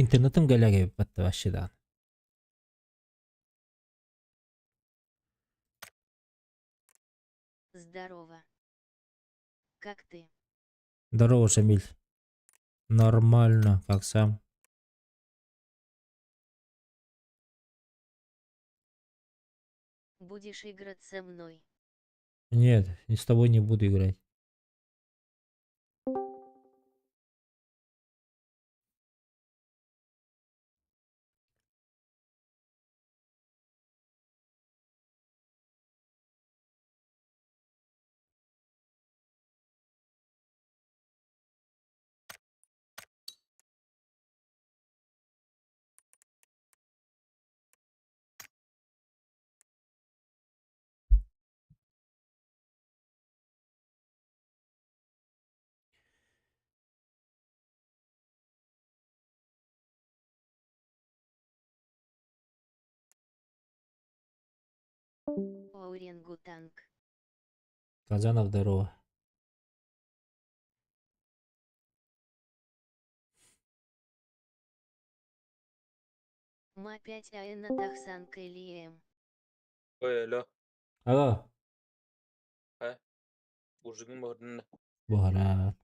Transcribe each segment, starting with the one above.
Интернетым гэлэгэ вообще да. Здорово. Как ты? Здорово, Шамиль. Нормально, как сам? Будешь играть со мной? Нет, с тобой не буду играть. Орангутанг. Казанов, здорово. Ма 5 АН Тахсан Кэлиэм. Ой, алло. Алло. Буржугун баҕарда. Буһара.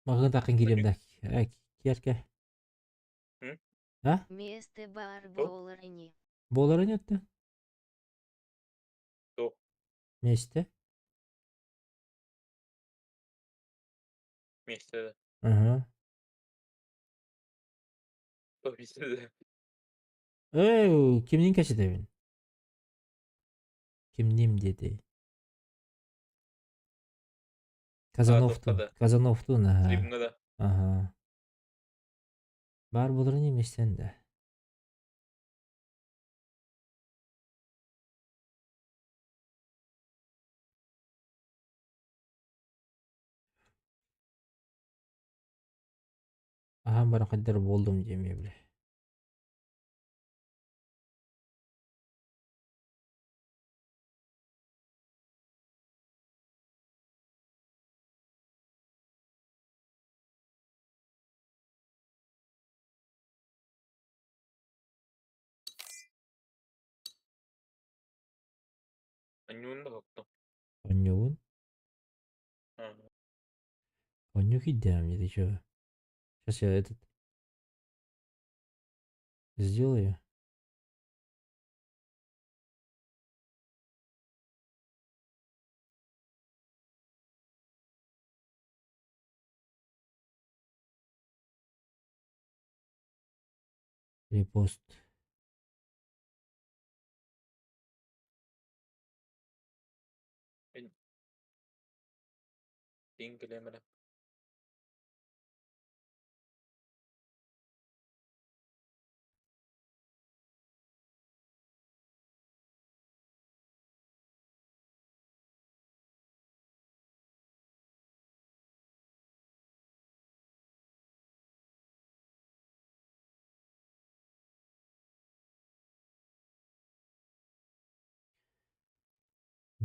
Маҕын тахын кириэм да. Киэркэ. А? Месте бар буоларыни. Буоларын өттө? Туох? Месте? Миэстэ. Ага. Туох миэстэ. Эй, кимнин кэчитэбин? Кимним диэтэй? Казановтун. да. Казановтун, ага. Трибуна да. Ага. Баар буоларын эместен да. Аһаан баран хайдах буоллум диэмиэ бile. Анньуун да хоттум. Онньугун? Ага. Онньук идея мне, ты чё? Сейчас я этот сделаю. Репост. Тиҥ кэлиэм эрэ.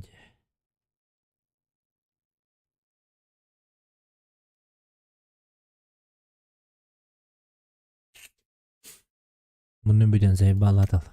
Дьэ. Муннун бүтэн заебалатал.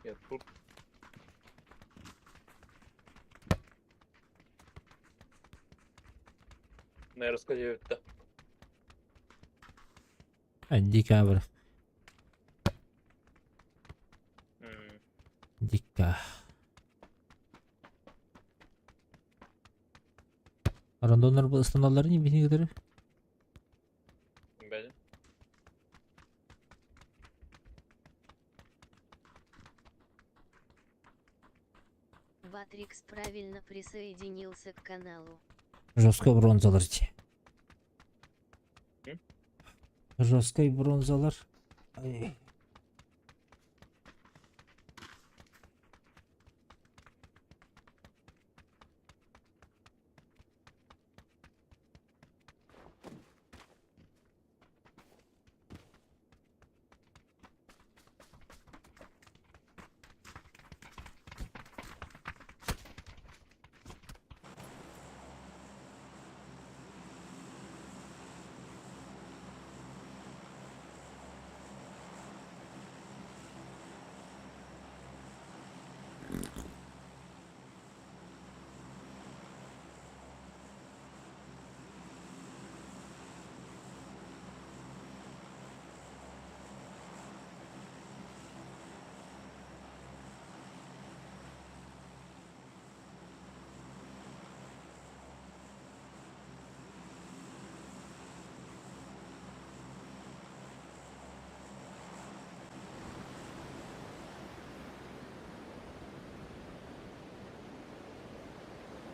Я тут. Наверное, диэбиттэ. Декабрь. Дикка. Рандоннар ыстаналларын биһиги кытары. Бәле. Батрикс правильно присоединился к каналу. Жесткой бронзалар дии. Жесткой бронзалар. Ай.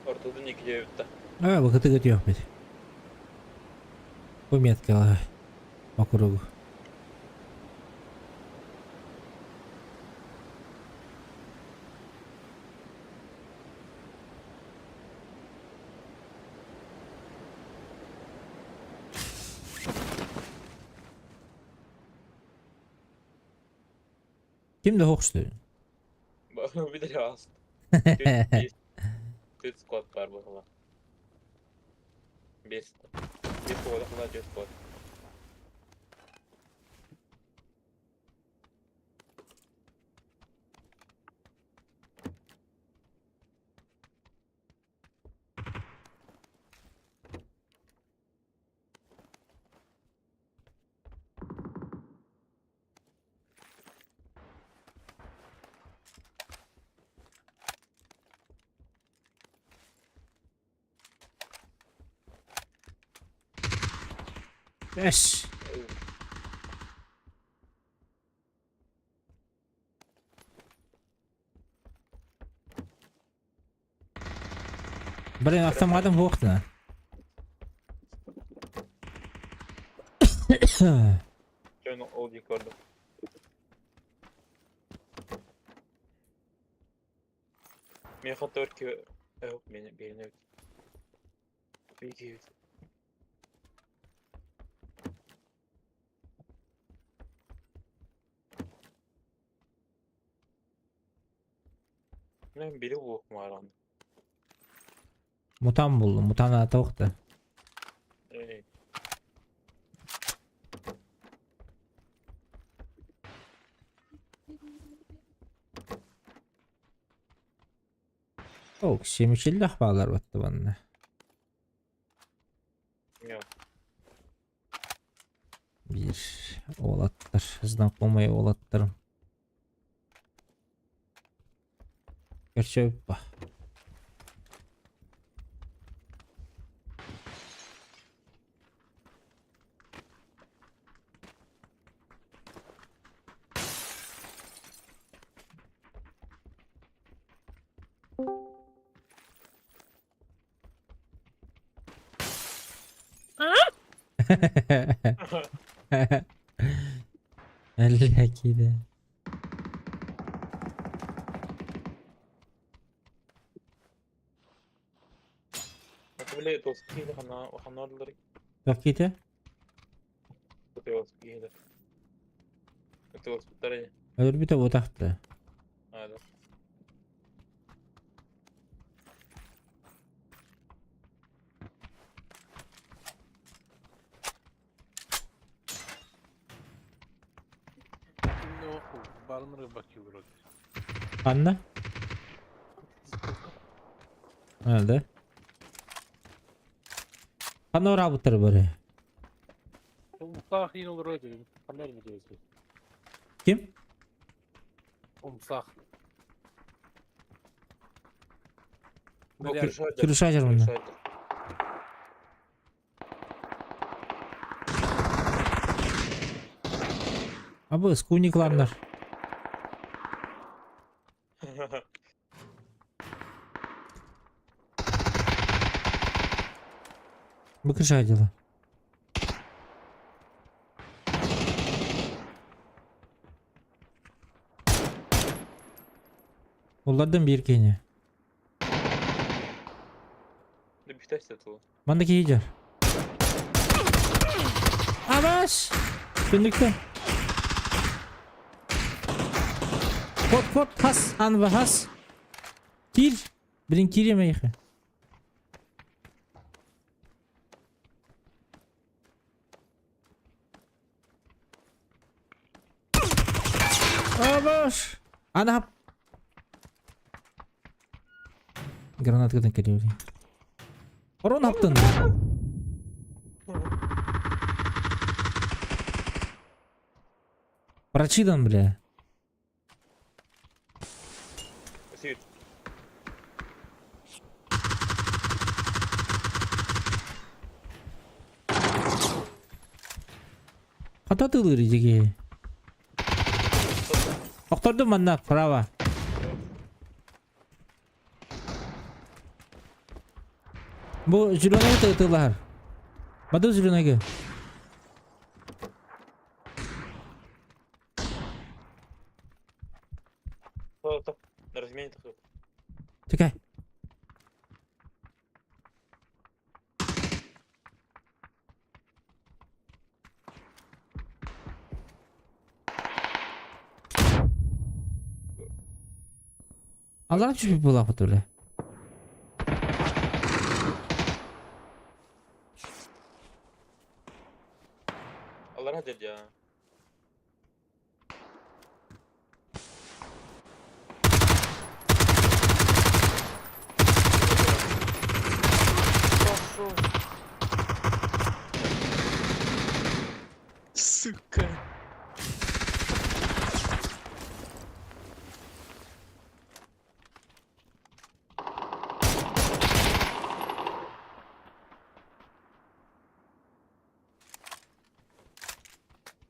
Ортотун икки диэбиттэ. А, бакыты көтүөхпүт. Бу меткаҕа по кругу. Ким да хохсту? Билэр ааст. Түөрт склад баар буолла. Биэс. Биэс буолла түөрт склад. Эс! Блин, автоматом буохтана. Дьон ол дии көрдүм. Миэхэ төрт киһи мени биэринэбит. Биир киһибит. Мен били буолуохмааран. Мутан буллум, мутан аата охта. Эй. Ок, семичиллэх баалар баттыбанна. Yok. Биир уолаттар, знакомый уолаттарым. Көрсөбүт ба. Әллә Били тоскиида ханнааллар Какие-то? тоскиида. Тоскиттар Өлбүтэ буотахта. Аада. Ханна? Да? Ханна ураабыттар бары? Умсаах иин олорор этим. Ханна эрмитиэси? Ким? Умсаах. Бу крыша Крыша дьармына. Абы, скуникланнар. Бу крыша дела. Олардан биир киһини. Манна киһи дьар. Абаш! Түннүктэн. Кот, кот, хас, анва, хас. Киир. Блин, киириэм эйиэхэ. Абаш! Ана Гранаткадан кэлиэбит. Орон хаптын. Прочитан, бля. Хата тылыр дьиги. Охтордум манна, право. Бу зеленый тыллаһар. Баду зеленыйга. На размене такой. Чекай. Аллах түспүт буолаахпыт бile. Аллара дед я. Сука.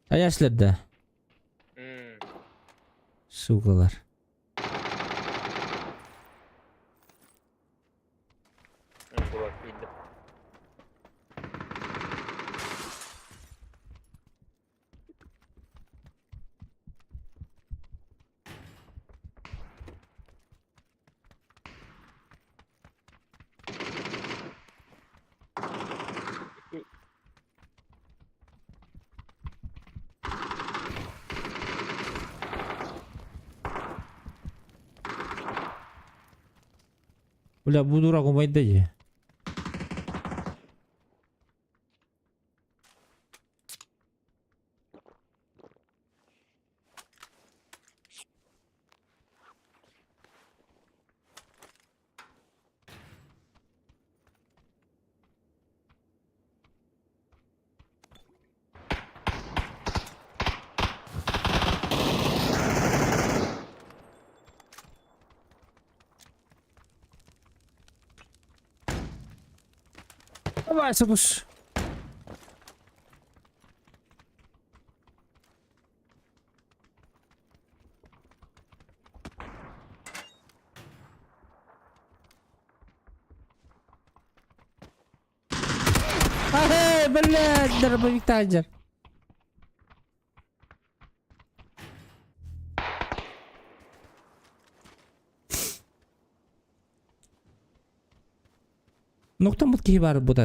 Айашлар да. Сукалар. Булар киирдим. Бля, бу дурак умайда дии. Давай, сабыш. Эй, блядь, дробовик таджер. Нохтоммут киһи баар бута.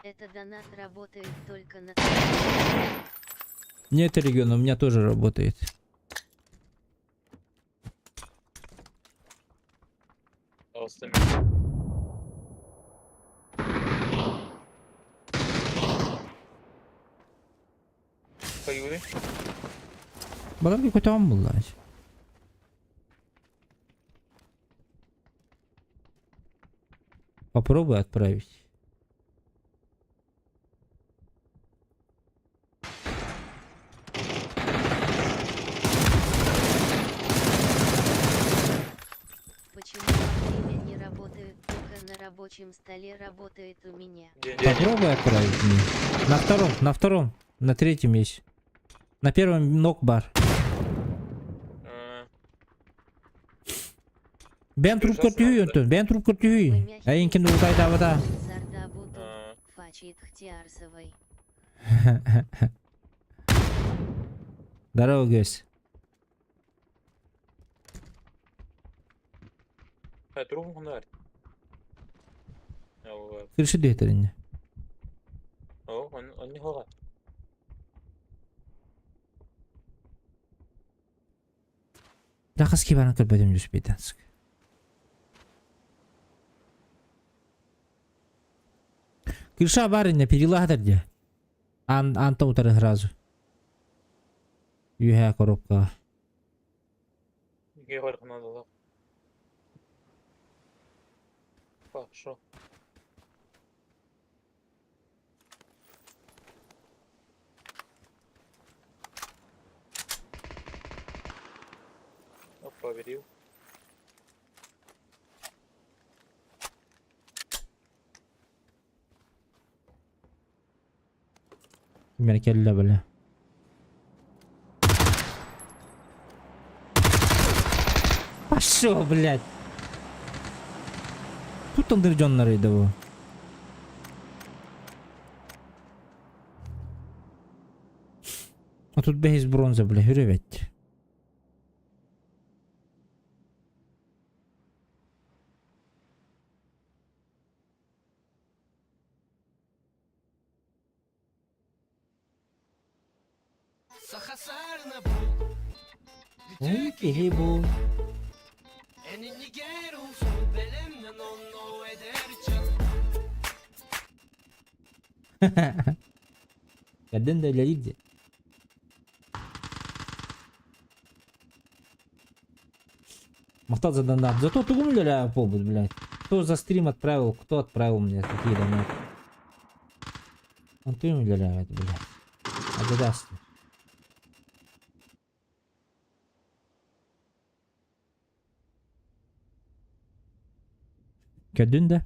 Это донат работает только на... Нет, регион, у меня тоже работает. Остым. Хайыыбыный? Баларга көтөҕөн булла. Попробуй отправить. Почему во время не работают, только на рабочем столе работает у меня? Где? Где? Попробуй отправить мне. На втором, на втором, на третьем есть. На первом нок бар. А, Бен трубка Сейчас түйін, надо. бен трубка түйін. Әйін кімді ұтайда Сардабуту, а, Фачит Хтиарсовой. Здорово, Гёс. а, трубу хунар. О, Крыша дүйтеріне. он не хога. Лақас кебаран кірбәдім жүспейтансың. Крыша бар ине, перелагатыр де. Ан, анта утары сразу. Юхә коробка. Где горх надо лох. Хорошо. Опа, бери. Меркелле біле. Пошел, блядь. Тут андыржоннар еді bu. А тут бейс бронза, бля, хүревет. Киһи бу. Кәрден да үлелейді. Махтал за донат. Зато тугум ля побут, блядь. Кто за стрим отправил, кто отправил мне такие донаты. Он ты ля это, блядь. Адидас. Кәрден да.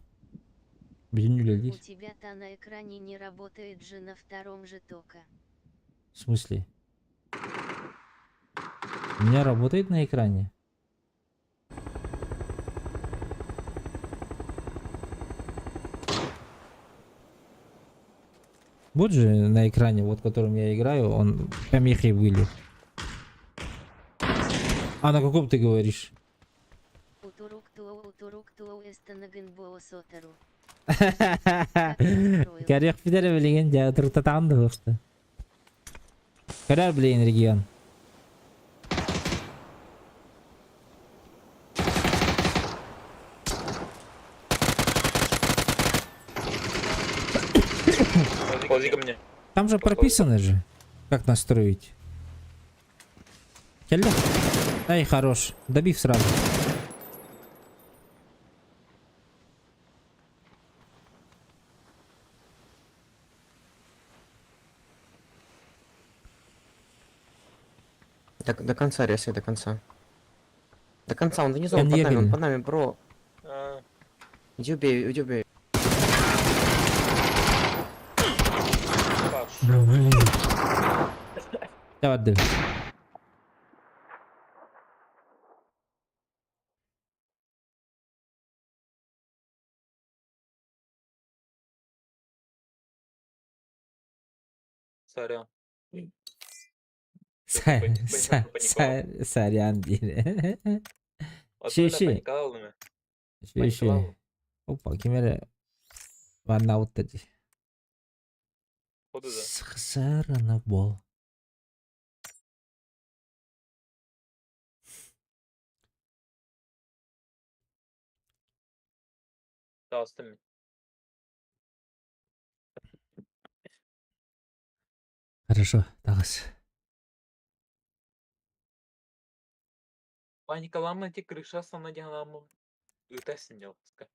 Біздің У үлелейді. тебя-то на экране не работает же на втором же тока. В смысле? У меня работает на экране? Вот же на экране, вот которым я играю, он помехи были. А на каком ты говоришь? Утурук туо утурук туо эстанагынбоо сотору. Как настроил? Карех пидere билеген жа туртатаан да бухта. Карар билеген регион. Ползи ко мне. Там же прописано же, как настроить. Келді? Ай, хорош. Добив сразу. До конца резай, до конца. До конца, он внизу, Я он не под нами, он ехали. под нами, бро. А, Иди убей, иди убей. хорошо. Давай, ды. Сорян. Сорян дейді. Ше, Ши, ши. Паниковал ме. Ши, ши. Опа, кемере. Ванна утты ди. Ходу да. Сарана бол. Тағыстым мен. Хорошо, тағыс. Паникалаама ити крыша сана диэн ыта синньаласка.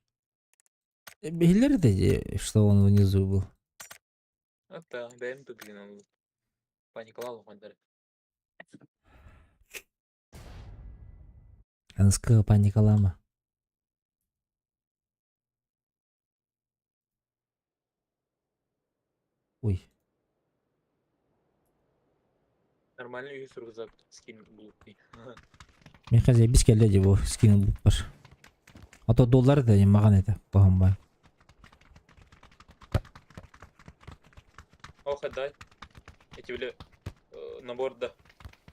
Биллэр да, что он внизу был. Это бэйэм тутугунан паникалаал ухандар. Анского паникалаама. Ой. Нормально үһүс рюкзак скин булуппи. Мен хазя бис кэллэ дии бу скин булуппар. А то доллар да маҕан этэ баһымбай. Ох, дай. Я тебе набор да.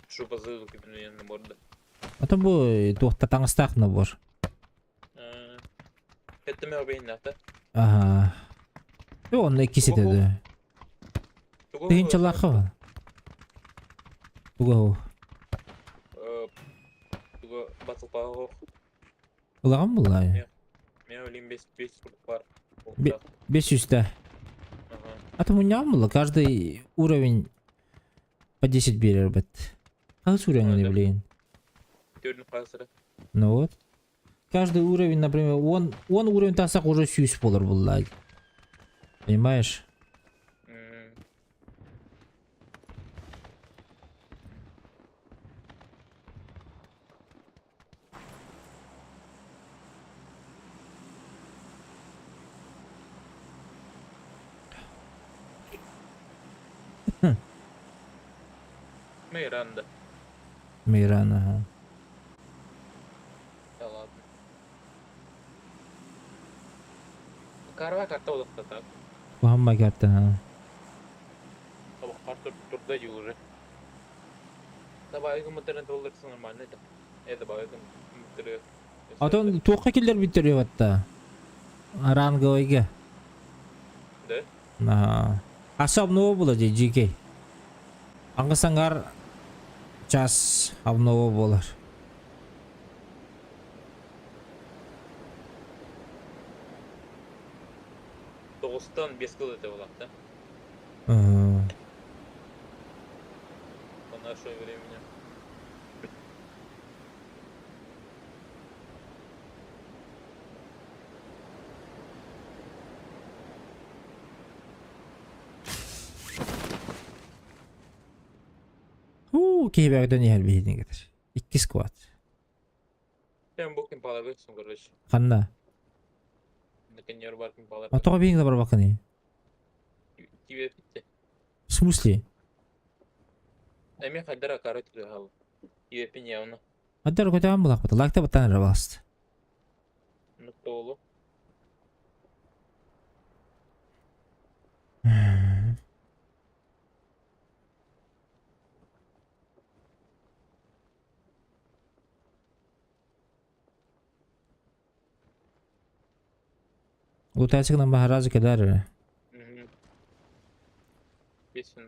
Шупа зылу кипин набор да. А то бу туохта таҥастаах набор. Кэттим өрбейиннэхтэ. Аха. Бу онно иккис этэ дуо? Тыһыынчалаахха Туга ол? Туга батылпаах Ылаҕын буллаайы? Мен өлейм 5 бар. 500 А то мунньаҕын булла. Каждый уровень по 10 биэрэр бэт. Хаһыс уровень билигин? Төрдүн хаһысыра. Ну вот. Каждый уровень, например, он уровень тахсах уже сүүс буолар булла. Понимаешь? Миранда. Миран, ага. Да ладно. Карва карта улахтата. Куһамма карта, ага. Карта турда дии уже. Добавим интернет болларса нормально это. Э, добавим интернет. Отон туохха киллэрбиттэр батта? Ранговыйга. Да? Ага. Аса обнова була дии, GK. Аңгыс аңгар час обнова буолар. Тоҕустан 5 кыл это была, да? Ага. По нашему времени. Уу, киһи бөҕөтөн иһэр биһиэтин кэтэр. Икки сквад. Прям букин палабытсың, короче. Ханна? Наконец баркин палабыт. А тоҕо биһиҥ да барбаккыный? Тебе питте. В смысле? Эми хайдара кары түгэл. Тебе явно. Адар көтөҕөн булахпыт. Лайкта баттан эрэ басты. Ну толу. Лутайсыгынан баһаразы кэлэр эрэ. Песен.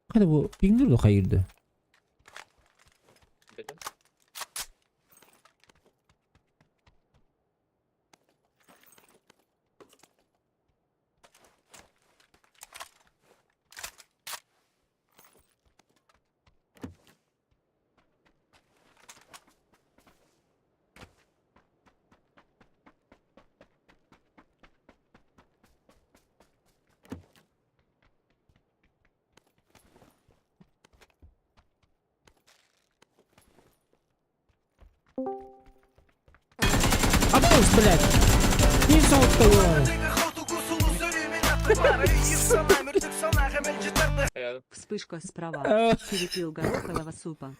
Хайда бу пиңдир ду хайырды? Бедем. Абыз, блядь! Ким соһутта Вспышка справа. Перепил горохового супа.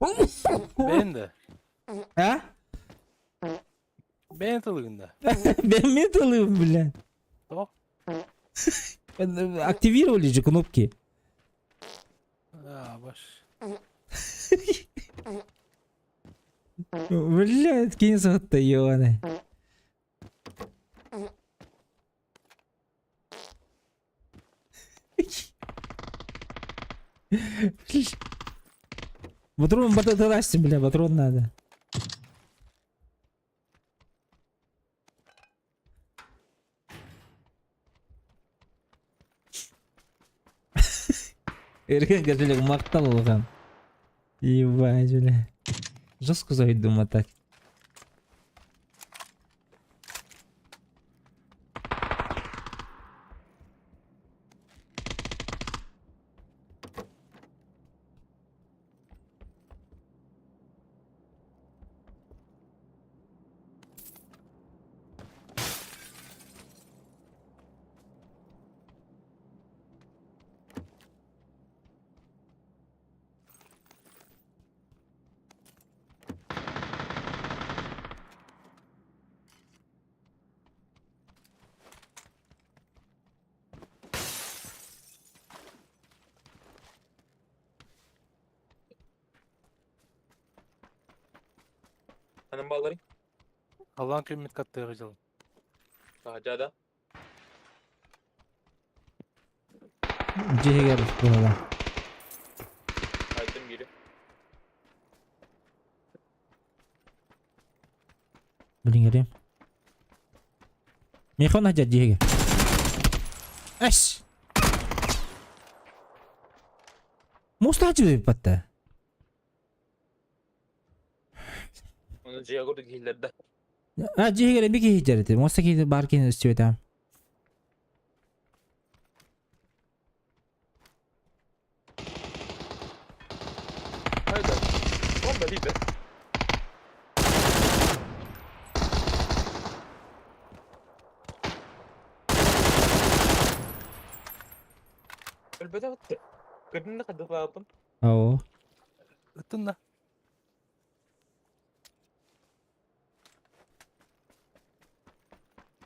Бэйэн да. А? Бэйэн тылыгын да. Мен тылым, блядь. Что? Активировали же кнопки. А, баш. Блядь, кинь соһутта, ебаный. Патрон, бататыласти, бля, патрон надо. Эрген кошелек мактал улахан. Ебать, бля. Жестко завидую мотать. Hanım balları. Allah'ın kıymet kattığı canım. Sahacada. Дьиһигэр буолла. Айdım biri. Билиҥэрим. Михон хадьар дьиһигэр. Эс! Муста хадьыр Onu Ciagor'da giyilerde. А дьиһигэр эми киһи дьэрити. Муста киһи бар киһи өстүбэтэ. Hayda. Bomba değil be. Ölbede bitti. Gördün ne kadar rahatım. Оо. Ыттын да.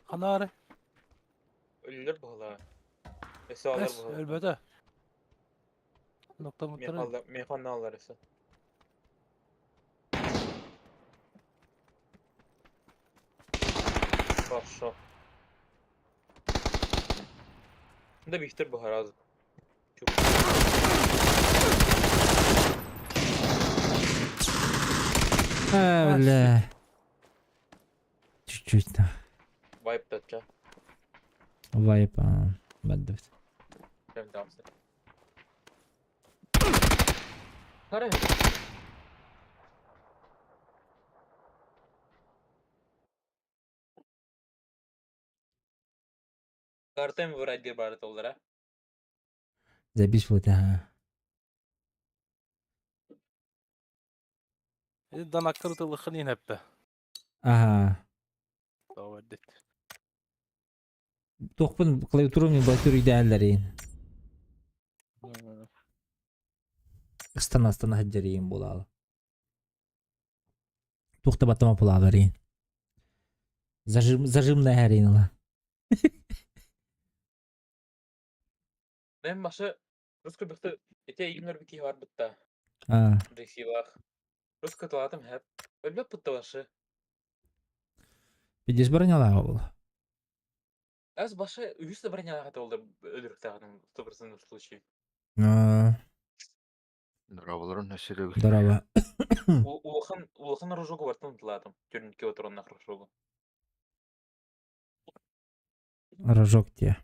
Ханаары. Ölüler bu hala. Esi alır Эс, bu hala. өлбөтө. Nokta muttara. Meyhanla, meyhanla alır esi. Хорошо. Да бихтер bu haraz. Çok. А, бля. Чуть-чуть да. Vibe datça. Вайп. Баддыбыт. Прям там. Қара. Картем вырать бары толдыра. Запись вот, ага. Данаккар тылыхын инеппе. Ага. Тоҕо Туохпун клавиатурам батыр идеалларин. Ыстана ыстана хаджарин булалы. Тухта батама пулагарин. Зажим зажимная харинла. Мен башы русский бихты эте игнор бики бар битта. А, Ресивах. Русский талатым хәп. Өлбәп битте башы. пидес броняла был. Әз башы үгіз броняға толды өлүрік тағының 100% случай. А, Здраволорон, Серега. здорово. Улахан улахан рожогу бартын тылатым. Түрінке отырған рожогу. Рожок те.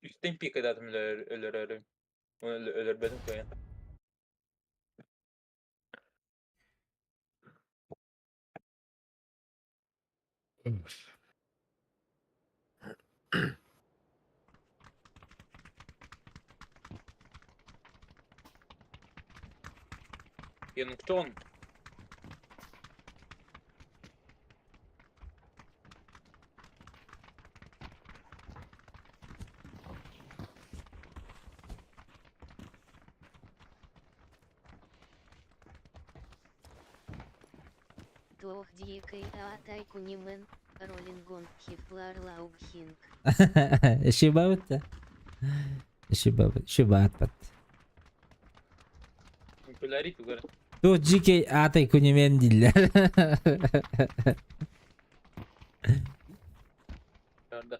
Үстен пик edатым өлөр өлөр. Өлөр бедім қоян. Януктон. Туох дикой аатайкунимен, ролингон хифлар лаубхинг. Шибабыт. Шибабыт. Шибат. Популярит угар. Ту GK атай күнемен диллер. Yarda.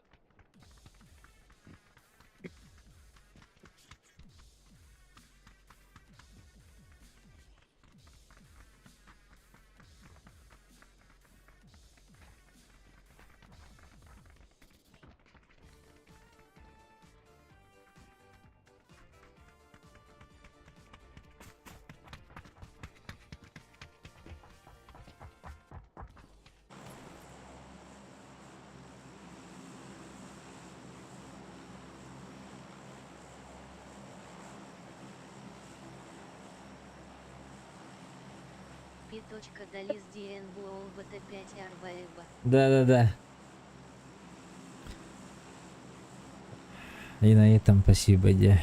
P.Dalis DNBOLBT 5 Арбаеба. Да-да-да. И на этом спасибо, де.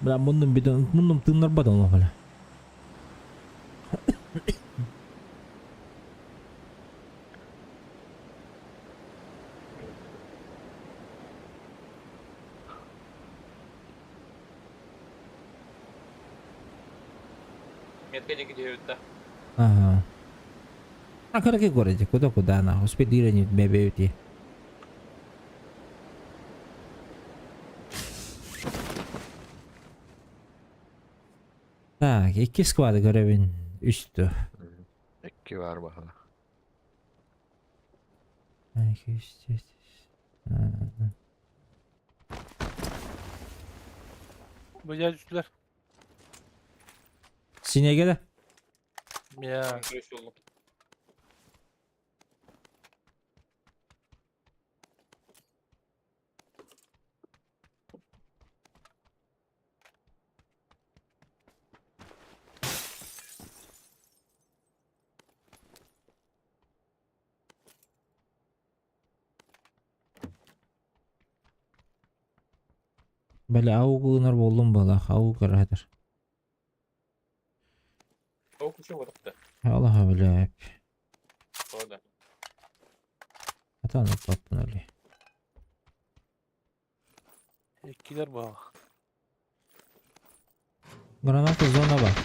Бля, муннум бидон, муннум тыыннарбат олох, бля. Метка диэки түһэбит да. Ага. А какой городе? Куда куда нахуй? Успей бэбэути. Так, икки склады көрөбүн. Үстү. Икки баар баһа. Икки, үс, үс, үс. Бу я түстүлэр. Синеге да? Я. Көрүс болдум. Бля, аугылынар болдум балах, ау каратыр. Ол күчө батыкты. Аллаха, бля. Ода. Атан паппын али. Иккилэр бу. Граната зона бар.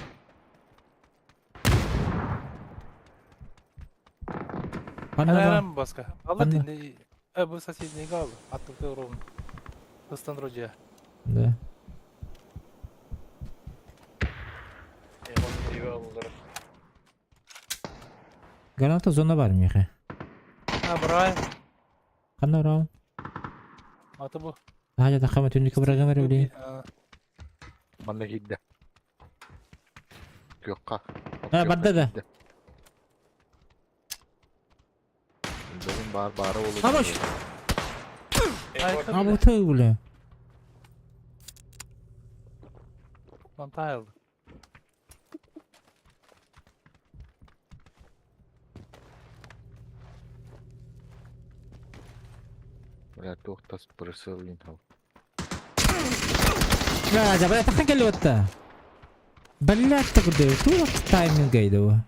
Ханна бар? Арам баска. Алла Ханна? динде. Э бу соседний гал. Аттыкты ровно. Хыстан рожа. Да. Eyvallah. Граната зона бар миха. А брай. Ханна рау? Аты бу. Хажа тахама түнүкө программа били. Манна киирдэ. Күөххэ. А, барда да. Бүгүн бар баара болу. Хорош. Ай, А вот ты, бля. Lan тайлды. Бля, туох тас прысылын хау. Бля, бля, тахан келип атта. Блядь, так куда? Туох тайминг гайдова.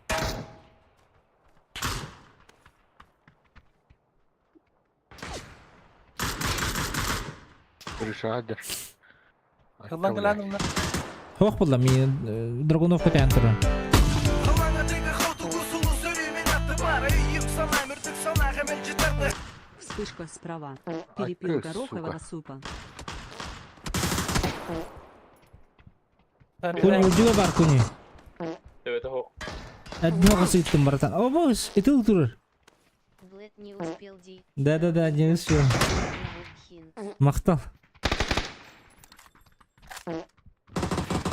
Пришадыр. Хыллан кыланымна. Хох булла мин Драгунов көтән туран. Вспышка справа. Перепил Ай, горохового сука. супа. Куни удига бар куни. Evet o. Одного сыттым, братан. О, бос, это турur. Блэд не успел ди. Да-да-да, не успел. Хин. Мактал.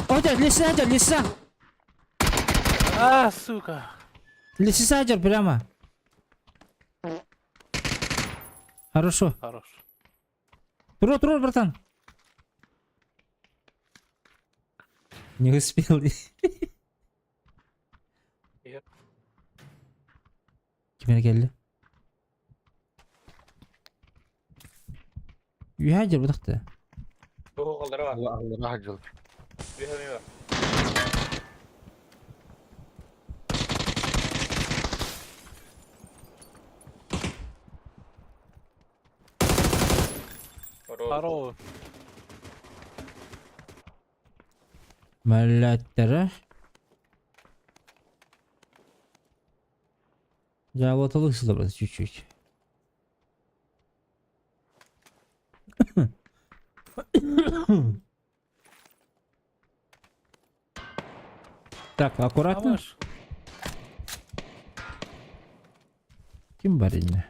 О, дядь, леса, дядь, леса. А, сука. Леса, дядь, прямо. Хорошо. Хорош. Тур, тур, братан. Не успел. Иә. Кимер келди? Үйәжер бұдақты. Бу kaldıra var. Аллаха жыл. Bir hemen var. Хорош. Хорош. Мәлләттері. Жабылатылық сылы брат, чуть-чуть. Так, аккуратно. Хорош. Ким бар инде?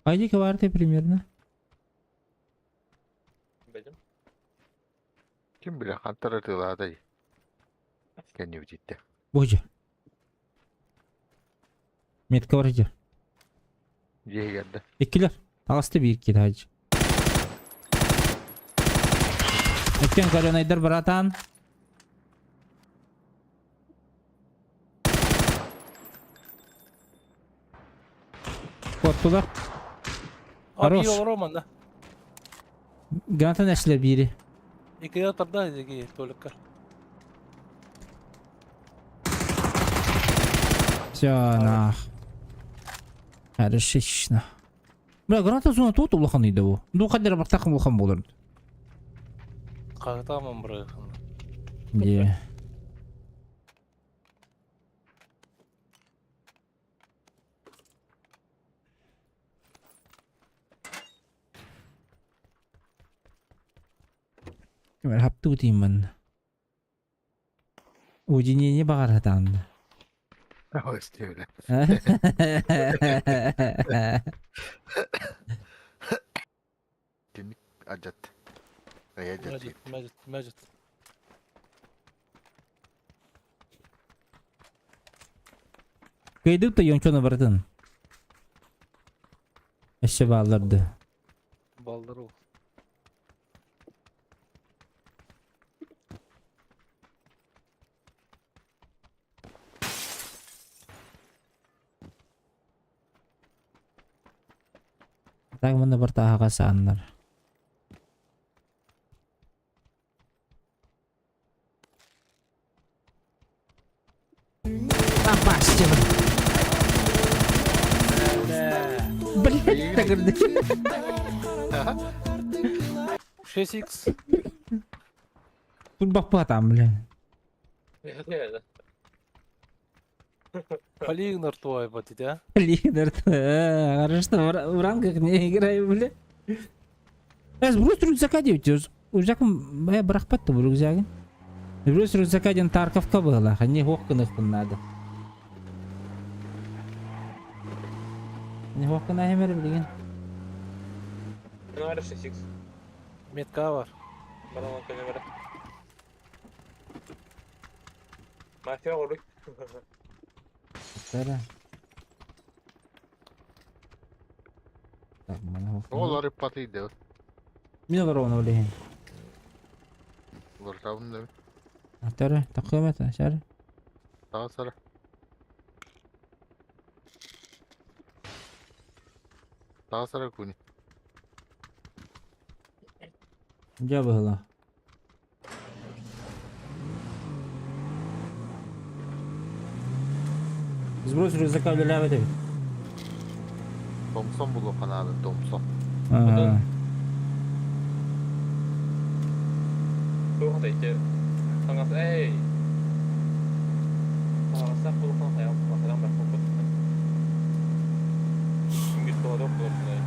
Пойди кварты примерно. Бэдим. Ким билэ хантар атыылаатай? Кэннибититтэ. Боже. Метка бар иһэр. Дьиэ да. Иккилэр. Таҕыста биир киһи таһааччы. Өттен коренайдар братан. Куоттулар. Хорош. Abi олоро манна. Граната нэшлер биири. Икиге тарда диги туалетка. Все, нах. Хорошечно. Бля, граната зона тут улахан ыйда бу. Ду қадер бартақым улахан болар. Хаһытааман бырыхын. Де. Ким хаптуу тииммин. Уединение баҕаратаан. Өстүөлэ. Түнүк адьат. Эйэ Мәжит, Мәжит, Мәжит. Кыйдык да йончону барытын. Өссө баалларды. Балдар ол. Так манна бартааха сааннар. Попасть! Блять, так 6x. Тут бапа там, бля. Полигнер твой вот а? Лидер, хорошо, что в рангах не играю, бля. Сбрось рюкзака девять. Рюкзаком я брахпат то рюкзаке. Сбрось рюкзака один Тарковка была, а не хокканах надо. Не хоккана хемер билген. Номер 6 Метка бар. Баран камера. Мафия оруй. Тара. Так, мана хоккана. Олар иппаты Мин олар билген. Олар да. Тара, такымата, шар. Таа сара. Таа сара куни. Дьэ быһыла. Сбрось рюкзака үлэлээбэт эбит. Томсон булу каналы Томсон. Аа. Туох да ити таҥас эй. Таҥастаах булухан хайан хайан бар попут. Үнгүт тоҕо булухан.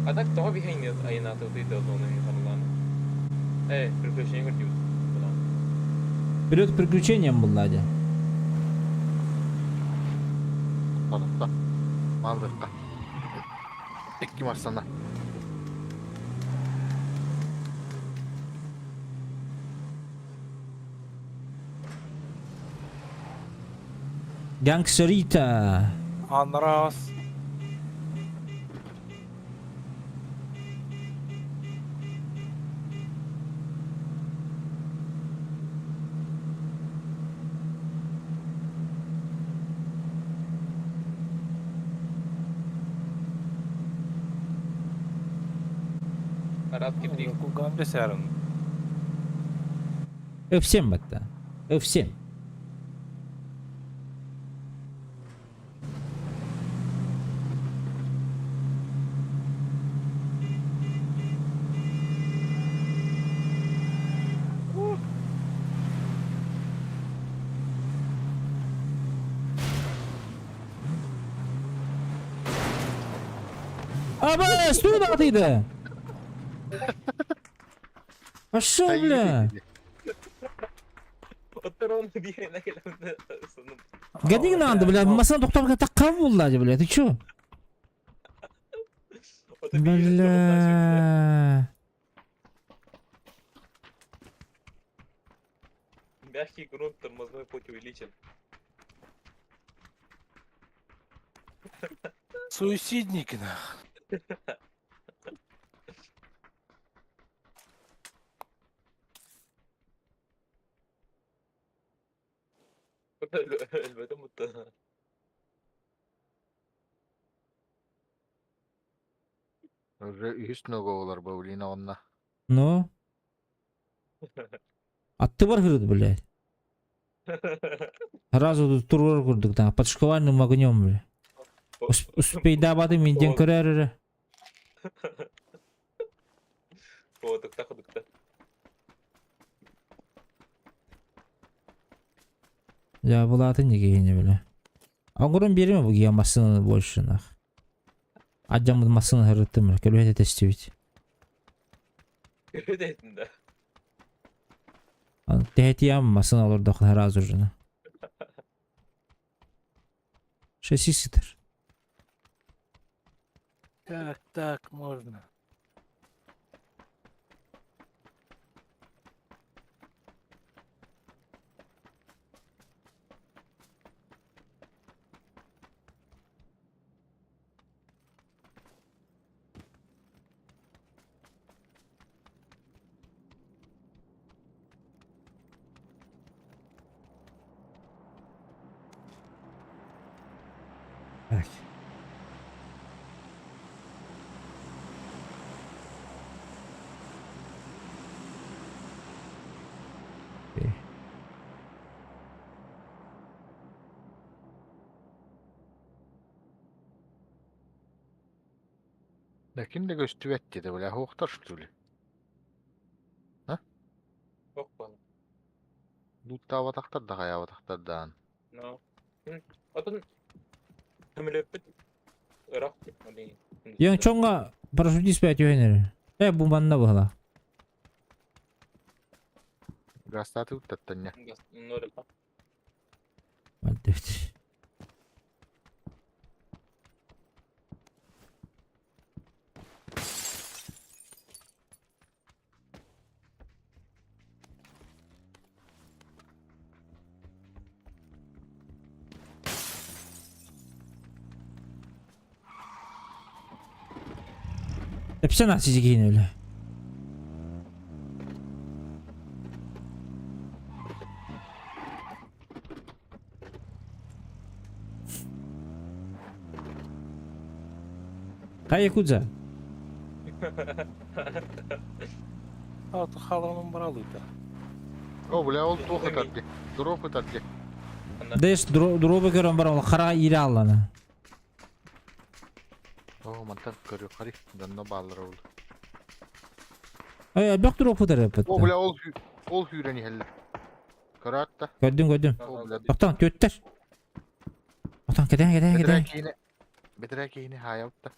А так тоҕо биһиҥ айнааты утуйда зона михарлан. Эй, приключение көрдүбүт. Вперед к приключениям булла дьэ. Таратта. Малдыкка. Икки марсана. Гангстерита. Анрас. Арат киприк. Кулган бесәрін. F7 батта. F7. Аба, что атыйды? Пошел, бля. Оттон он бииринэ кэлэн Гони надо, бля, масына тоқтап таққан болды, бля, ты чё? Бля. Мягкий грунт, тормозной путь увеличен. Суицидники, нах. Элбэтим бутта. Уже үһүс нога Павлина онна. Ну? Атты бар хырыт, блядь. Сразу тут турор курдук, да, под шквальным огнем, бля. Успей дабаты минден көрәрі. О, тукта ходукта. Я была ты не бля. Оңгорон береме бу я машина больше нах. Аджамын машина хырыттым, бля, көлөт тестибит. Көрөдөйтүн да. Тэхетиям машина олордох сразу же. На. Шасси сытар. Как так можно? Так. Окей. Ләкин дә көстүбэт диде, бля, хуктар что ли? Ок бана. Луттаабатахтар да хаябатахтардаан. Но. Отон көмөлөппүт. Ырах. Ян чоңга парашютист пять юхенер. Э, бу манна була. Гастаты уттаттанья. Ноль. Мальдевт. Эпсен асизигин öyle. Хай Якудза. А, то халаның баралыйда. О, бля, ол туох ытарди. Дроп ытарди. Дэш дробы көрөн бар ол қара ире алланы. О, мантан көрү кари. Данна баалар ол. Ай, бак дроп өтөр О, бля, ол ол хүрени хеллер. Каратта. Көрдүм, көрдүм. О, бля. Токтон, төттөр. Токтон, кеден, кеден, Бетере кеден. кийине. Бетере кийине хаябытта.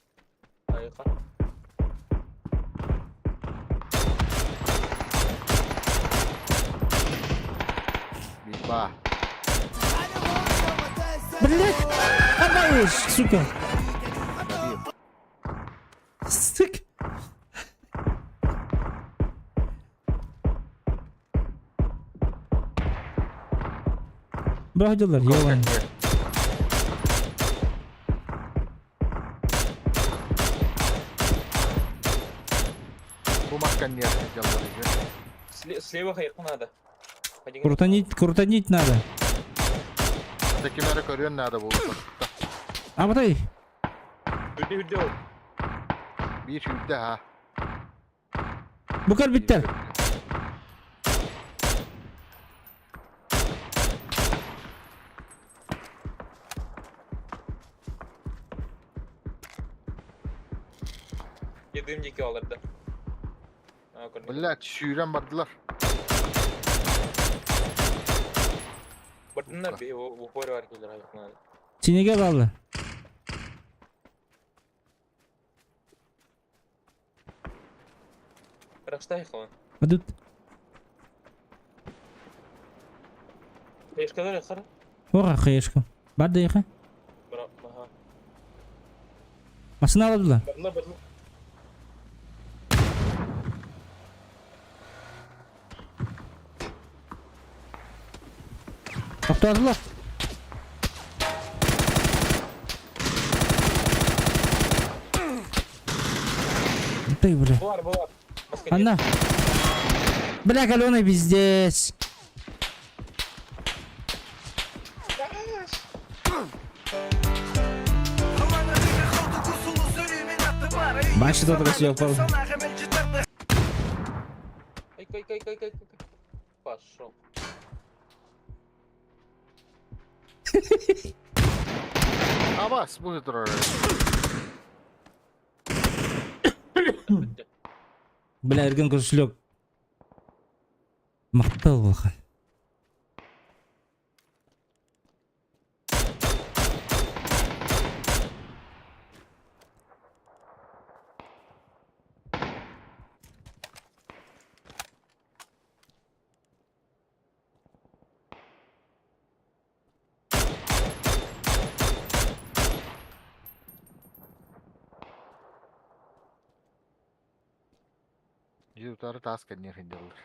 Айка. Биба. Блять! Арбаешь, сука! Сука! Брахдилар, ёлан. Бу маккан не жаллар. Слева хайка надо. Крутанить, крутанить надо. Текимере көрүөн надо бу. Абатай! Үрдө үрдө ол. Бир хүрдө ха. Букар биттер. Едим дике алырды. Бля, сүүрэн бардылар. Бардыннар бе, упор бар келер хайка надо. Синеге алды. Рашта хайка. Адут. Хаешкалар хара. Ора хаешка. Бар да еха. Бра, аха. Машина алабыла. Барна, барна. Тохтоотулар. Ты, бля. Булар, булар. Анна. Бля, каленый пиздец. Бачит вот это упал. Ай, кай, кай, кай, кай, кай. Пошел. Абас, будет турар. Бля, эрген кошелек. Мактал буха. Ютары таас кэнниэ сылдьаллар.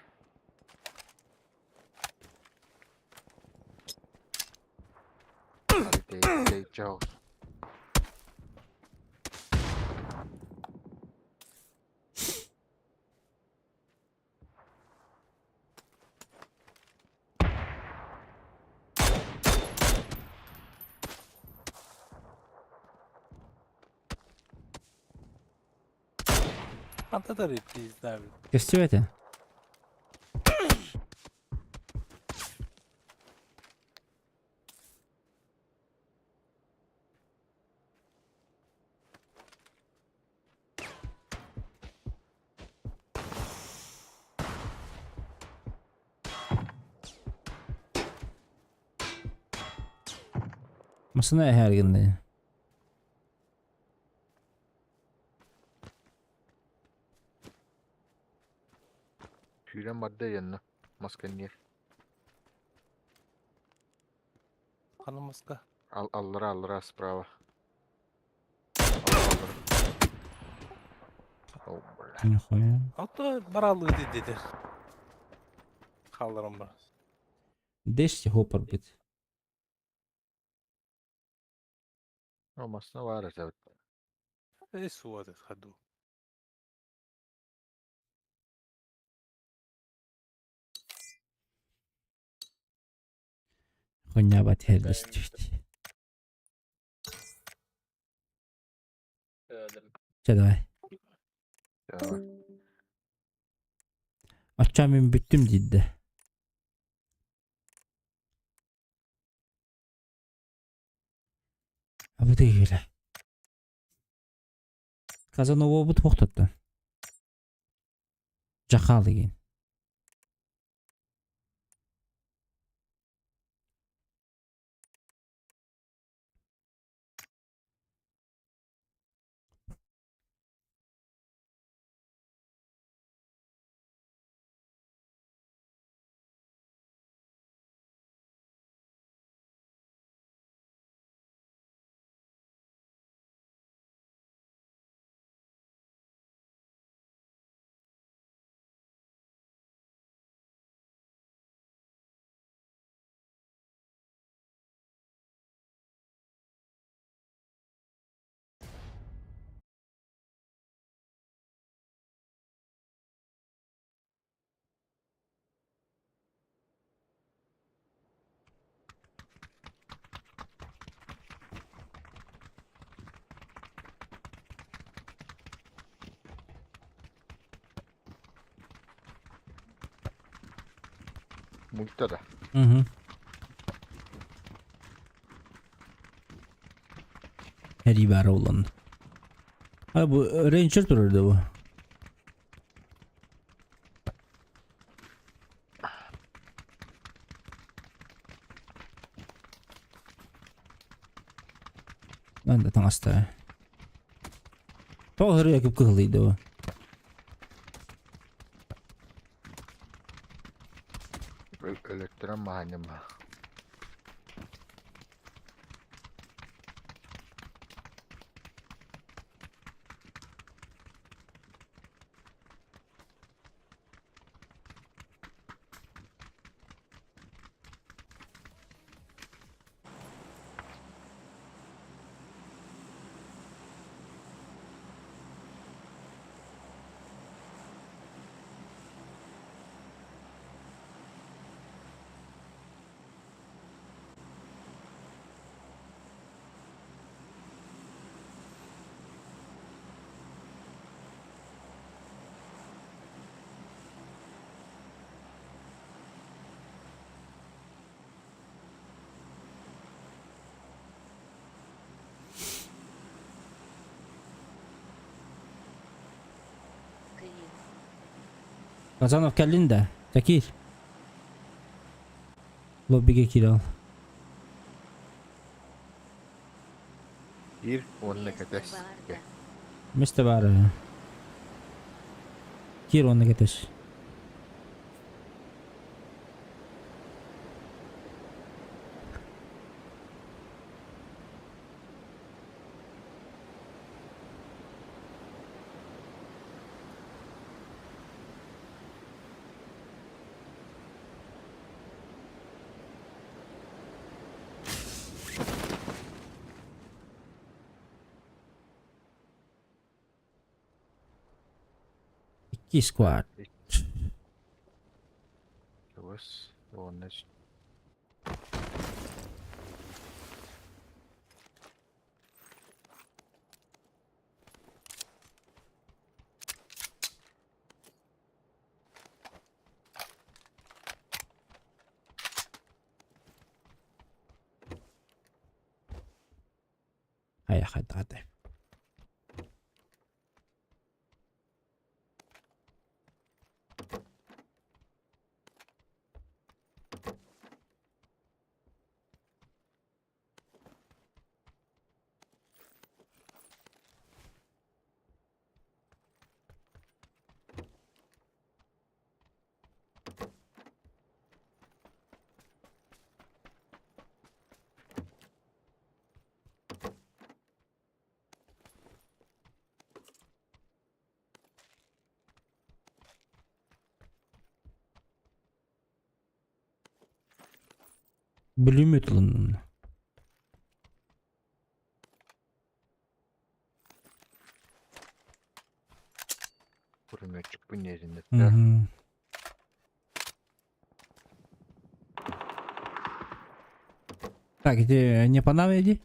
Тэйчи соҕус. Хантан реплиздавит. Көстүбэтэ? Массыына эһэ эргиннэ. Сүүрэн барда дьонно мас кэнниэр. Хана маска. Ал аллара аллара справа. Аллара аллара. О, бля. Нихуя. Ото баралыы диде. Хаалларан бар. Дэшти хопар бит. О, массыына баар этэ. Э суот хаду. Хуйня бат херлистүт. Чэ давай. Давай. Оччо мин бүттүм диидэ. Абытыгыра. Казановобут хохтоттон. Жахал деген. Мульта да. Угу. Эри баар олон. А бу рейнджер турар да бу. Анда таҥаста. Тоҕо ырыа кып-кыһылыйда бу. Өлөттөрөн маһанньыма. Казанов кэллин да? Такир. Лоббиге киир ол. Киир уонна Место кэтэс. баарда. Место баар. Киир уонна кэтэс. Икки squad. Чугас уонна Хайа хайдаҕатай. Бүлүмүт ылынным. Пулеметчикпин yerinde. Мгм. Так, где не по нам иди?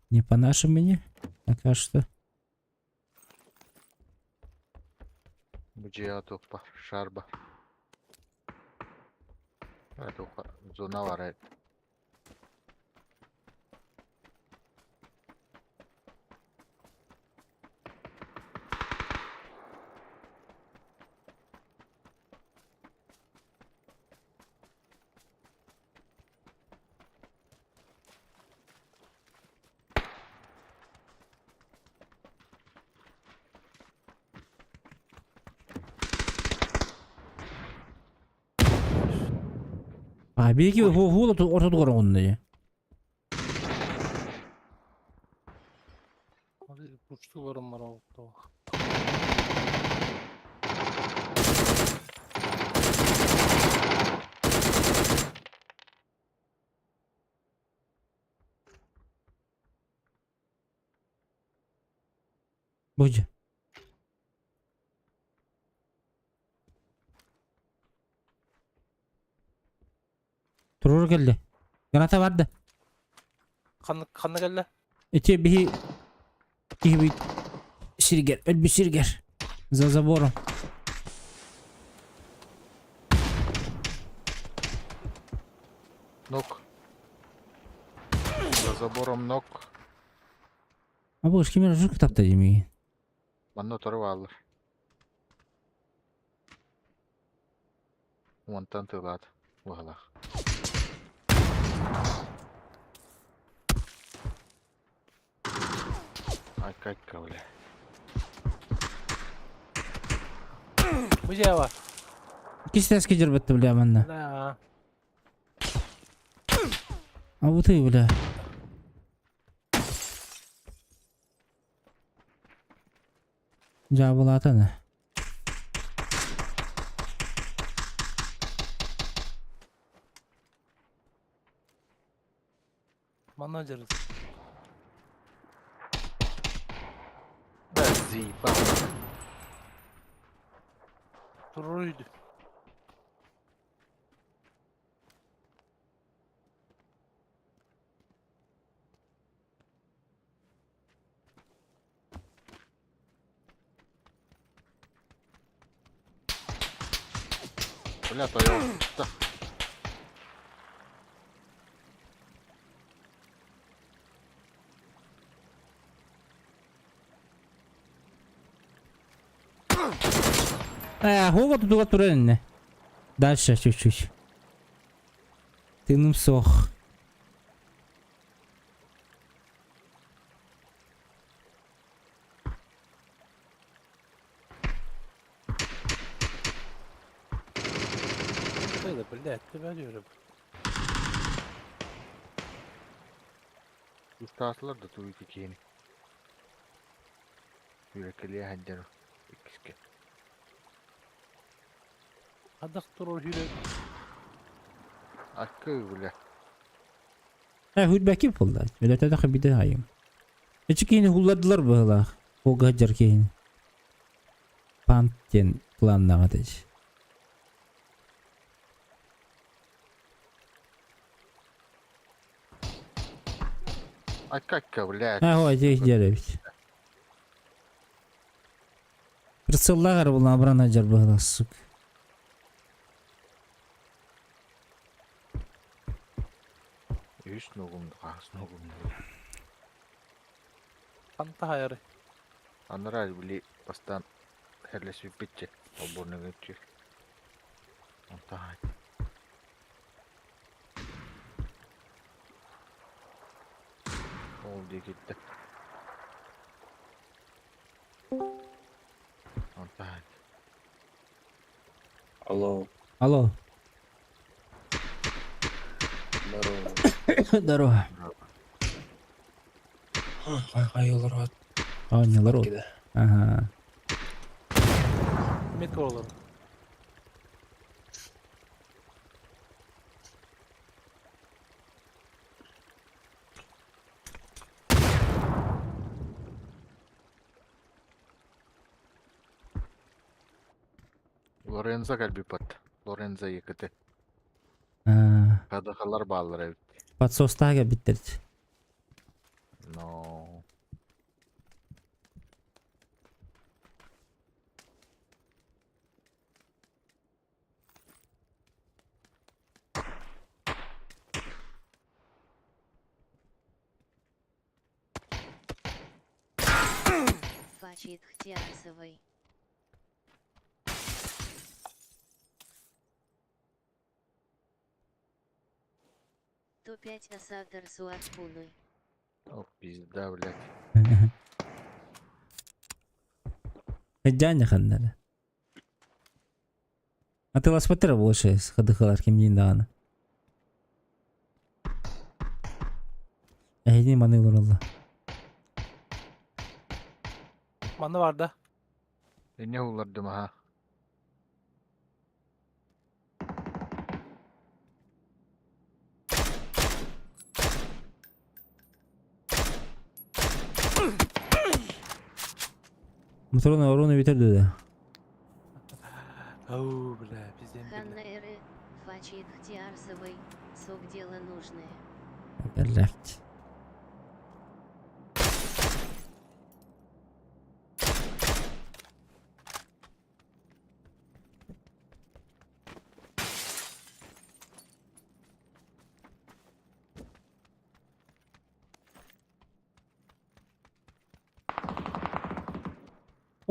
Не по нашим мне? Пока что. Бу дьиэҕэ туох баар? Шар баар. Туохха зона баар ээ. А, биһиги уһуул ортотугар оҕунна дии. Кучтуларым бар оттоох. Будь. Туруор кэллэ. Граната барда. Ханна ханна кэллэ? Ити биһи киһибит сиргэр, өлбүт сиргэр. За забором. Ног. За забором ног. А бу ким жук тапта дии. Манна утары бааллар. Уонтан тыылаат быһалаах. Айка-айка бля. Бу дьиэ бар. Кистески дьэрбэтте бля манна. Да. А вот и бля. Дьаабылаатана. Манна дьарыс. Да заебал. Туруйду. Бля, тойон. Да. Э, тутуга турар инне. Дальше чуть-чуть. Тыыным суох. Это, блядь, тебя diyorum. Устаасылар да туйки киһини. Үрэкэлиэ сылдьар иккискэ. Хадах турар хүрэ. Аккы бля. Э, хүрбэки буолла. Үлэтэ биде айым. Эчи киһини хуллардылар быһылаах. Ога дьар киһини. Пант диэн планнаҕа тэч. Акка акка бля. А, ой, здесь деревить. Прицеллаҕар буолла абрана дьар быһылаах, сука. Үс ногум хас ногум. Ханта хайары. Анараа били бастаан херлесиппитче. Олборнуга үтү. Онтон Ол диэкиттэн. Онтон Алло, Алло. здорово. Здорово. Хай-хай, А, не ларот. Ага. Метка олар. Лорензо кэлбиппат. Лорензо ЕКТ. А, Кадахалар бааллар эбит. подсостага биттерт. Но. Фачит Хтиарсовой. То 5 асатор суарпуной. О, пизда, блядь. Дяня ханнара. А ты ласпатера больше с хадыхалар кимдин даана. Эһини маны олоролла. Манна бар да. Инне улардым аха. Моторун орону бүтэрдэ да. Ау, бля, пизден бля. Ханна Эры, Фачит Хтиарсовой, сок дело нужное. Блять.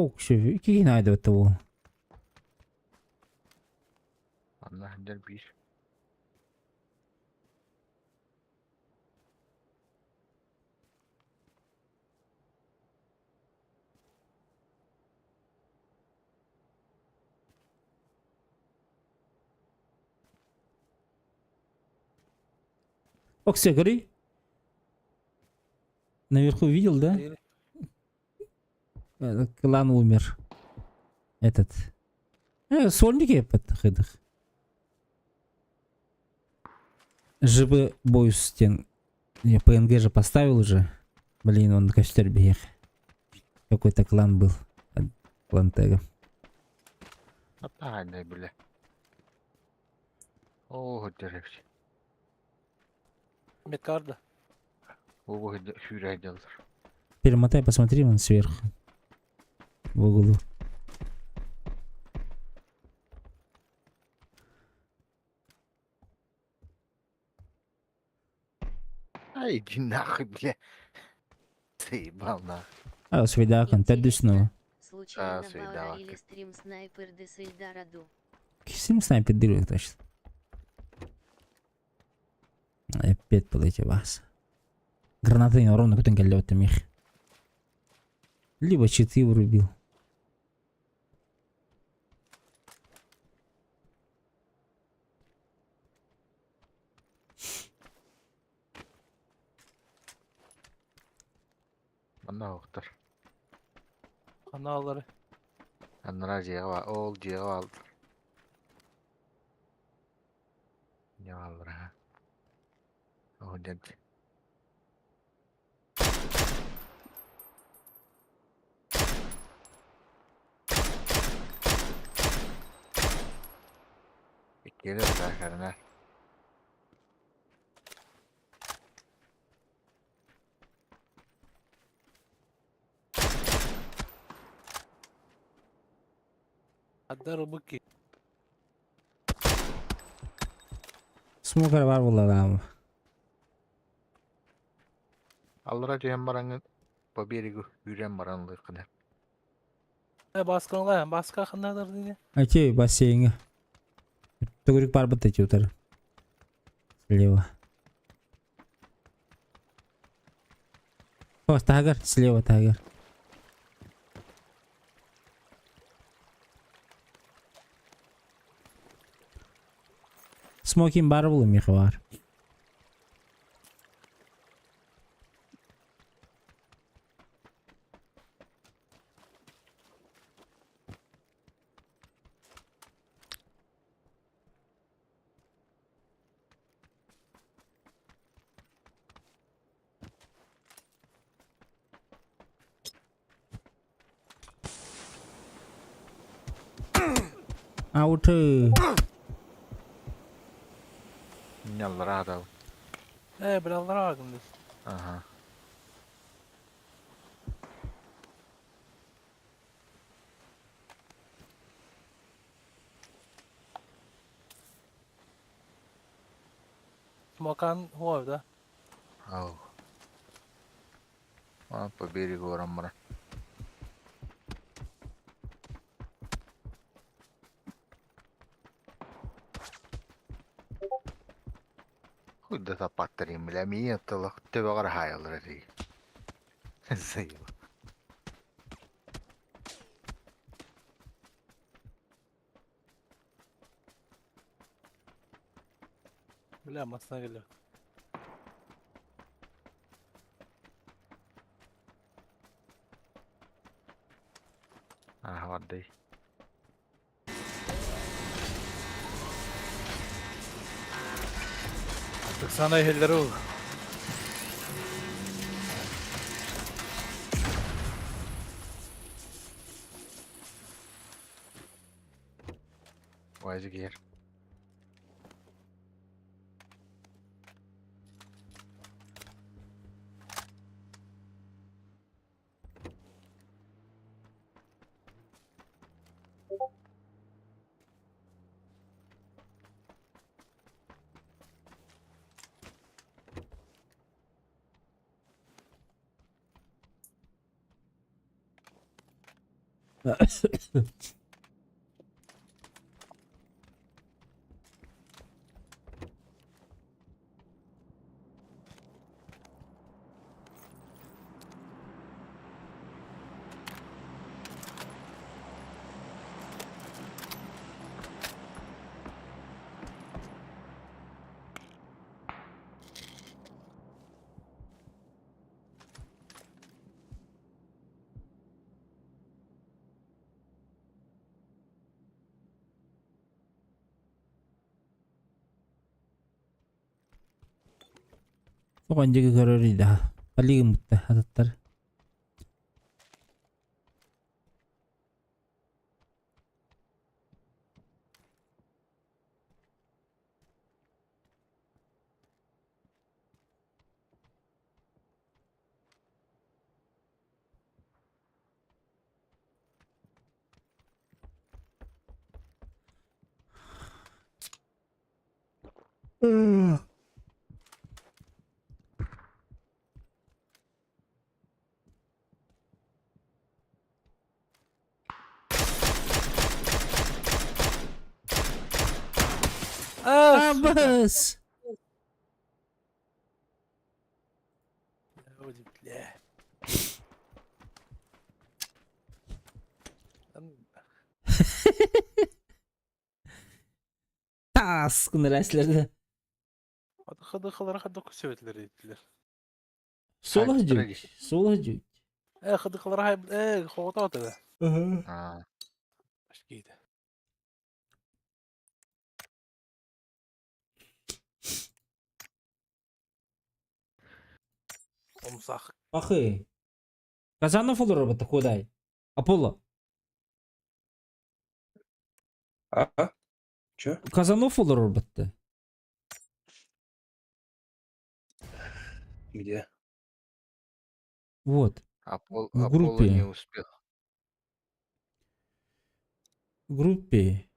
Ок, iki найды это был. Анна хандар биир. Оксе, гори. Наверху видел, да? Клан умер. Этот. Сольники под хыдах. ЖБ Бойс тен. Я ПНГ же поставил уже. Блин, он костер бег. Какой-то клан был. Клан тега. Аппаанай, бля. Оо, деревья. Метка бар да. Оо, сүүрээдэлэр. Перемотай, посмотри, он сверху. В углу. Ай, иди нахуй, бля. Заебал нахуй. А, свидакан, Интересно, снова. Случайно суйдаабакка. Баура или стрим снайпер Десельдараду. Стрим снайпер дыры точно. Опять подойти вас. Гранаты ровно көтөн кэллэ мих. Либо читы врубил. Манна оҕуттар. Ханаалары. Аннараа дьиэҕэ баа. Ол дьиэҕэ бааллар. Дьиэ бааллар аһа. Ол дьэ Иккиэлэр ытаахарына. Аддар ылбыт киһи. Смокер бар буолла Аллара түһэн бараҥҥын по берегу үүрэн баран ылыаххына. Э, баскаҥа, баска ханнадар диye. Окей, бассейҥҥа. Төгүрүк барбыт эти утары. Слева. О, таһыгар, слева таһыгар. Смокин баар буолла миэхэ баар. Out. Аллара атабын. Э, били аллара гынныс. Аха. Смокан хуа да. Ау. А, по берегу баран баран. Хуй да таппаттар бля, миин оттолох төбөҕөр хаайаллар этии. Заебал. Бля, масына келе. Аха бардый. Sana helleri ol. Вазик иһэр. Тоҕон дьиги көрөр да. Палигым бутта ататтар. Абыс! Бля. Таас гынар эслерде. Хыдыхалара хадык сөбөтлер диттилер. Соло жуть. Соло жуть. Э хыдыхалара хай э хоҕото да. А, Ашкейді. Омсах. Пахы. Казанов олорор кудай. Аполло. А? Чё? Казанов олорор бытты. Где? Вот. Апол, В Аполло группе. не успел. В группе.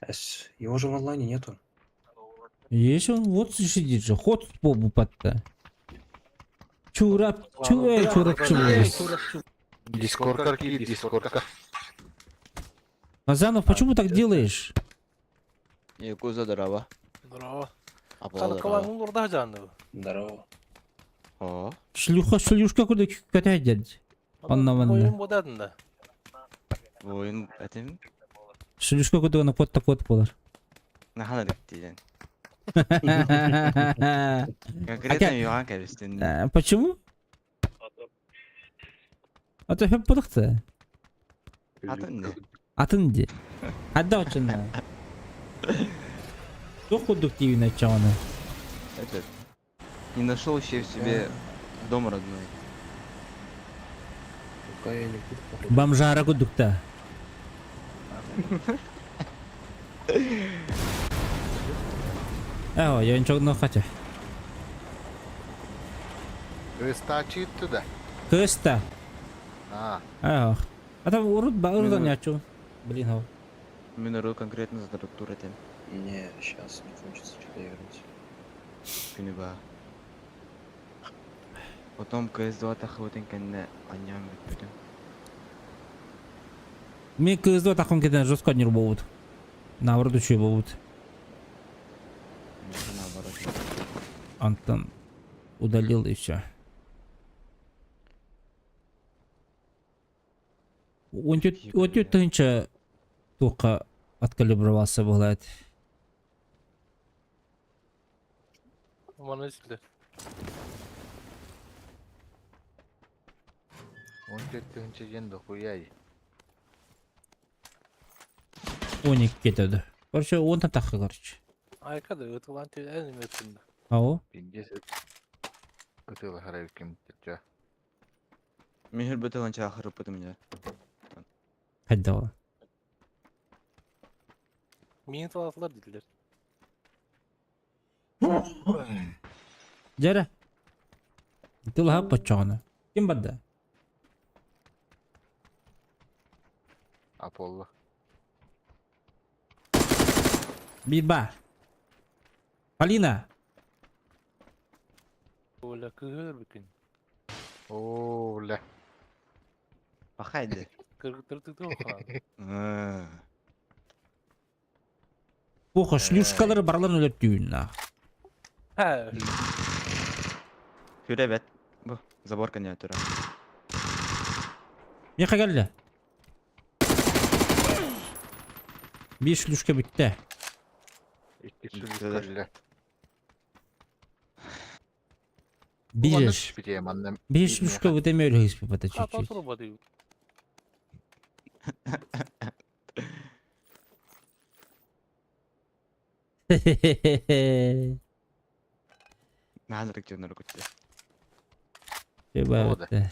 С, его же в онлайне нету. Есть он, вот сидит же, ход побу подта. Чурап, чурай, чурап, чурай. Дискорд, дискордка. Казанов, почему так делаешь? Якуза, здорово. Здорово. Аполло, Калан здорово. улурда жанды. Здорово. О, Шлюха, шлюшка, куда катать дядь? Анна ванна. Oyun bodadın da. воин этим Шлюшка куда на кот так вот полар. нахана диэн. Конкретно Йоан кэбистин. Почему? А то хэп подохта. Атын не. Атын ди. Адда очынна. Туох курдук диибин оччоҕуна. Этот. Не нашел еще в себе дом родной. Пока я не буду, походу. Бомжара курдукта. Эо, я ничего не хочу. Кыстачит туда. Кыста. А, Эо. А там урут ба урут Минут. не хочу. Блин, ау. Минору конкретно за структуру этим. Не, сейчас не хочется что-то играть. Күнү Потом CS2 тахыбытын кэннэ анньаан бүппүтүм. Мен КС2 такон кетен жестко не болот. Наоборот, еще болот. Наоборот. Антон удалил и все. Он тут тынча только откалибровался бывает. Маны üstüne. он төртінші енді хуяй. Оник кетеді. Короче, он там тақы, короче. Айка да ытылан тел en ötünde. Ау. Пиздец. Ытыла харай кем тетя. Михир бытылан чахырыппытым дьэ. Қайда ол? Мini talatılar dediler. Жара. Тылға патшағына. Ким барды? Аполло. Биба. Полина. Оля кыгыр бүкін. О, бля. Пахайды. Кыргыттыр оқыған. Оха, шлюшкалары барларын өліп түйін. Ха, Хүрэ бэт. Бу забор кэннэ турар. Меха келді. Бир шлюшка бітті. Икки Бүтүлэр. сүлүккөллө. Бир. Бир. Бир шлюшка өтеме өлі бата хата чуть-чуть. oturup atıyor. Наһаа дьоннору күттэ. Бата.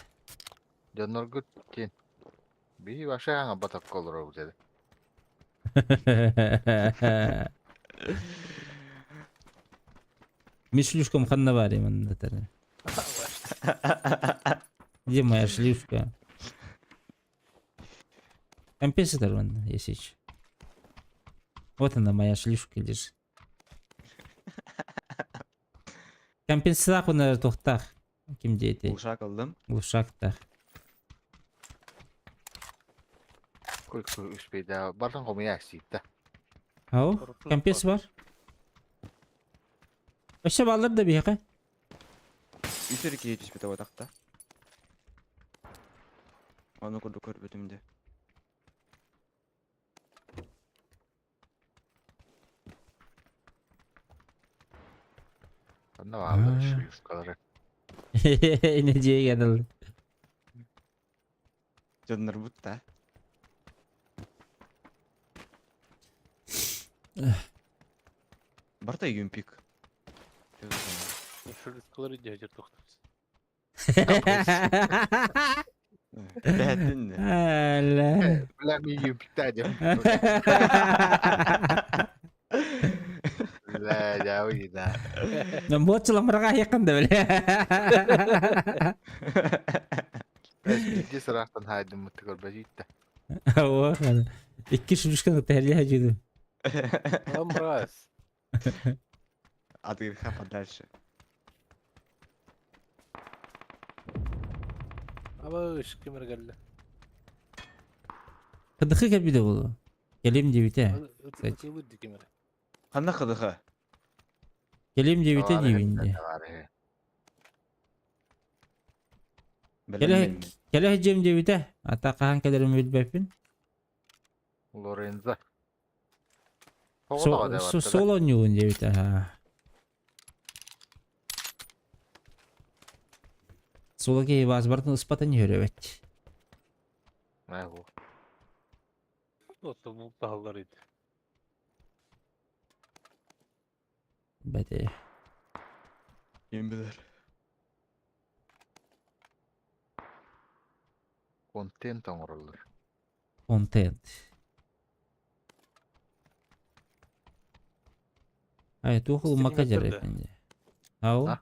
Дьонноргут тин. Би баша аңа батап колор деді. Мен шлюшкам ханна бар именно. Где моя шлюшка? Компенсатор вон, если ч. Вот она, моя шлюшка лежит. Компенсациялаах уонна туохтаах. Ким диэтэй? Глушак ыллым. Глушактаах. Кой успейда бартан хомуйа сиитта. Ау, компенс бар. Өссө бааллар да биһиэхэ. Үс эрэ киһи түспүтэ буотахта. Ону курдук көрбүтүм дии. Онно бааллар шлюшкалары. Не дьиэгэ дылы. Дьоннорбут да. Барта юмпик. Шлюшкалары дядя тохтор. Бэһэттин Әллә. Бля, ми юмпикта деп. Бля, я да. Вот чыламырга якын да бля. Биди сырақтан хайдым мытты көрбәжитті. Ого. Икки шлюшканы тәрле хәҗүдү. А мразь. От греха подальше. Абыш кемер кэллэ. Кыдыхы кәбиде булу. Келим дебите. Кстати. Ытылыр ди кемер. Ханна кыдыха? Келим дебите дибинде. Келе келе жем дебите. Ата кахан келерим билбеппин. Лорензо. Соло нюгун дебите. Соло ки баз бартын ыспатын йөрөбөт. Отто бу таһаллар ити. Бәте. Ким билер. Контент оңороллар. Контент. Ай, туох ылмакка Стриметтер жарайпын. Ау? А?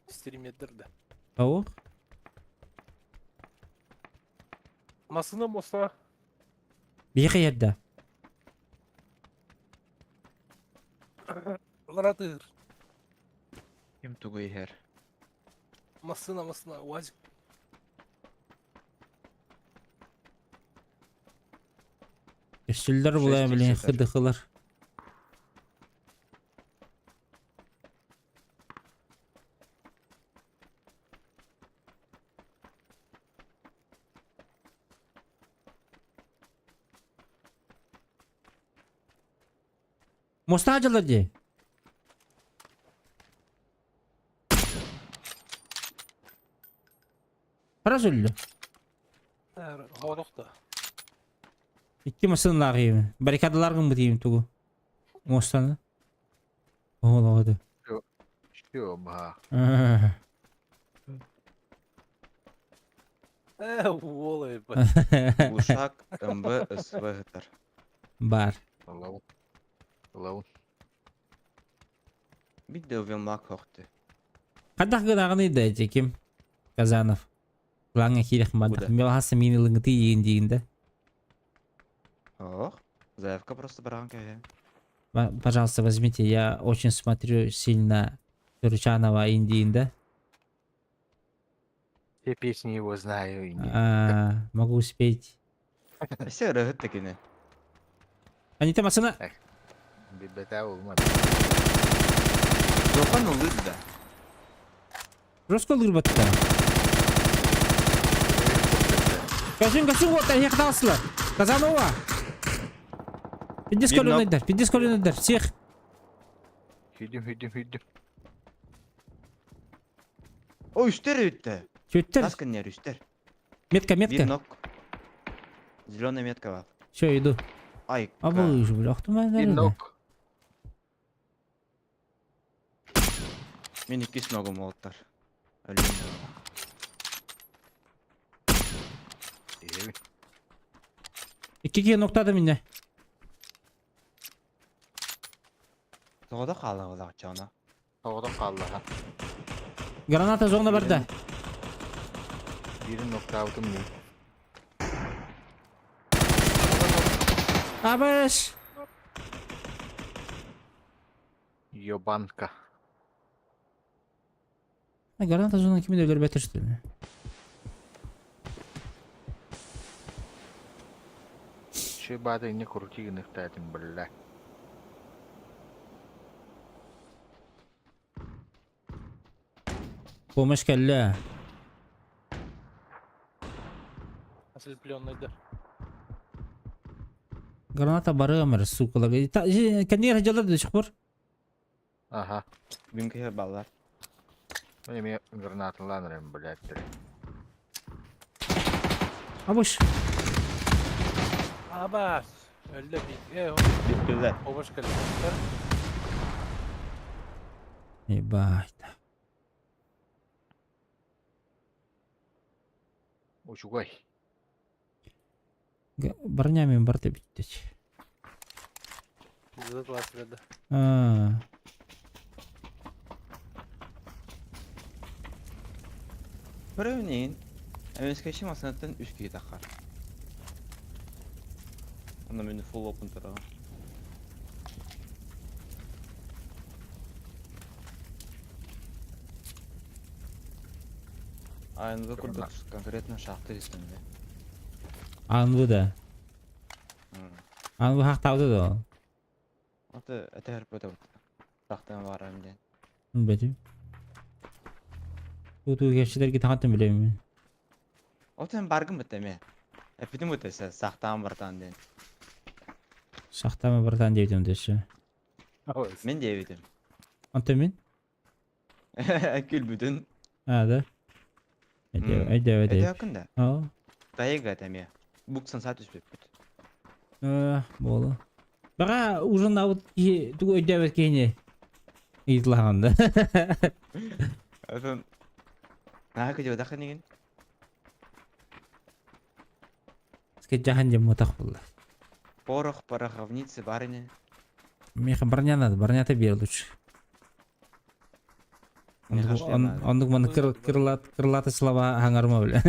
Стриметтер да. Ау? Масына моста. Биһиэхэ иһэрдэ. Ларатыр. Ким тугу иһэр? Масына масына уазик. Өссүллэр булая Шесть билин икситер. хыдыхылар. Моста дьылар дии. Раз өллө. Хоодохто. Икки массыналаах Баррикадаларгын бытыйым тугу. Мостаны. Оҕолоҕоду. Все, ма. Э, уола ебать. Глушак МБ СВ гытар. Бар. Лаун. Лаун. Бидде увемлак хохты. Хайдах гынаҕыный да эти ким? Казанов. Плаҥҥа киириэх бардах. Куда? Мелхаса миин ылыҥҥыты иин диигин да. Ох, заявка просто бараан кэһэ. Пожалуйста, возьмите, я очень смотрю сильно Турчанова Индиин да. Все песни его знаю. и не- А, могу успеть. Все ырыһыт такини. Они там асына. Билбэтэ olmadı. Дохан ылыт да. Жестко ылырбатта. Көсүн көсүн вот яқталсылар. Казанова. Пиздец Видно. коленайдар, пиздец коленайдар, всех. Хүдүм хүдүм хүдүм. О, үстер үтте. Чөттер. Таскан үстер. Метка, метка. Бир нок. Зеленая метка бар. Все, иду. Ай. А бұл уже, бля, охту Бир нок. Мен иккис ногум олуттар. Өлүм. Эби. Икки ноктады мине. Тоҕо хаалаҕылаах чаана. Тоҕото хааллаха. Граната зона барда. Бирин ноктаабытым мин. Абаш. Йобанка. Граната зона кими да өлөрбөтөр что ли? Шибаты не крути гыныхтаатын бля. Помощь кэллэ. Ослепленный да. Граната барыам эрэ, сука. Кэннигэр дьалар да чухпар. Аха. Бүгүн киһи баллар. Мен эмиэ гранаталаан эрэм, блядь. Абыш. Абас! Өллө бит. Э, Бүттүлэр. Обаш кэлбиттэр. Ебать. Учугай. Броня мен барта бүттүч. Пиздец да. А. Көрөбүн Эмискэчи массыынаттан үс киһи таххар. Онно мин full open тураҕын. АНВ курдук конкретно шахта истэнде. АНВ да. АНВ хахтаабыта да. Аты этэр бөтө шахтан барам диэн. Бэтим. Туту кэпсэтэргэ таҥаттан билэбин. Отон баргын бытта эмэ. Эппитим бытта сахтаан бартаан диэн. Шахтама братан диэбитим дөссө. Мин диэбитим. Онтон мин? Күлбүтүн. А, да? Өйдөө, өйдөө. Өйдөөкүн да. Оо. Тайга эмиэ. Буксан саа түспүппүт. Буолу. Баҕа ужин киһи тугу өйдөөбөт киһини ыйытылаһаҕын да. Отон Наһаа кыдьыбатах инигин. Скетчахан дьэ мутах булла. Порох, пороховницы, барыня. Миэхэ броня надо, бронята биэр лучше. Миэхэ шлем надо. Оннук маны крылат крылатый слова хаҥарма бile.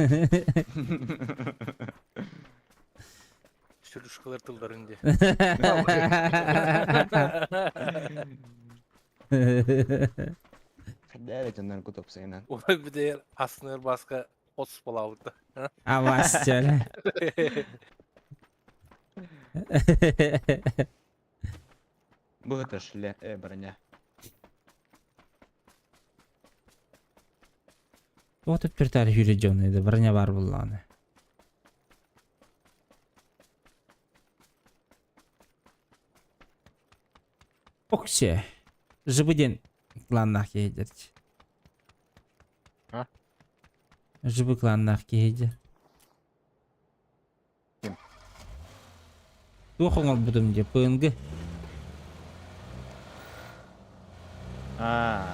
Сүрүшкалар тылларын дии. Хайда эрэ дьоннор кутупсайынан. Улай бидээр асныр баска отус балаабыта. Авас чale. Бу это шле, броня. Вот өттүртәр хүрэ дьон еді броня бар буллааны. Оксе. Жыбы кланнах киһидер. А? Жыбы кланнах киһиди. Ким? Туох оҥорбутум дии ПНГ. А,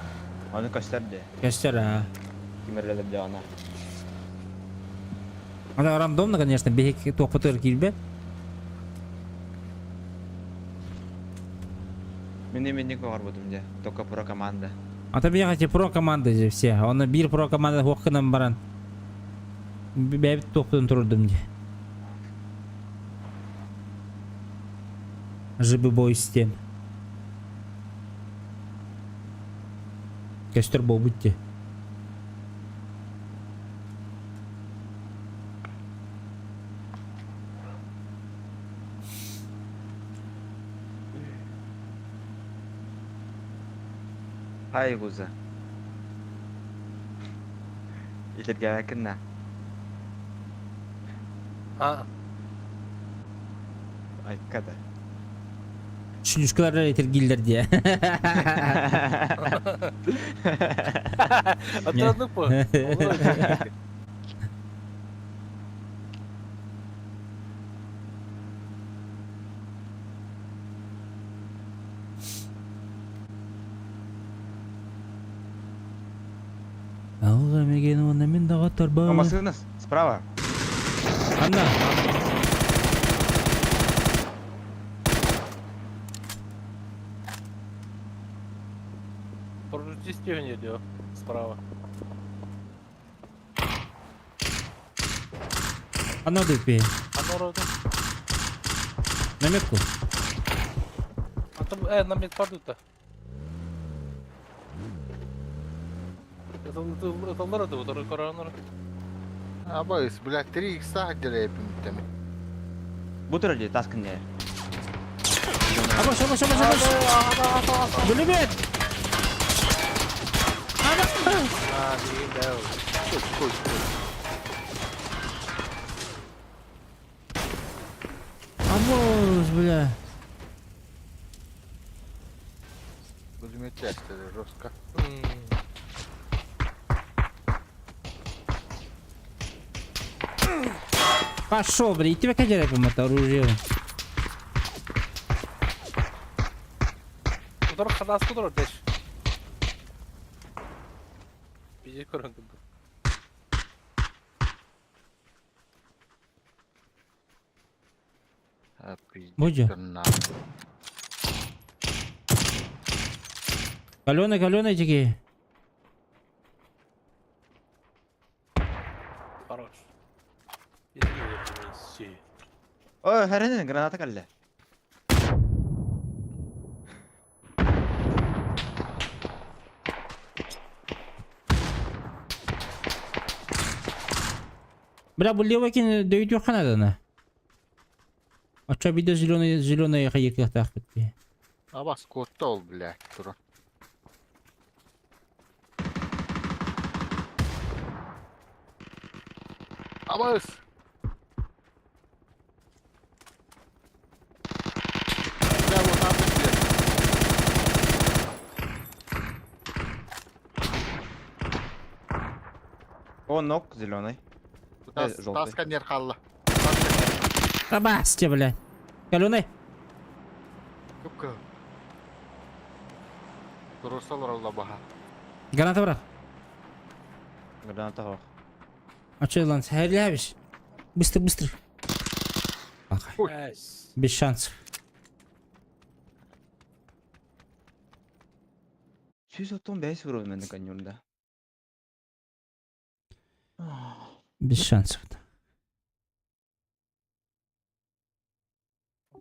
ону көстөр дии. Көстөр аа. Кимерлелер дьоно. Ана рандомно, конечно, биһик туохпутугар киирбэт. Мин именник оҕорбутум дии. Только про команда. А то биһиэхэ про команда же все. Оны биир про команда хуохкынан баран. Бэйэбит туохпутун турдум дии. Жыбы бойс диэн. Көстөр буолбут дии. Хай гуза. Итиргээкин на. А, Айка да. Шлюшкалар этиргииллэр дии. Атыраны по. Алға меген оны мен даға О, машина справа. Анна. Прожути идет справа. Анна дыпи. Оно ровно. На метку. А там, на медпаду-то. Ыталлар это, который коронер. Абайс, блядь, 3 икса дерепим. Бу турар дии, тас кэннэ. Абаш, абаш, абаш, абаш! Пулемет! А, не, да. Кой, кой, кой. Абаш, бля. Пулемет жестко. Пошел, бля, и тебя кадерепим это оружие. Удар хадас кудар деш. Бiji көрөн курдук. А, пиздец, Будь. на. Каленый, каленый такие. Хорош. Ой, хэрэнэн граната кэллэ. Бля, бу левый кин дөйдү ханадана. А чё видео зеленый зеленый хайык так битти. Абас куотта ол, блядь, тура. Абас! Бля, вот надо, блядь. О, нок зеленый. Тас, Желтый. тас сканер халла. Абас тебе, бля. Каленый. Купка. Турусалар алла баха. Граната брат. Граната ох. А чё, лан, хәрләбеш. Быстро, быстро. Ах, без шансов. 135 урон мен конюрда. Без шансов.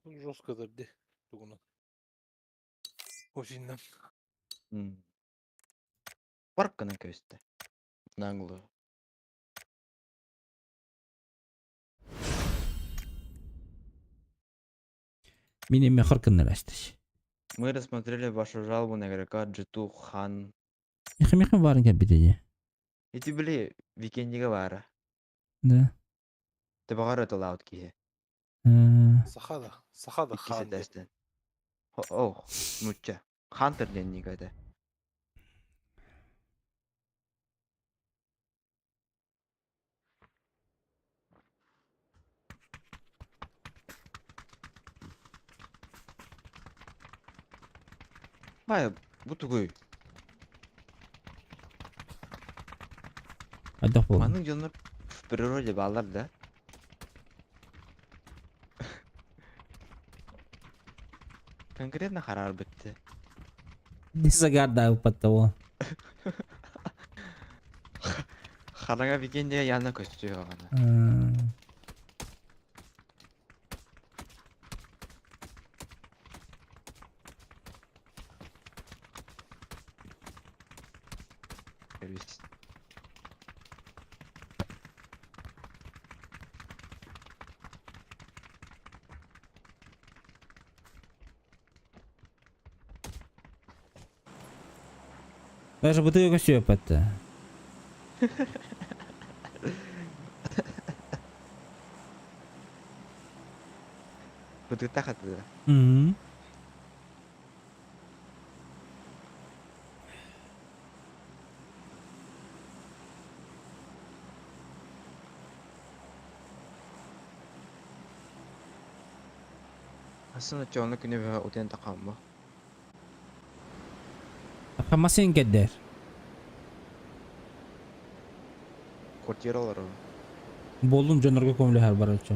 Жестко да Тугуна. Очень нам. Парк на көстө. Наглую. Мине мехор кыннарастыш. Мы рассмотрели вашу жалобу на игрока G2 Хан. Мехе мехе барын кәп. Эти были викендиге бара. Да. Ты багар это лаут кие. Сахада. Сахада хан. Иккиси О, нучча. Хантер ден нигада. Бай, бу тугуй. Айдак бол. Манын дьоннор в природе баллар да? Конкретно харар бітті. Не загадал под того. Харага викенде янына көстүү гана. Сервис. Даже бутылка все это. Бытыта хатыда. Угу. Асына чоны күнү бөһө утен такамма. Хамасын кедер. Квартиралар. Болдун жонорго көмүлө хар барачы.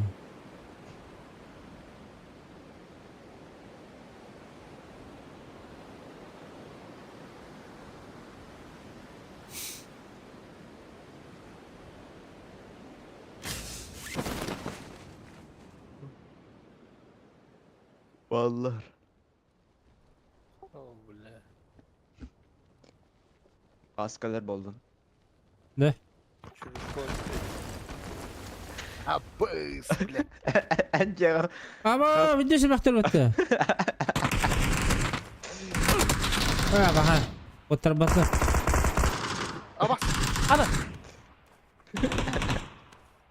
Баллар. О, бля. Каскалар болдун. Да. Абыс, бля. Эн дьиэҕэр Ама, видишь, бахтар батта. А, баха. Оттарбатта. Абас. Ана!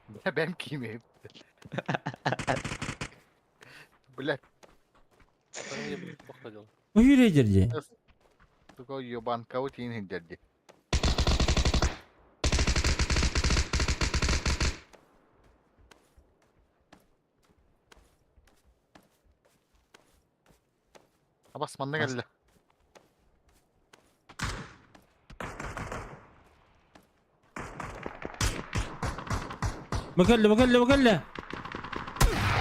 Бля, бэм кимим. Бля, Уйрейдер дии. сука, ебанка тиин хиндерди. Абас манна кэллэ. Бакалла, бакалла, бакалла.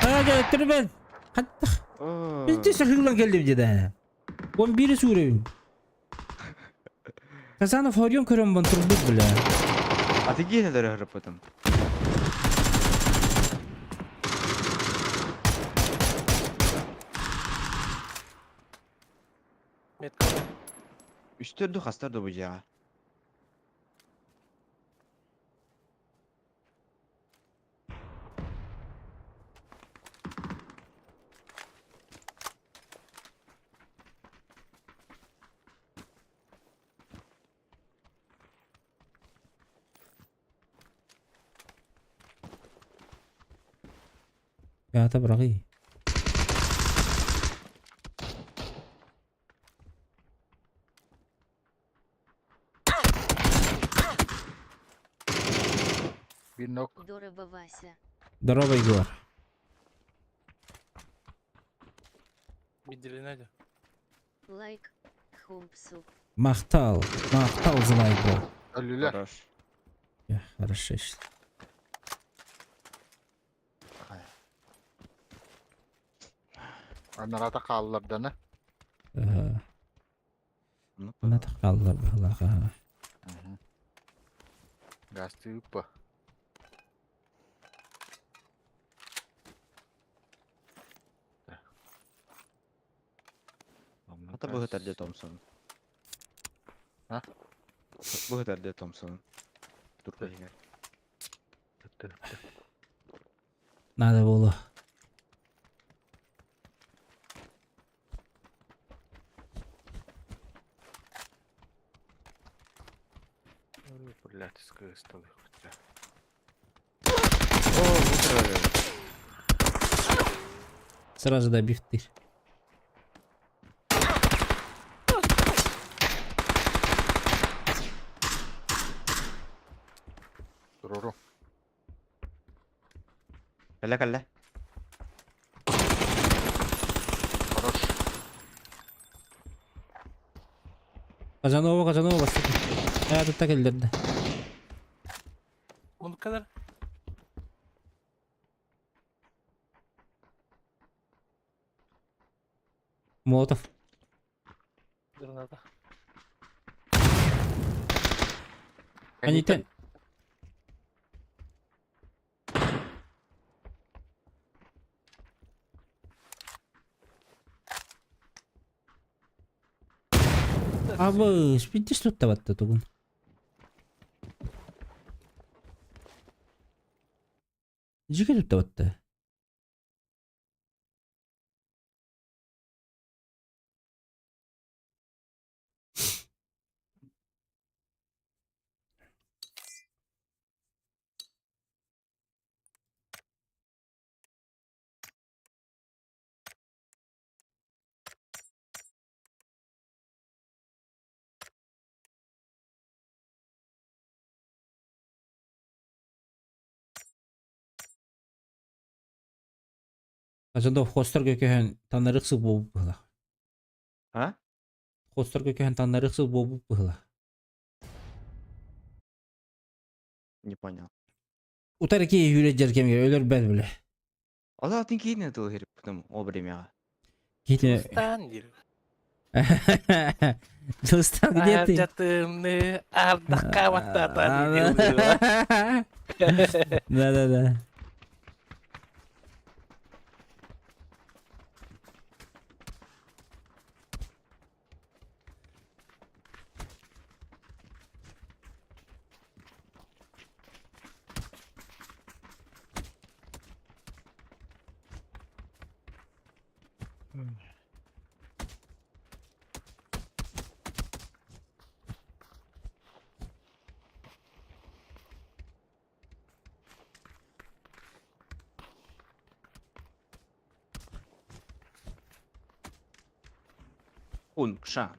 Аа, түрбен. Хаттах. Битти сахылан келдим деді. Он бири сүрөйүн. Казанов хорьон көрөн бон турбут бля. А ты где это потом? Метка. Үстөрдү хастар да бу дьиэҕэ. Пята быраҕыы. Биир нок. Дороба Вася. Здорово, Егор. Видели Надя? Лайк. Хумпсу. Махтал. Махтал за лайк, бро. Өллүлэр. Хорош. Я, хорошо. Анарата хааллардана. Ага. Ну, Она хааллар быһыылаах. Ага. Гасты уппа. Ата быһытар дии Томпсон. А? Быһытар дии Томпсон. Турка иһигэр. Надо было. Блядь, скрысталы. О, выиграли. Сразу добив ты. Туруру. Кэллэ кэллэ. Хорош. Казанова, Казанова басты. А, тут так элдерді. Bunu kadar. Молотов. Граната. Они тен. Абы, спинти тут табатта тугун. Жиге тут табатта. Казандов хостор көкөһөн танарыксы болуп быһыла. А? Хостор көкөһөн танарыксы болуп быһыла. Не понял. Утар ки хүрэ жеркемге өлөр бәл биле. Ала атын кейин это херip потом о время. Ките. Стан диир. Дустан, где ты? Ардатымны ардакка баттата. Да-да-да. Ункшан.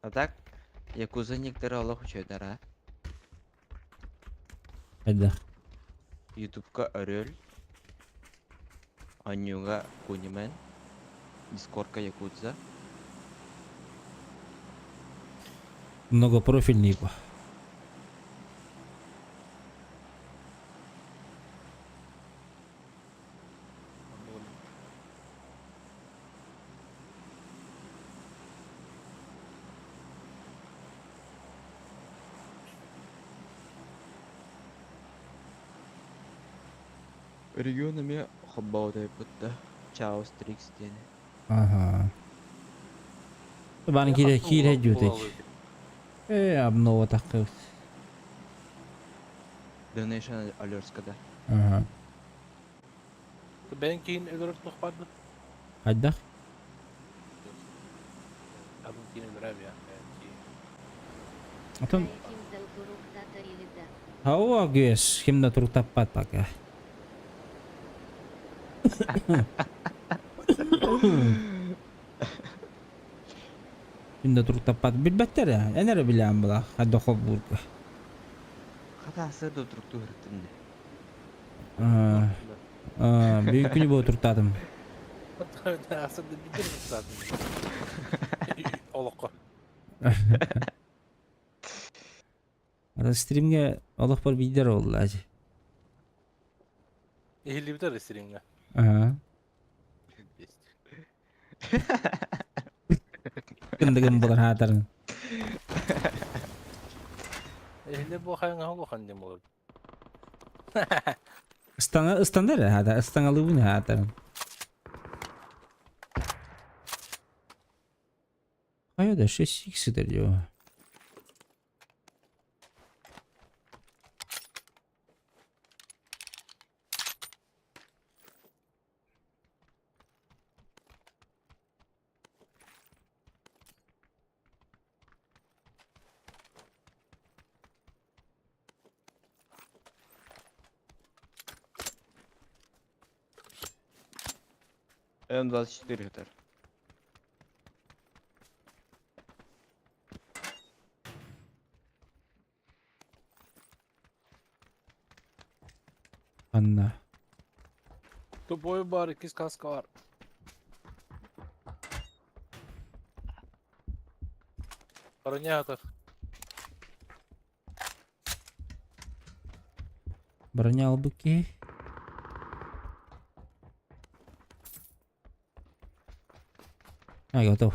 А так, Якуза некоторые олох үчүгэйдэр аа. Хайдах? Ютубка Орел, Анюга Кунимен, Дискордка Якудза. Многопрофильный по. Регион эмиэ холбоотойбут да. Чао Стрикс диэни. Ага. Баны киирэ киирэ дьүөтэй. Э, обнова таххыбыт. Donation Алерска да. Ага. Бэйэҥ киһин өлөрөр туох баар дуо? Хайдах? Атын киһини өлөрөөм я. Бэйэҥ киһи. Отон Ким дал туруктата или да? Хауа гүэс, ким да туруктаппат пока. Ким да туруктаппат билбэттэр ээ. Эн эрэ билээн була хайдах холбуурга. Хата да туруктуу сырыттым дии. Бүгүн күнү буо туруктаатым. Асырды билдир туруктаатым. Олоххо. Ата стримге олохпор биидер буолла. Иһиллибитэр стримҥэ. Ага. Кындыгын булар хаатарын. Иһиллэр бу хайаҥа улахан диэн буолар. Ыстана ыстанар хаата ыстаҥалыыбын хаатарын. Хайа да 6 икс сытар дьоо. М24 этэр. Анна. Тупой бар, иккис каска бар. Броня атар. Броня албыт киһи. А, готов.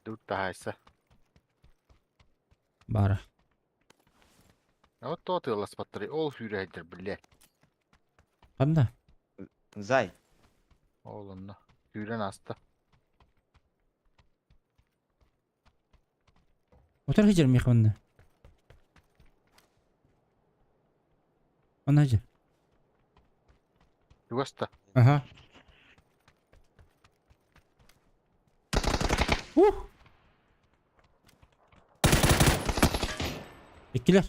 Тут таһайса. Бара. Вот тот ыласпаттары ол сүүрээдер биле. Ханна? Зай. Ол онно. Сүүрэн аста. Утар хижер миэх манна. Манна хижер. Чугаста. Ага. Ух! Иккилэр.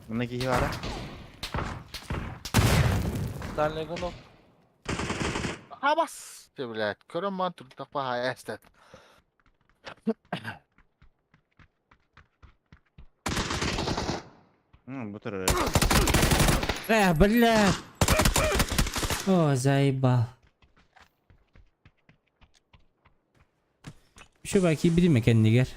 Манна киһи баара. Дальний гынок. Абас! Ты, блядь, көрөн ман турдах баха эстет. Бу турар. Э, блядь! О, заебал. Еще баки билим кэннигэр.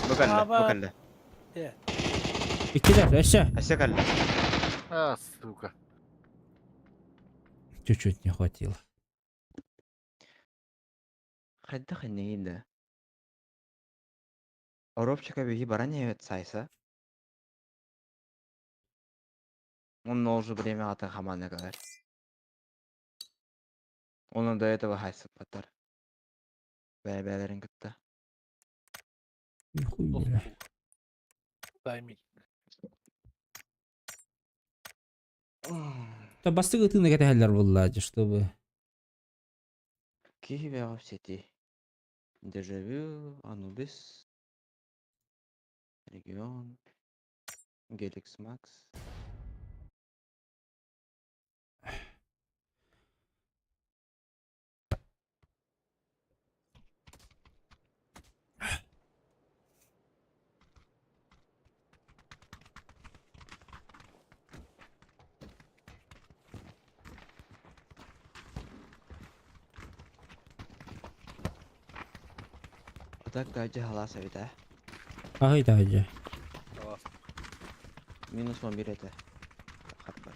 Бу кэллэ, бу Аба. кэллэ. Иккилэр, өссө. Өссө кэллэ. Ас. Сука. Чуть-чуть не хватило. Хайдах иннигин да? Оробчика биһи баран иһэбит сайса. Он уже время атын хамаана кэлэр. Онон до этого хайсыппаттар. Бэйэ-бэйэлэрин кытта. Нихуй, бля. Тайминг. Та бастык ытыыны кэтэһэллэр буоллаачы, чтобы Киһи бэҕэ в сети. Дежавю, Анубис, Регион, Геликс Макс. А так дальше халас эбит ээ. Аһый таһыдьа. Минус 11 этэ. Хатбар.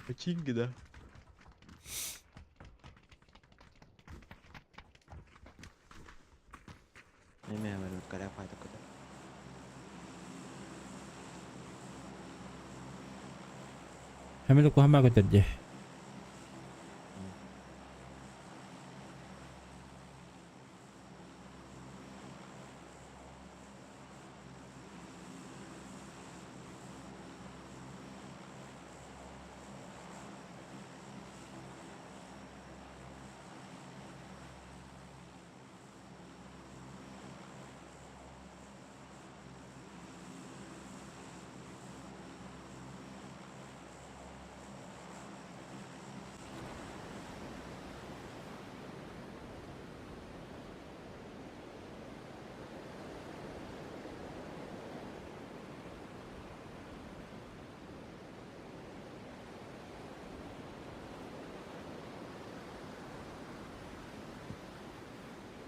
Починки, да? Эме барбыт кара файда көтөр. Хэмиле куһама көтөрдө.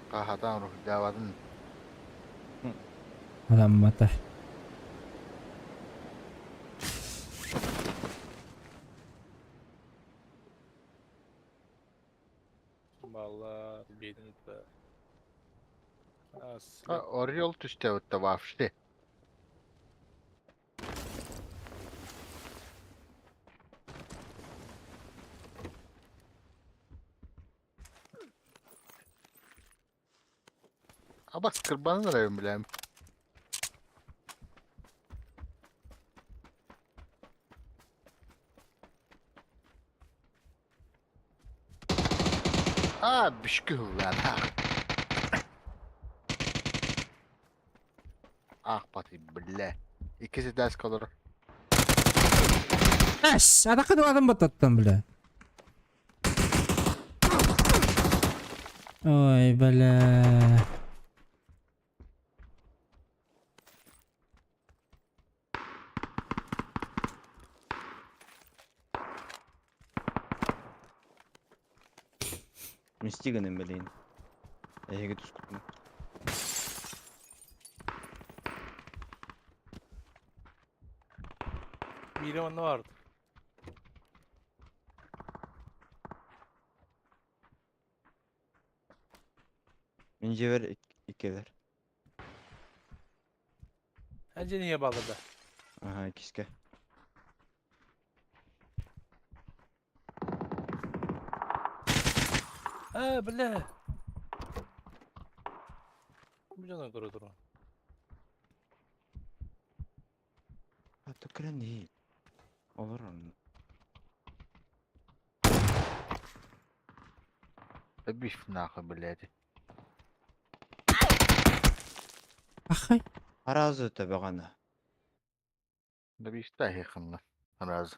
Хахатан рухдаватын. Аламмата. Баллар, беден да. Орел түстәвітті вообще. Абас кырбанын район билем. А, бишки lan ha. Ah pati бля. Ikisi ders kalır. Эс, атакы адам баттаттан, бля. Ой, бля. Мистиганын билейин. Эһиги тускутун. Biri onda vardı. Мин дьиэбэр иккилэр. Bence niye bağladı? Аха, иккискэ. Ha бля. Bu canı kuru duru. А кэлэн иһин. Олор онно. Биф нахуй, блядь. Ахай. Аразы төбөҕөнө. Да биф та хехынна. Раз.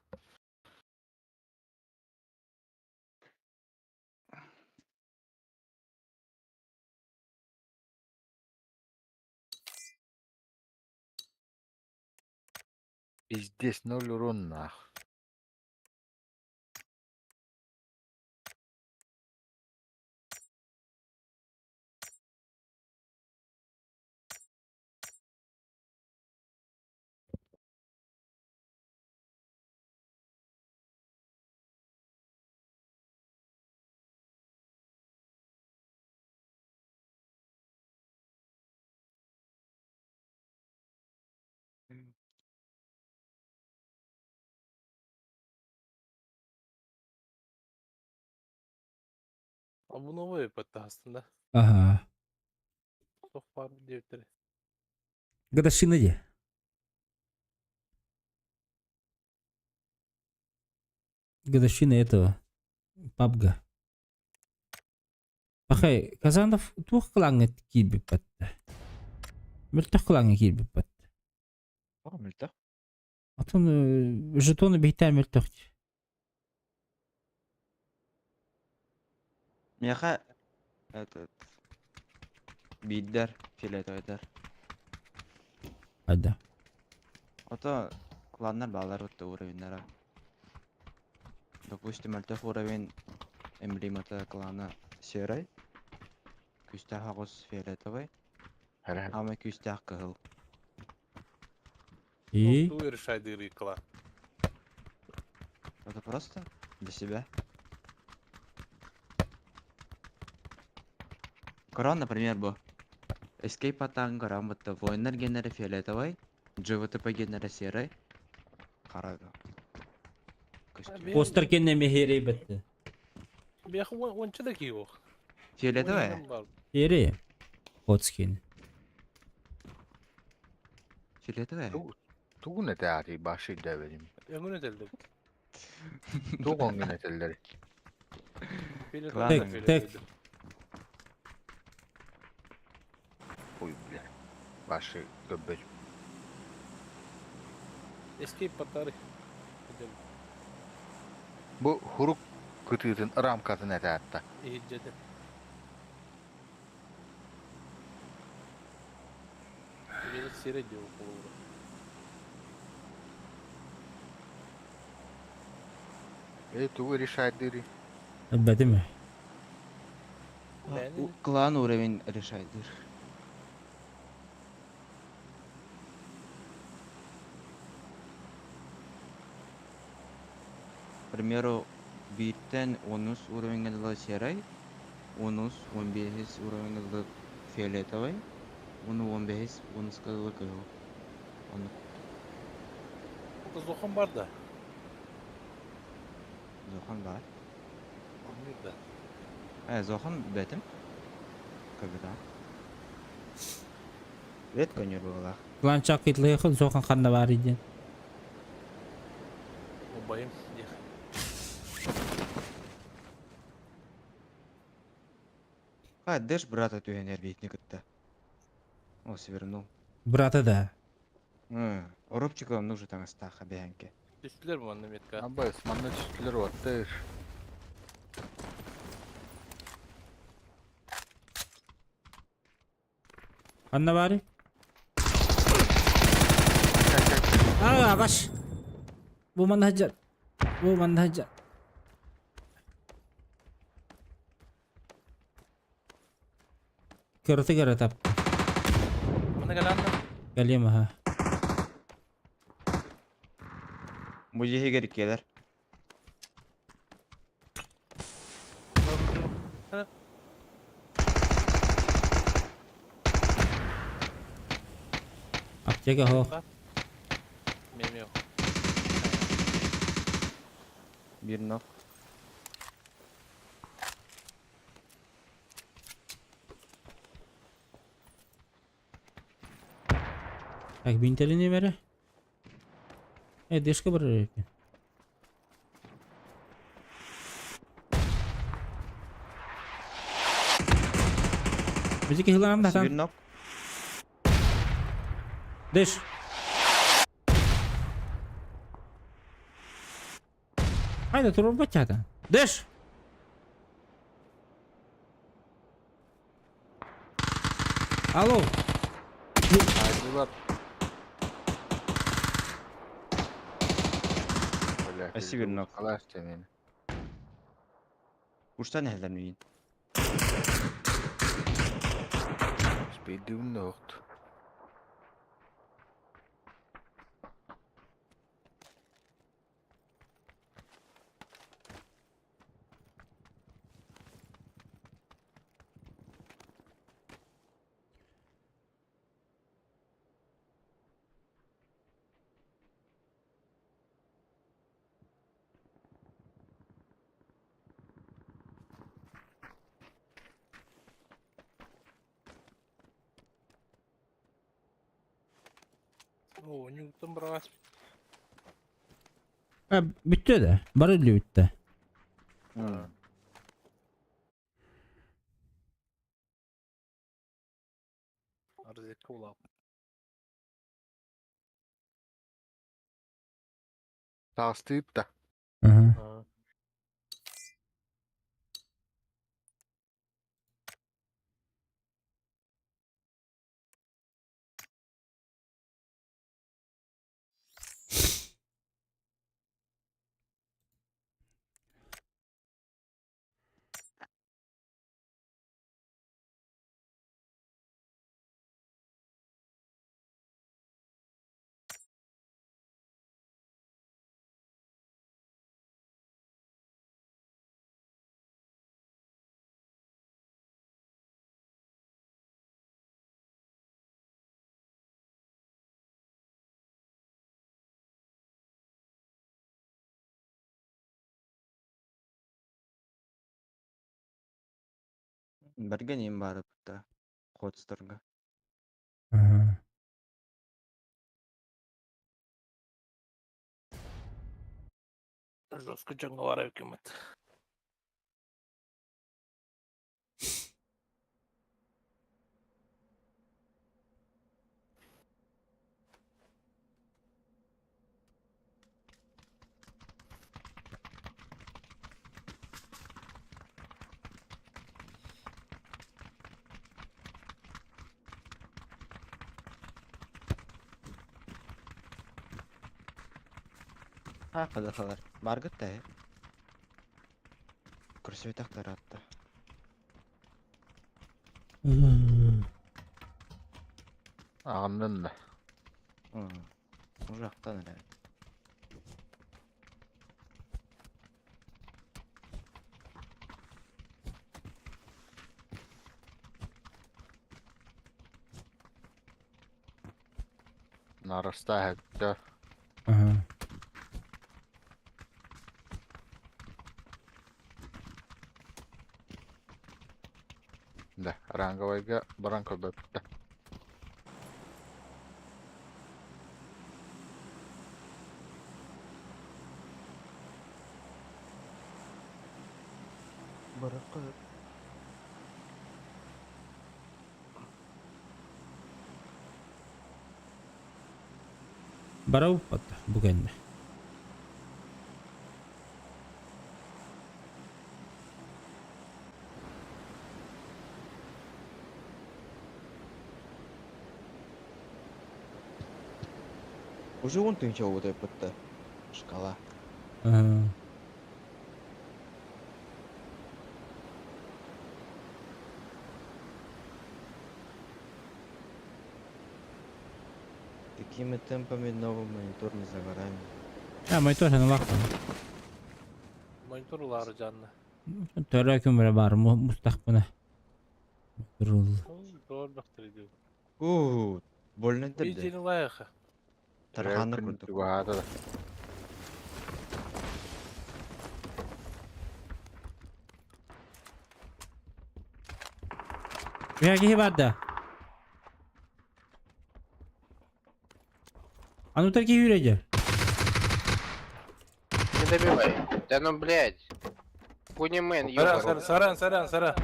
Пиздец, ноль урон нах. А бу новый эпэтте aslında. Ага. Çok var diyebilirim. Годовщина де. Годовщина этого. Пабга. Пахай, Казанов туох клаҥҥа киирбиппэт. Мөлтөх клаҥҥа киирбиппэт. О, мөлтөх. Оттон жетоны биһиттээ мөлтөх. Миэхэ этот биирдэр фиолетовайдар. Хайда. Ото кланнар баалар отто уровеннара. Допустим, мөлтөх уровень эмблемата клана серый. Күүстээх аҕыс фиолетовый. Хара. Ама күүстээх кыһыл. И Ту решай дыры клан. Это просто для себя. Корон, например, бу. Escape атаан көрөн бутта воиннар геннere фиолетовый, GVTP геннere серый. Хара. Көстүү. Постер кэннэ мехерей бэтте. Бияхы онча да кии ох. Фиолетовый? Херей. Хотскин. Фиолетовый? Тугун этээри башы дэбэрим. Ömür ödeldi. Тугун этэллэри. Клан. Tek, tek. Ой, бля. Башы көбөр. Escape patары. Бу хурук кытыытын рамкатын этээттэ. İyice Beni seyrediyor bu Э, тугу решает дыры. Бэтим. Клан уровень решает. К примеру, бииртэн онус уровеньга дылы серый, онус, 15 уровеньга дылы фиолетовый, уну 15, онуска дылы кыһыл. Оннук. Зохан бар да. Зохан бар. Olmuyor da. Зохан бэтим. Капитан. Редко не было. Клан чакытлыхын сохан ханна бар иден. O bayım. А, дэш брата түһэн эрбиитини кытта. О, свернул. Брата да. Оропчиком нужно там астаха бэһэнке. Düştüler mi annem metka? Абы манна түстүлэр оттыр. Ханна бары? А, баш. Бу манна хаджар. Бу манна хаджар. Көрөтө көрөтө. Bana gelen de. Кэлиэм аха. Музейге келер. Аптека хоох. Benim yok. Бир нок. Так, бинтелини бере. Э, дешка бар. Бизики хыланам да Бир там. нок. Деш. Хайда туруп бачата. Деш. Алло. Айдылар. Спасибо, Ирнок. Халаас мен. Ушта нехлер миин. Спидүм нохт. О, Ньютон брас. Ha, bitti de. Barıllı bitti. Арзека улап. Таастыып да. Hı. Берген им барып та. Хотсторга. Hı. Жестко джангалара үкімет. Ha kadar. Баргыт та. Көрсөтак таратта. Ағымнан да. Ужақтан эле. Нараста хәтта. Hı. Да, ранговайга баран көрбөптө. Баракка. Барау patla bu kendi. Уже он тынча вот бітті. Шкала. Hı. Такими темпами новый монитор не за горами. Ya monitör sen bak. Монитор улары жанна. Törö kömüre var mustakbına. Durul. Doğru бақтыр иди. Уу, больно Bir да. жени лайықы. Тарханы курдук. Тугаата да. Bir erkeği var da. Anu terki yürüyecek. Не добивай. Да ну, блядь. Кунимен, Саран, ёбаный. саран, саран, саран.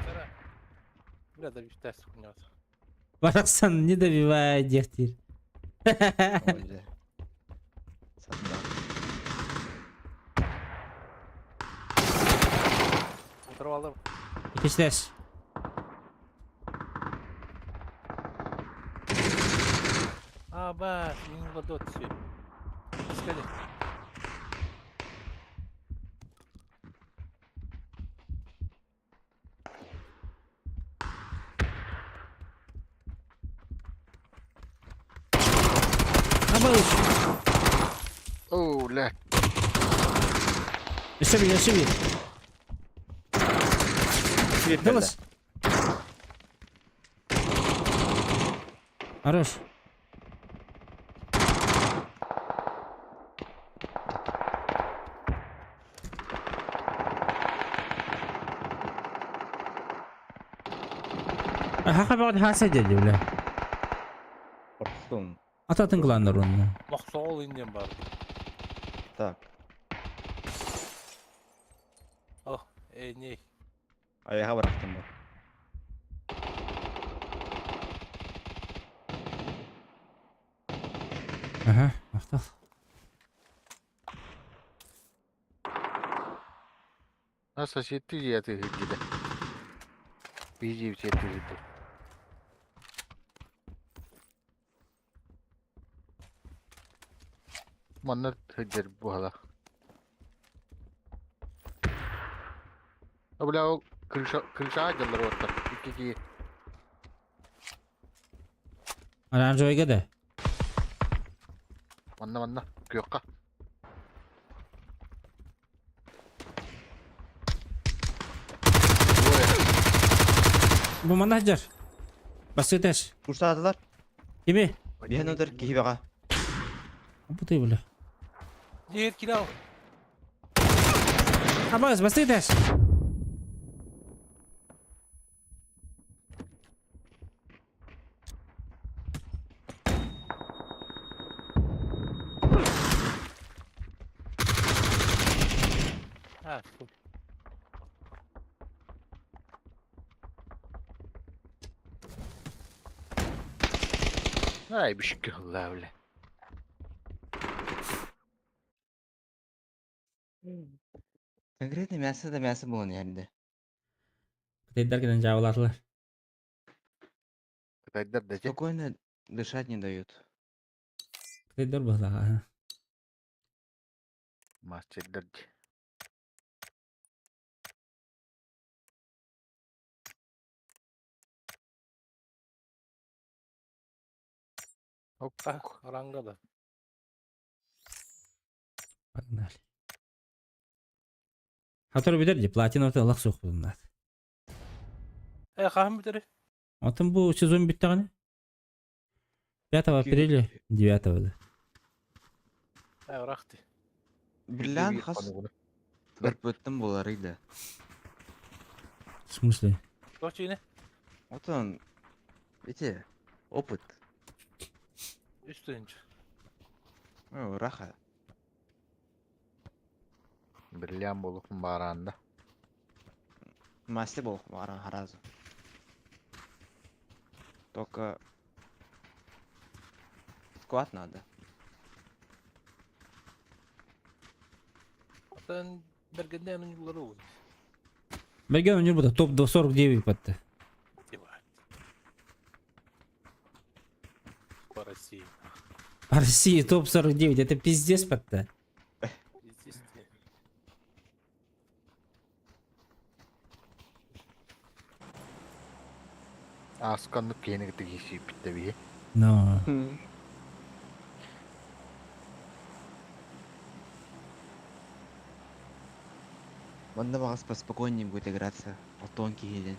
Бля, да бифтәс хуйня. Бараксан не добивай дехтир. Ой, Сатта. Отырып алдым. İkişler. А, ба, минула дот все. Скажи. Абалыш. Оо, бля. Өссө bir, өссө bir. Дылыс. Хорош. Хаха баҕар хааса деді бля. Хорсун. Ататын кылааннар онно. Мохсоҕол иннин бар. Так. О, э, не. Айаха бырахтым бу. Аха, махтал. На соседти дьиэти сылдьыта. Биһиги сиэти сылдьар. Манна сылдьар буолар. А бля ол крыша крышаҕа дьаллар уоттар. Икки киһи. Оранжевыйга да? Манна манна күөххэ. Бу манна сылдьар. Бассыташ. Курсаатылар. Кими? Биһэн өтөр киһи баҕа. Бу ты бля. Дьиэр кирал. Абас, бассыташ. А, фу. Ай, бишкелла, бля. Конкретно мясо да мясо буолан иһэрдэ. Кытайдар кэлэн дьаабылаатылар. Кытайдар да че. Спокойно дышать не дают. Кытайдар быһылаах. Мастердар дьэ. А, ранга да. Погнали. Хатыр бүтэр дии, платина ылах суох буолуннаат. Э, хаһан бүтэрий? Оттон бу сезон бүттэҕинэ? 5 апреля, 9 да. Э, ырахты. Бриллиант хас ырпыттым буоларый да. В смысле? Туох чиини? Отон ити опыт. Үс тыһыынча. О, ыраха. Бриллиант буолуохпун баҕараан да. Мастер буолуох баҕаран сразу. Только склад надо. Оттон бэргэннээн унньуллары угун. Бэргэн унньур топ 49 батта. Ебать. По России. По России топ 49, это пиздец батта. Естественно. Аасканнык киһини кытта киирсииппит да биһи. Но. Манна баҕас поспокойнее будет играться. Алтон киһиден.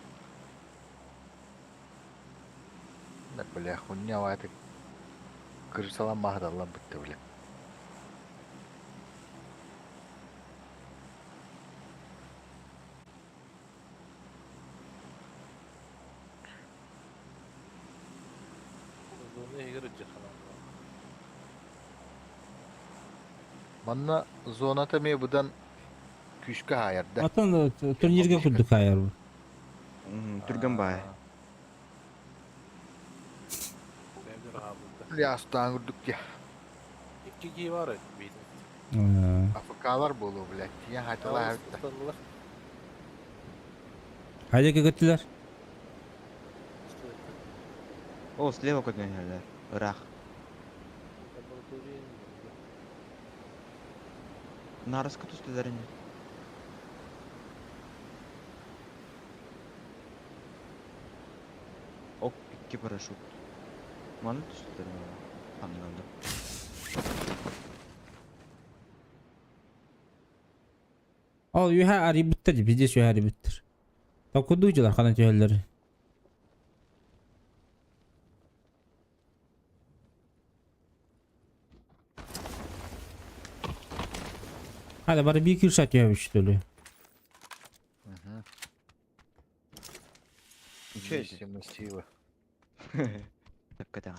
Да бля, хуйня вааты. Кырсалан маһадаллан бытта бля. Зона иһигэр ыдьахана. Манна зоната эмиэ быдан күүскэ хаайар да. Оттон турнирга курдук хаайар бу. Түргэн баай. Бэйбир хаалбыта. Бля, астаан курдук дии. Икки киһи бар биитин. АФК-лар буолуо, блядь. Тиийэн хаайталаа эбит да. Ыстаннылар. Хайда көттүлэр? О, слева көтөн Ыраах. Лаборатория. Нарыска түстүлэр ини. Ок, икки парашют. Манна түстүлэр ини. Ханнанды. Ол үөһэ арыйбыттар дии, пиздец үөһэ арыйбыттар. Токкудуу дьылар ханан түһэллэр. Hadi бары биир кырса түһэбит что ли? Угу. Ничего себе. Независимые силы. Так это.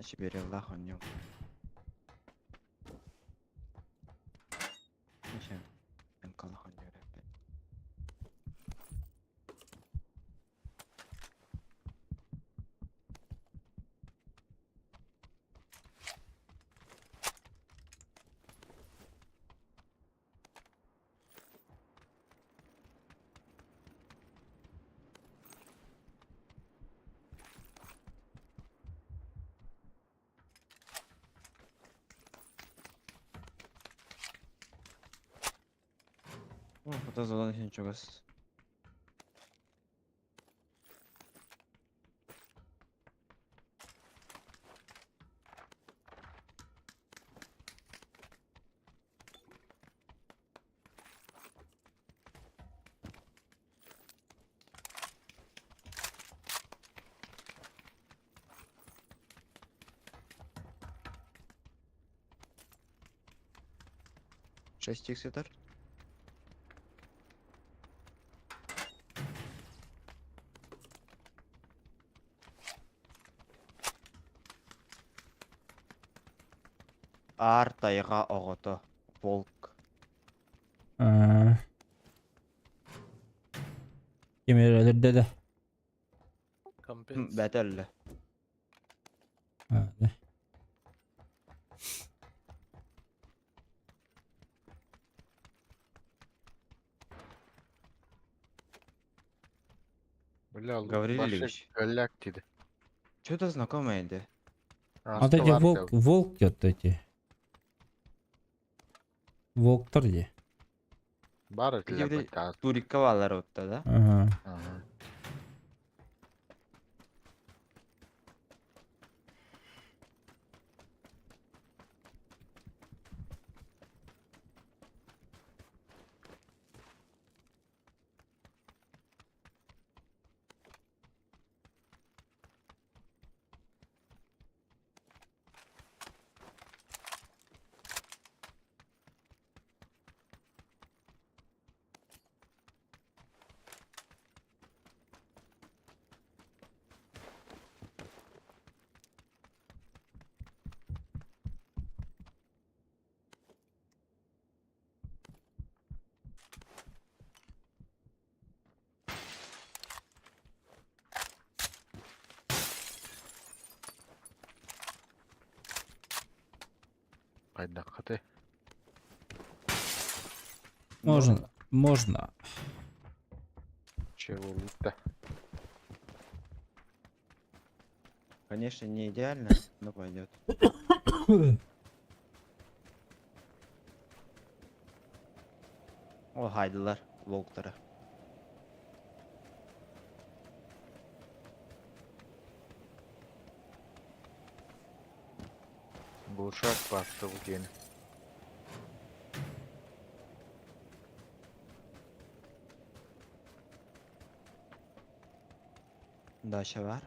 Сибирь он Фотозона чугас. Шесть икс. Ар тайга оҕото. Волк. Аа. Ким өлөрдө да? Компенс. Бәтәлле. А, да. Бля, Гаврилович. Голяк dedi. Что-то знакомое да. Вот эти волк, волки вот эти. Волктар где? Бар Где для быта. Туриковалар отта, да? Ага. Ага. Кайдаккаты. Можно. Можно. Чего лутта? Конечно, не идеально, но пойдет. О, хайдылар, волктары. Глушак басты bu gene. Дача бар.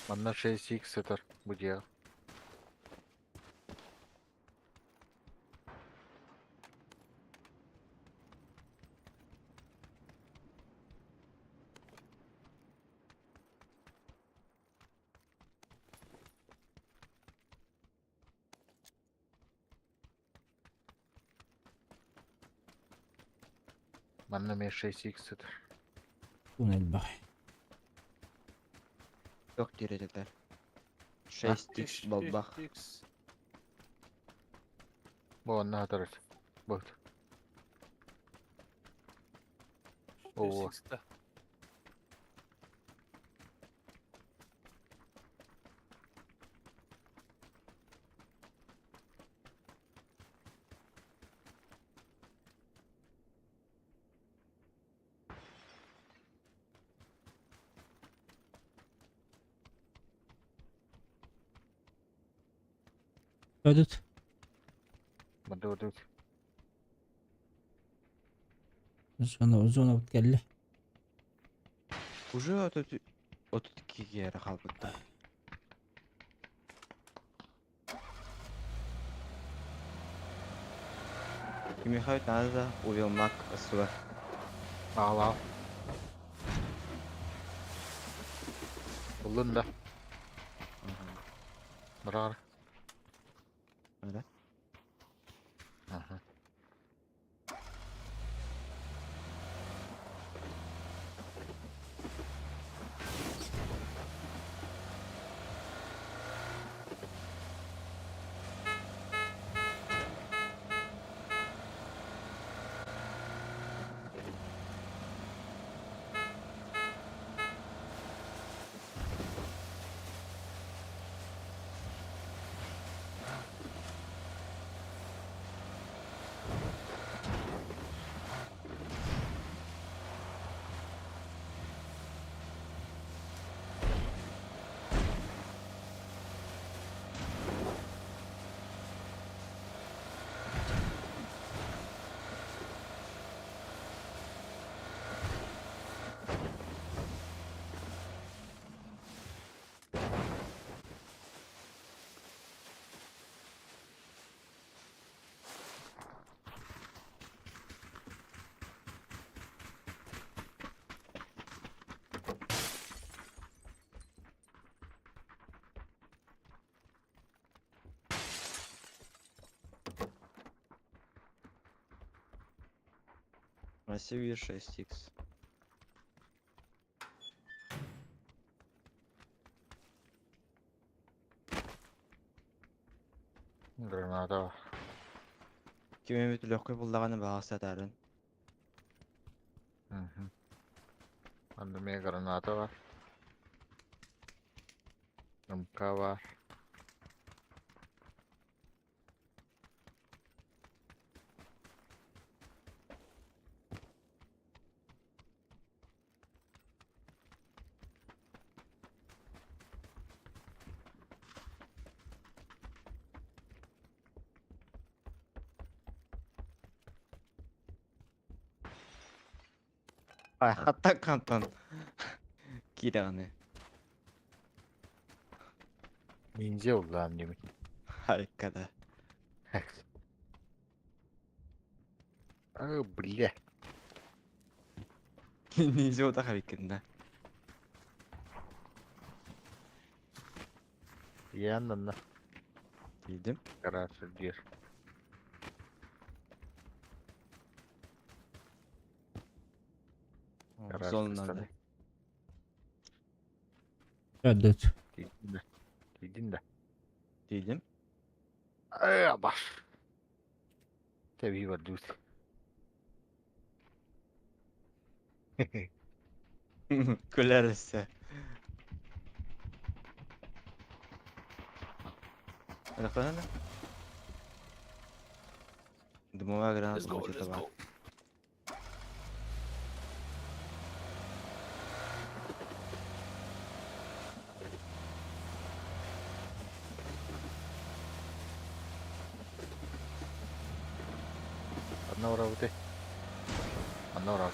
Манна 6x сытар бу дьиэ. Манна эмиэ 6x сытар. Туннель бах. Тох диир этилэр. 6x балбах. 6x. Бу онно хатарар. Бу. Оо. 6x да. Ödüt. Бу Зона, зона вот кэллэ. Уже 32 киһи хаалбыттар. Кимиэхэ надо да увелмак СВ. Аал Буллун да. Барар. Öyle. Аха. Массиве 6x. Граната. Ким эмит легкой буллаҕына баҕа сатаарын. Мгм. Анда мия граната бар. МК бар. Ай, хатта кантан. Киираны. Ниндзя улаам дими. Харикада. А, бля. Ниндзя утах эбиккин да. Янна Тиийдим. Гараж дир. Гараж Зона надо. Ödüt. Тиийдин да. Тиийдин да. Тиийдим. Ай, баш. Тэби бар дүүс. Күлэр өссө. Ырахтана? Дымовая граната Let's go, будет let's go. Одна ура ты. Одна ура.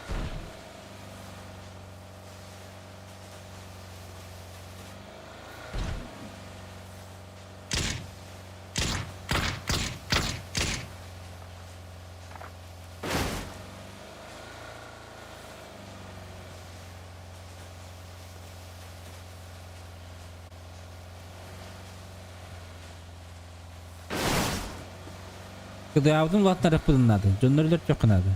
Кыдаабытын улааттарыахпытын наада. Дьоннор өлөртүөххэ наада.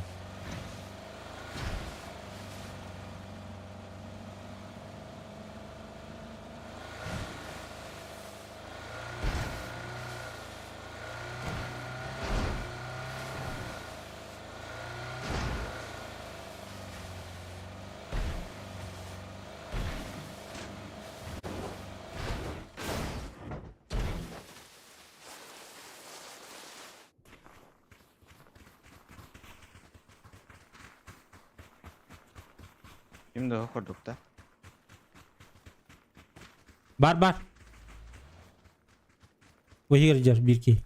Ким да курдук да. Бар бар. Выиграть бирки.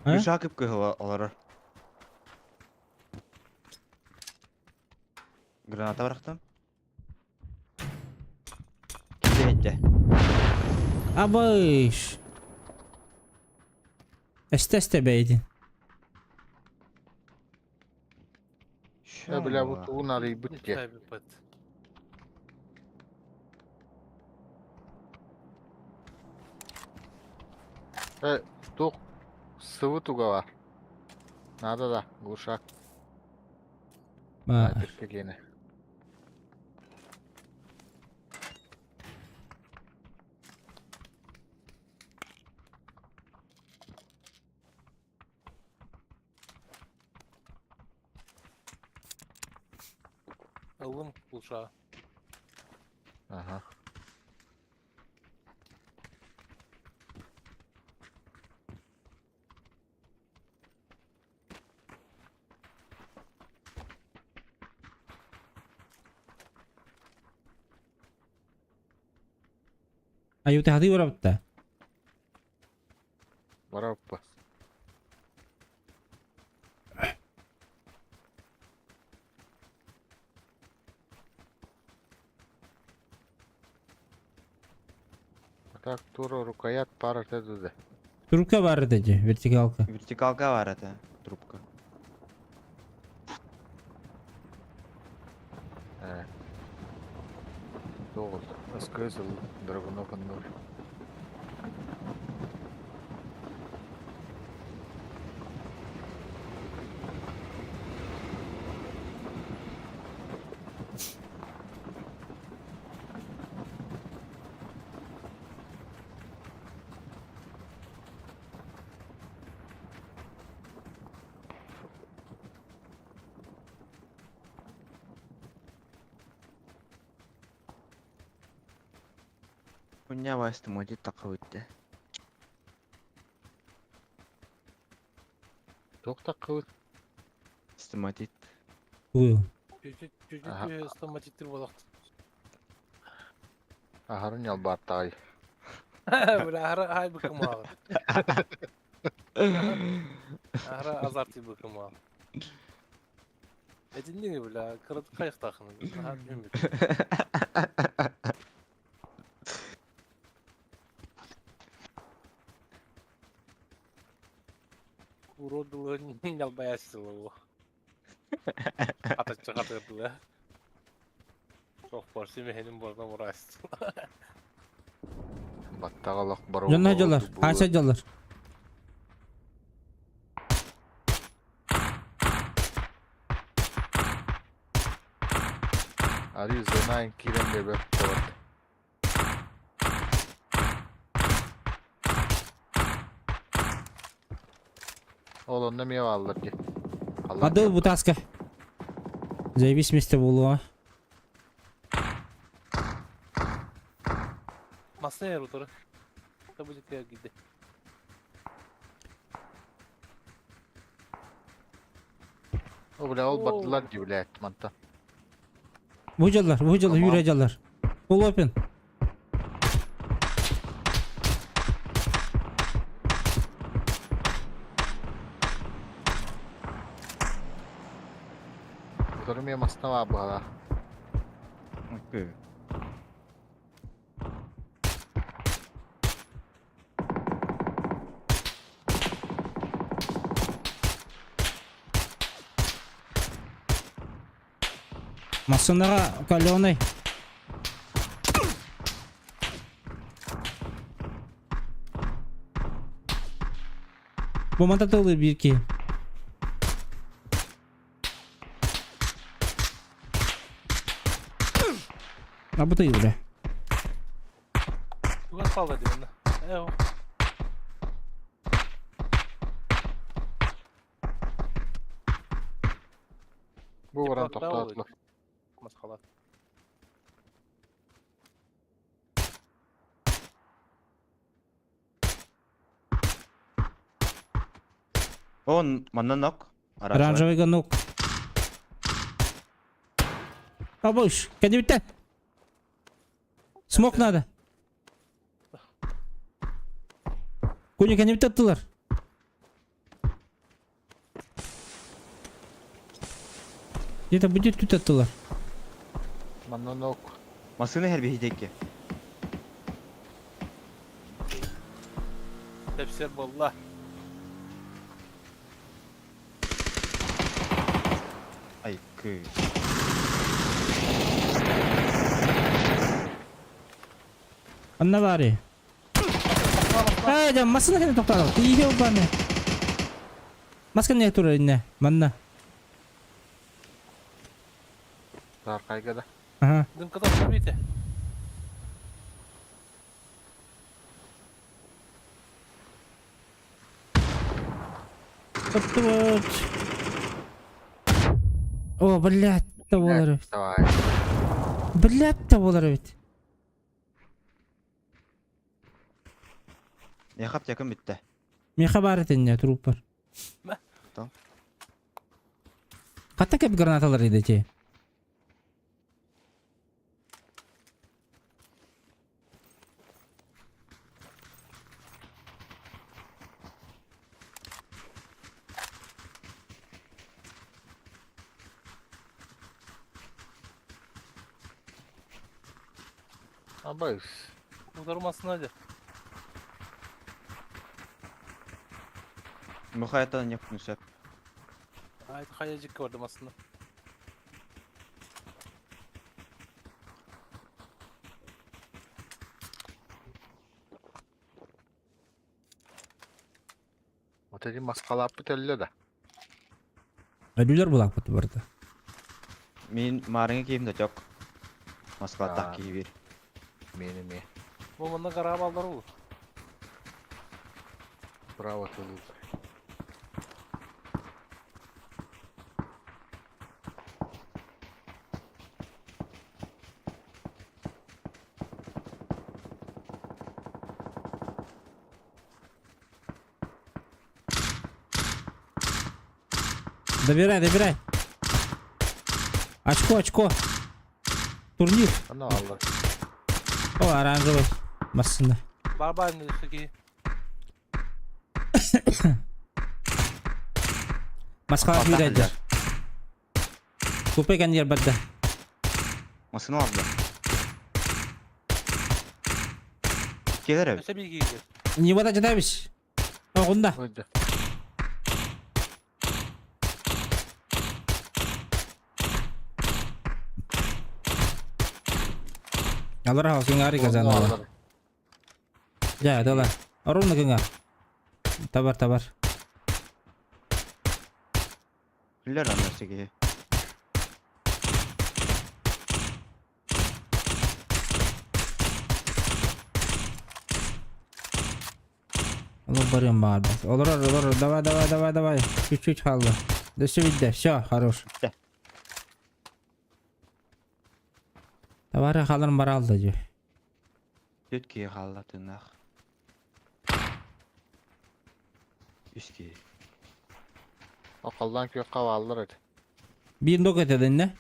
Э? Үс акып кыһыла олорор. Граната бырахтым. Киһи Абыш. Эстэ-эстэ бэйдин. Э, бля, бу тугун арыйбыт дии. Э, туох сывы туга бар. Надо да, глушак. Ба. Снайперка гиэнэ. Ыллым глуша. Ага. Аюты хаты барабытта. Бараппа. Так, тура рукоять пара т.д. Трубка бар это же, вертикалка. Вертикалка бар это, трубка. Э. Тоғыз. Скрызыл драгунов аннур. Хуйня бастым, оди тақы өтті. Туох таққыбыт? Стоматит. Уй. Чуть-чуть Ага. стоматиттер болақты. Аһарын ялбааттаҕай. Бля, ара ай быкымал. Ара азарти быкымал. Этиннеге, бля, кырыт кайыктахын. Аха, түнбүт. Уродулы нялбаясылы. Атачы катырдылы. Çok бар семейнин борна мурасты. Баттаҕалах бар Дьонно дьоллор, хааса дьоллор. Ари зонайн кирен дебет тават. Ол онно мие бааллар дии. Адыл бутаска. Заебись месте булуа. Masaya утыры. Это будет я гиде. О, бля, ол бардылар дии, блядь, манта. Бу дьоллор, бу дьоллор, Tamam. юрэ дьоллор. Full open. Утары мие мастава баала. Окей. Массынаға каленый. Бу манта тылы бирки. Работай, бля. Чугас хаалла дии манна. Ээ ол. Бу баран Теплота ол. тохтоотулар. Масхалат. Он манна нок. Оранжевый. Оранжевый гонок. Побольше. Кәдебіттен. Смок надо. Коня кәдебітті аттылар. Где-то будет тут аттылар. Манна нок. Масына her bir hideki. Тэпсэр буолла. Ай кы. Анна бары. Ай, да масына кәне тоқтады. Тиге баны. Маска не турар инне. Манна. Таркайга да. Ага. Дымката көрбейте. Вот вот. О, блядь, да болар бит. Давай. Блядь, да болар бит. Яхап якын битте. Меха бар этинне труп бар. Мә. Там. Катта кеп гранаталар иде те. Абайс. Удармасына де. Мухайтан yapmışlar. Ай, хаячик көрдім астында. Вот эти маскалаппы төллө да. Ölüler bulak bu barda. Мен марыңа киім да жоқ. Москва А. так кии бер. Мени ме. Бу манна карап алдар ол. Браво төлү. Добирай, добирай. Очко, очко. Турнир. Аны аллар. О, оранжевый. Массына. Бар бар не ки. Масқала Атақ бүйрәдер. Купе кәндер бадда. Масыны алды. Келер Өсө бир кийге. Не бата жатабыз. О, кунда. Ойда. Алар хаусың ари казанала. Ja, дала. Ровно кыңа. Табар, табар. Билер анасы Алар барым бар. Олар, олар, давай, давай, давай, давай. Чуть-чуть қалды. Да все видно, все, хорош. Да. Товары қалырым бар алды же. Төт кии қалла тынақ. Үс кии. Акалдан күйөк кабаллар эди. Bir нок етеді не?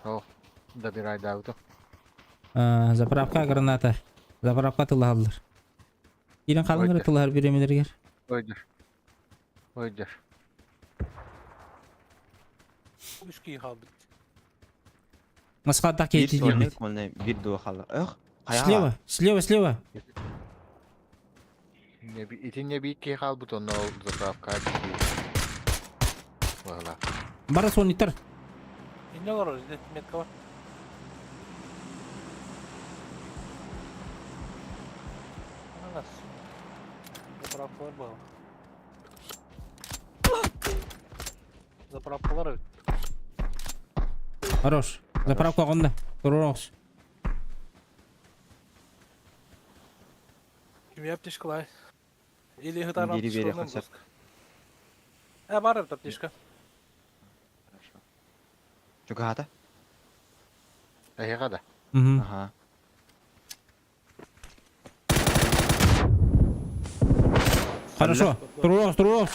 О, да бир айдабыты. Заправка граната. Заправка тылалар. Илен қалыңыр Ойда. тылар биремелергер. Ойда. Ойда. Үч кии калды. Масқа так Бир ети сольник, деймит. онна бир дуа қалла. Эх, қаяға. Слева, слева, слева. Не би итинне би ки халбыт онно ол заправка. Вала. Бара сониттар. Эмне олар жерде метка бар. Анас. Заправкалар бар. Заправкалар Хорош. Заправка қонда. Тұрыңыз. Кимиэ аптечкалай? Или хытаан Бири аптечкалынан биэриэххин сөп. буск. Э, бар эбит аптечка. Хорошо. Чугаһаата? Эһиэхэ да. Угу. Аха. Хорошо. Турос, турос.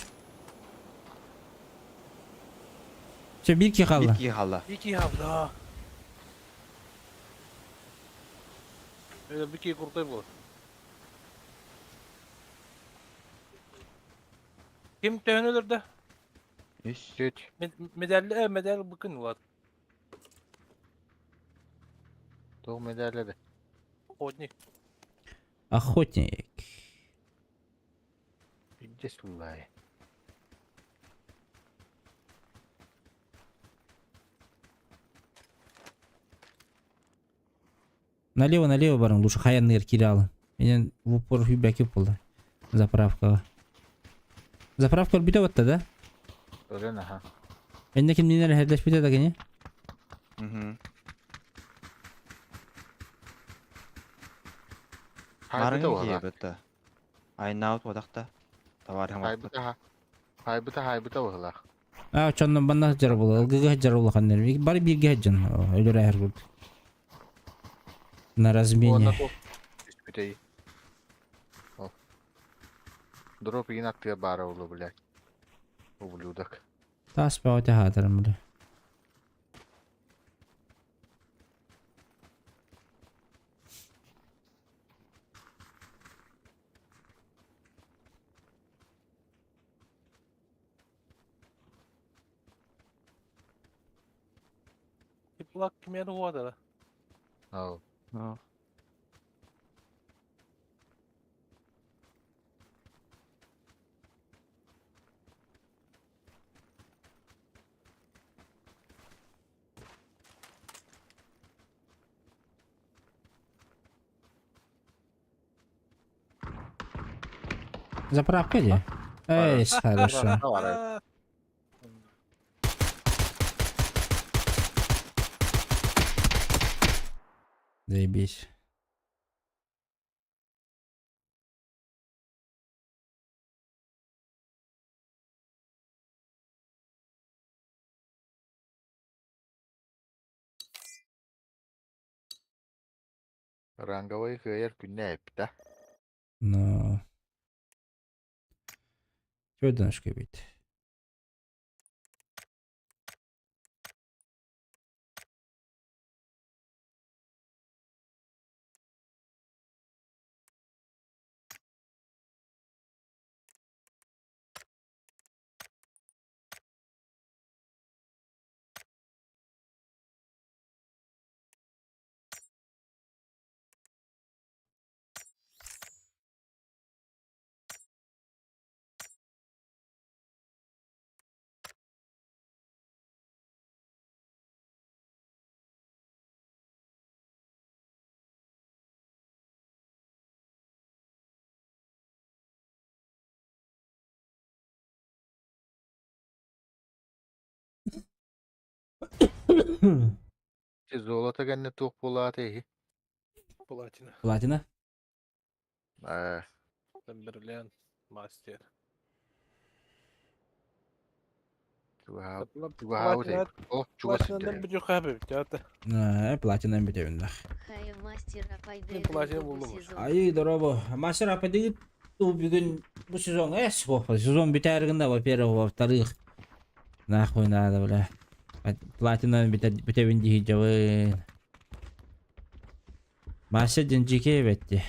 Все, биир киһи Биир хаалла. киһи хаалла. Ики хавда. Это бики крутой был. Ким төһөн өлөрдө? Үс. Түт. Медаль, медаль быкын улат. Туох медале да. Охотник. Охотник. Иде сулай. Налево, налево барың, лучше хаянныр кире Менен в упор хүбәки болды. Заправкаға. Заправка бүтә батта да? Өлөн аха. Энде ким нинер хәрләш бүтә да гене? Угу. Хайбыта Марың уһала. киһи бытта. Айнаут бодахта. Товар Хайбыта хайбыта хайбыта уһала. А, чоннан банна жар була, ылгыга жар була ханнер. Бар бирге жан, өлөр әһәр күрд. На Уонна размене. туох түспүтэй. Ол. Дроп игин аттыга баара улу, блядь. Ублюдок. Тас баҕа хаатарым бile. Плак кимиэн уодара. Ол. Заправка де? Эй, хорошо. Бара. Заебись. Ранговой кыайар күнне эппитэ. Но... Чөдөнөшкө бит. Золото кэннэ туох буолаата иһи. Платина. Платина? Ээ, Тамберлен. Мастер. тугаһа тугаһаабыт Платина. Ол чугас Платинанан сирдэрэ. бүтү хабы бит. Э, платина бүтөбүн Хая мастер Мен платина апайдайгын бу булдум. сезон. Ай, доробо. Мастер апайдыгыт бүгүн бу сезон эс сезон бүтәргендә, во-первых, во-вторых. Нахуй надо, бля. Платина бүтөбүн дии жабын. Мастер ден жеке бетти.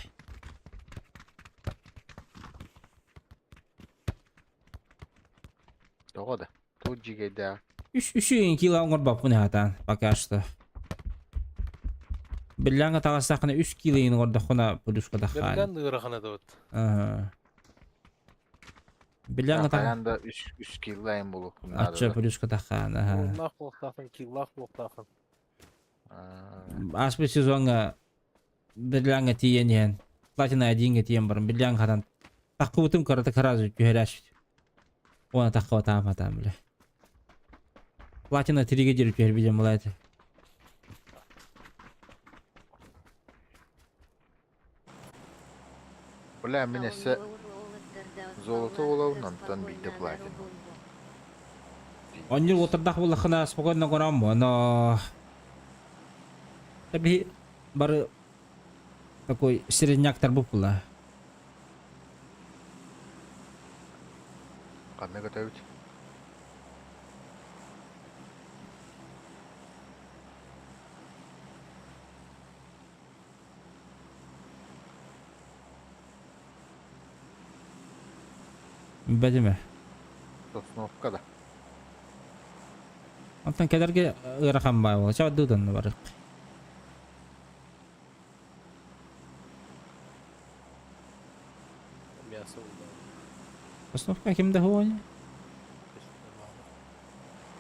Тоҕо да. Туох дьигэйдээх. Үш үш кило оңор баппын хатан пока что. Билләңе тагасакны 3 кило ин гордохуна плюска да хан. Берлен ыырахана да вот. Ага. Билләңе таг Хайаан да үс үс киллайын буолуохпун ачча наада да. плюска да хан. Ага. Уллах буолтаахын, киллах буолтаахын. Аа, Аспы сезонга билләңе тиен ен. Платина 1 тиен барым. Билләңе хатан таккыбытым карата каразы түһәрәш. Она таккыба таам хатан биле. Платина 3-ге жирип түһәр билем булайды. Бля, мин өссө золото булабын, онтон биирдэ платина. Онньур уотардаах буоллаххына спокойно көрөм, но Таби бары такой середняктар була. Ханна көтөбүт? Бэдиме. Сосновка да. Онтон кэлэргэ ыарахан баа буолла. Ча дыдан барык. Мясо булла. Сосновка ким да хуоня?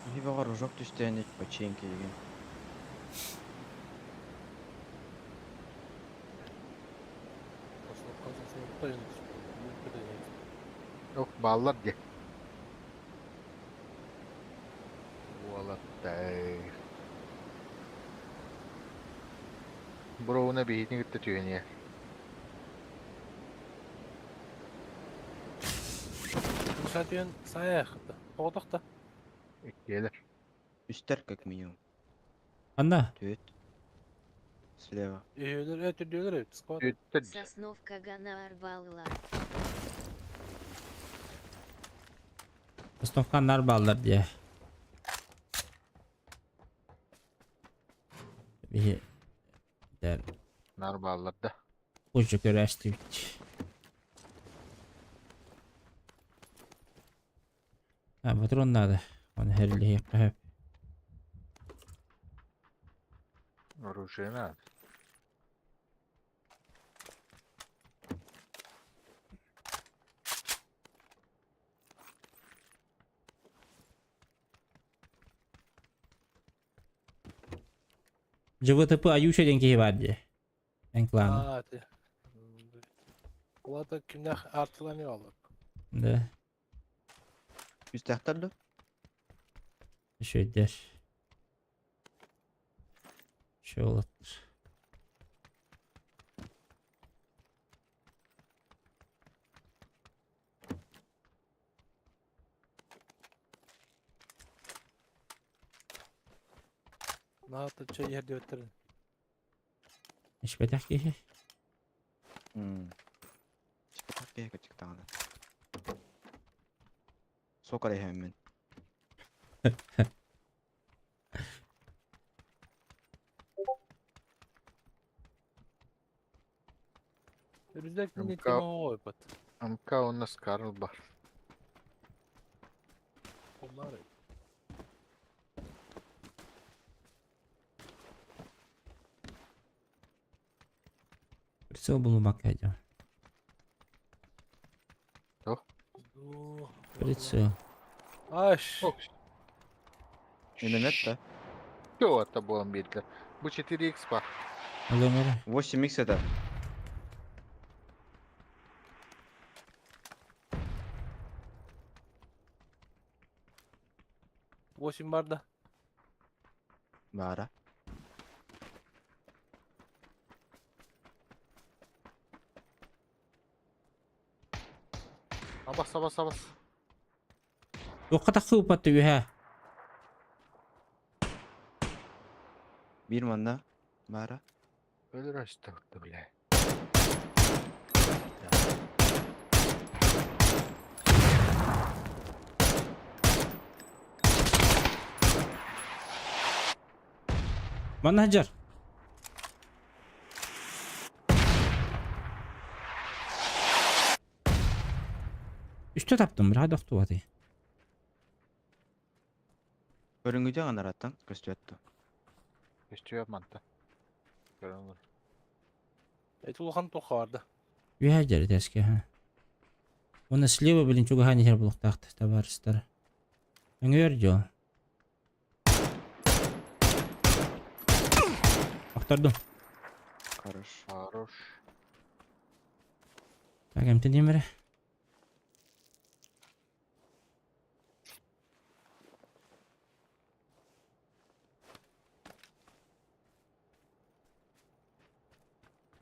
Киһи бөҕө рожок түстээн починки деген. Ох, бааллар дии. Уолаттар. Броуна биһитин кытта түһэниэ. Мушатыан саайахта. Тоҕотохто. Иккиэлэр. Үстэр как минимум. Анна. Түөт. Слева. Өйөлөр, өтүрдүөлөр эбит. Сквад. Түөттэр. Сосновка гана арбалла. Сосновка нар бааллар дии. Биһи дэр Нар бааллар да. кучу көрөөстүбүт. А, патрон надо. Он херлиһиэххэ сөп. Оружие надо. ЖВТП Аюша диэн киһи баар дии. Эн клан. Аа, ти. Улата кимнэх артыланы алып. Да. Үстээхтэр да? Үчүгэйдэр. Үчүгэй уолаттар. Наата чэй иһэр диэбиттэрин. Испэтэх киһи. Испэтэх киһи кычыктаҕына. Сокар иһэммин. Рюкзак не МК тема ойпот. МК у нас Карл бар. Олар. Прицел булумакка идем. Прицел. Аш. Миномет да? Все это было биирдэ. Бу 4x ба. Ылымыр. 8x это. 8 бар да. Баара. Абас абас абас. Туохха тахсыбыппат үһэ. Биир манна. Баара. Өлөр астабытта бля. Манна сылдьар. Үстэ таптым, быраҕа охтубатый. Көрүҥҥүтэ анараттан көстүөттө. Көстүө манта. Көрөн олор. Эти улахан туох бар да. Үһэ дьэр тэске ха. Уонна слева блин чугаһаан иһэр булуктаахтар табаарыстар. Өҥөйөр дьо. Охтордум. Хорош. Хорош. Так, эмтэним эрэ.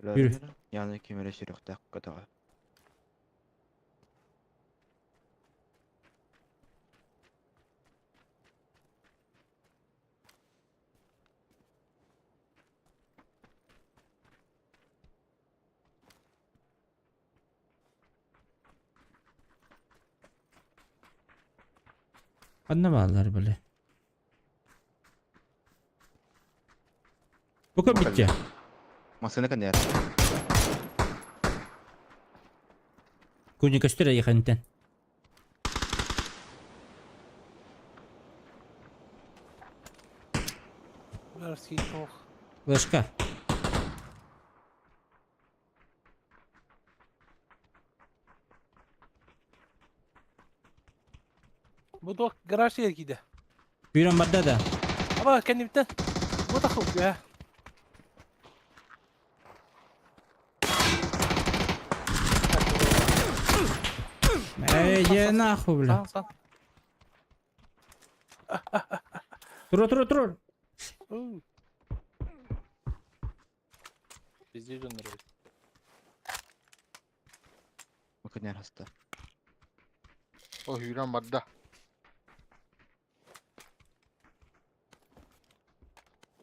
Yürü. Яны ким эрэ сүрэхтээх көтөҕө. Ханна бааллар били? Бу көрбүтчэ. Массыына кэннигэр. Күнү көстөр эйиэхэнтэн. Барский туох. Флешка. Бу туох гараж сиэр киирдэ. Күүрэн барда да. Аба кэннибиттэн. Бу тахыл үөһэ. Эй, я нахуй, бля. Сан, сан. Тура, тура, тура. Уу. Везде дьоннор эбит. Бу кэннигэр хаста. О, hүүрэн барда.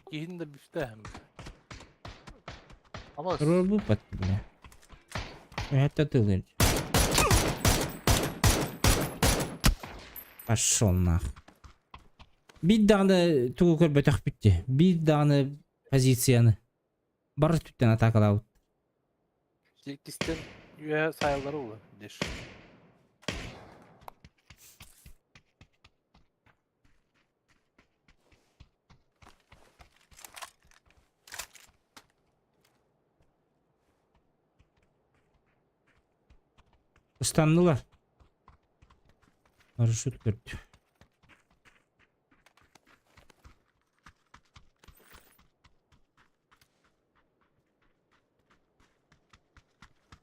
Киһин да бүстээһим. Абас. Тура бу бля. Это ты, Пошел нах. Биир даҕаны тугу көрбөтөхпүт дии. Биир даҕаны позицияны. Бары өттүттэн атаакалаабыт. Иккистэн үөһэ сайыллары ула деш. Ыстаннылар. Парашют көрдү.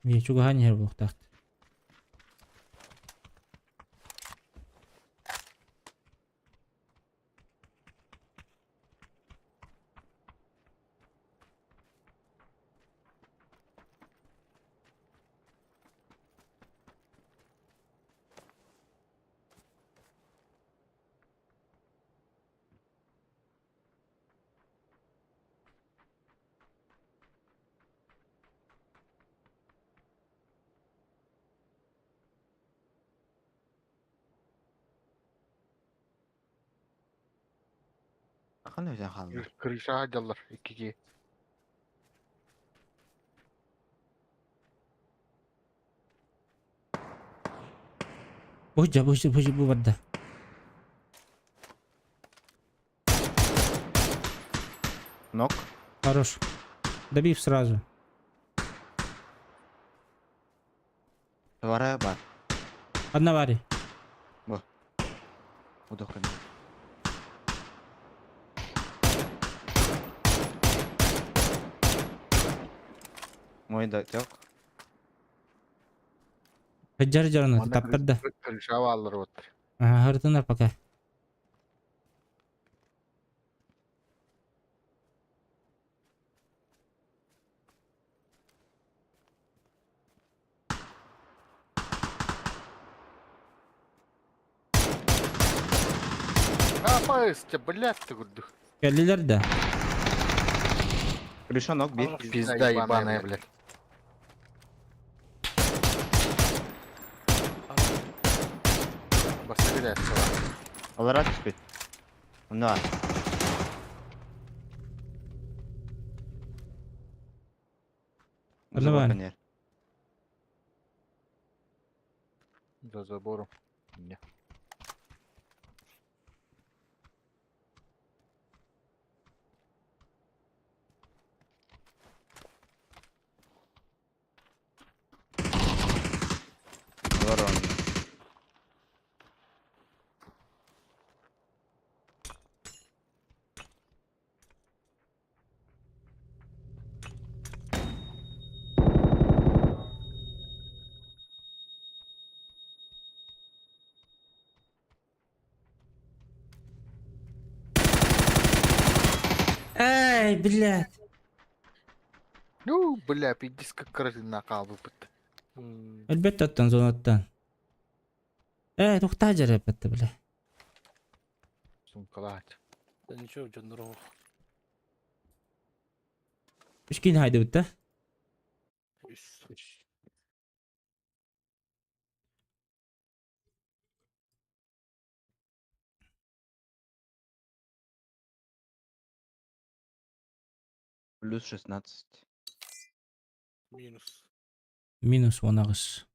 Миэ чугаһаан иһэр буолуохтаах. Ханна өтөн хаалла? Крышаҕа дьаллар икки киһи. Бу бу бу бу барда. Нок. Хорош. Добив сразу. Вара бар. Одна вари. Удох кэннигэр. Мой да тек. Жар жарына Манна таптарда. Крышаҕа бааллар вот. Ага, хартынар пока. Апайсте, блядь, ты курдук. Кэллилэр да. Крыша нок бир. Пизда ебаная, блядь. Баса блядь, Алара түспүт. Онно бар. Онно бар. Кэннигэр. За забором. Не. Алар онно. Эй, блядь. Ну, бля, пиздец, как красиво выпыт. Элбэт оттон зонаттан. Э, тухтаа жарапатта, бля. Сумкалаать. Да ничего, дьоннор ох. Үс киин хайдыбыт да? Үс. Плюс 16. Минус. Минус 18.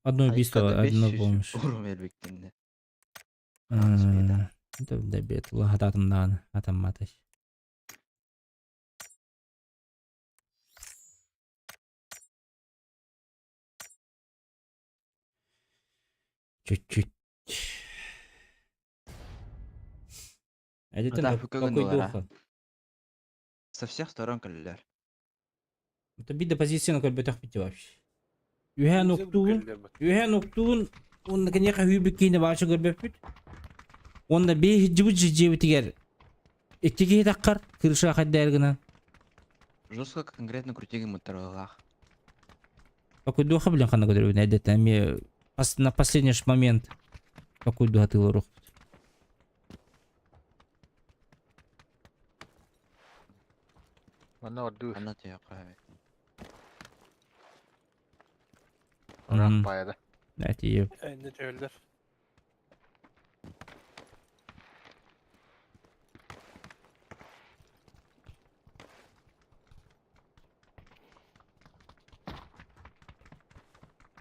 Одно убийство, одно помощь. Урум элбиктинде. Да бет, лахататым атамматай. Чуть-чуть. А это Да, какой духа? Со всех сторон кэллилэр. Это бида позицияны көрбөтөх бити вообще. Үһэн уктуун, үһэн уктуун, онна кенеха хүүбүк киини баачы көрбөппүт. Онна бей жибут жибитигер. Икки киһи таккар, крыша хаддер гынан. Жестко конкретно крутиги муттарылах. Какой духа, блин, хана көрбүт, әдеттен ме на последний ж момент какой духа тылы рух. Манна орду. Анна түйөкка. Ырах баяда. Әти Энне төөллөр.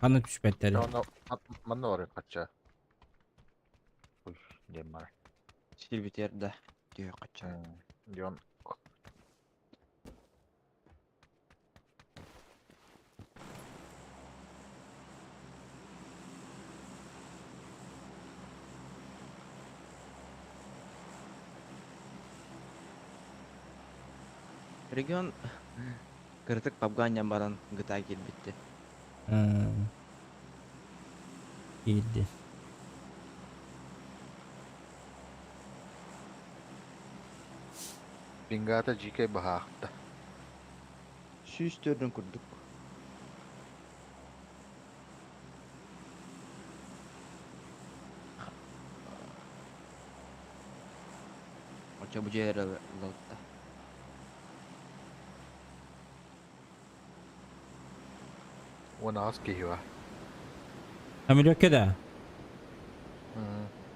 Хана түшпәттәре. Онно манна орын кача. Уй, дем бар. Сир битер да. Түйөкка. Дион. Регион кыртык пабган баран гыта килбитти. Килди. Бингата жике бахахта. Сүүс төрдөн курдук. Оча бу жер лотта. Оны аз киһи Амилөкке да.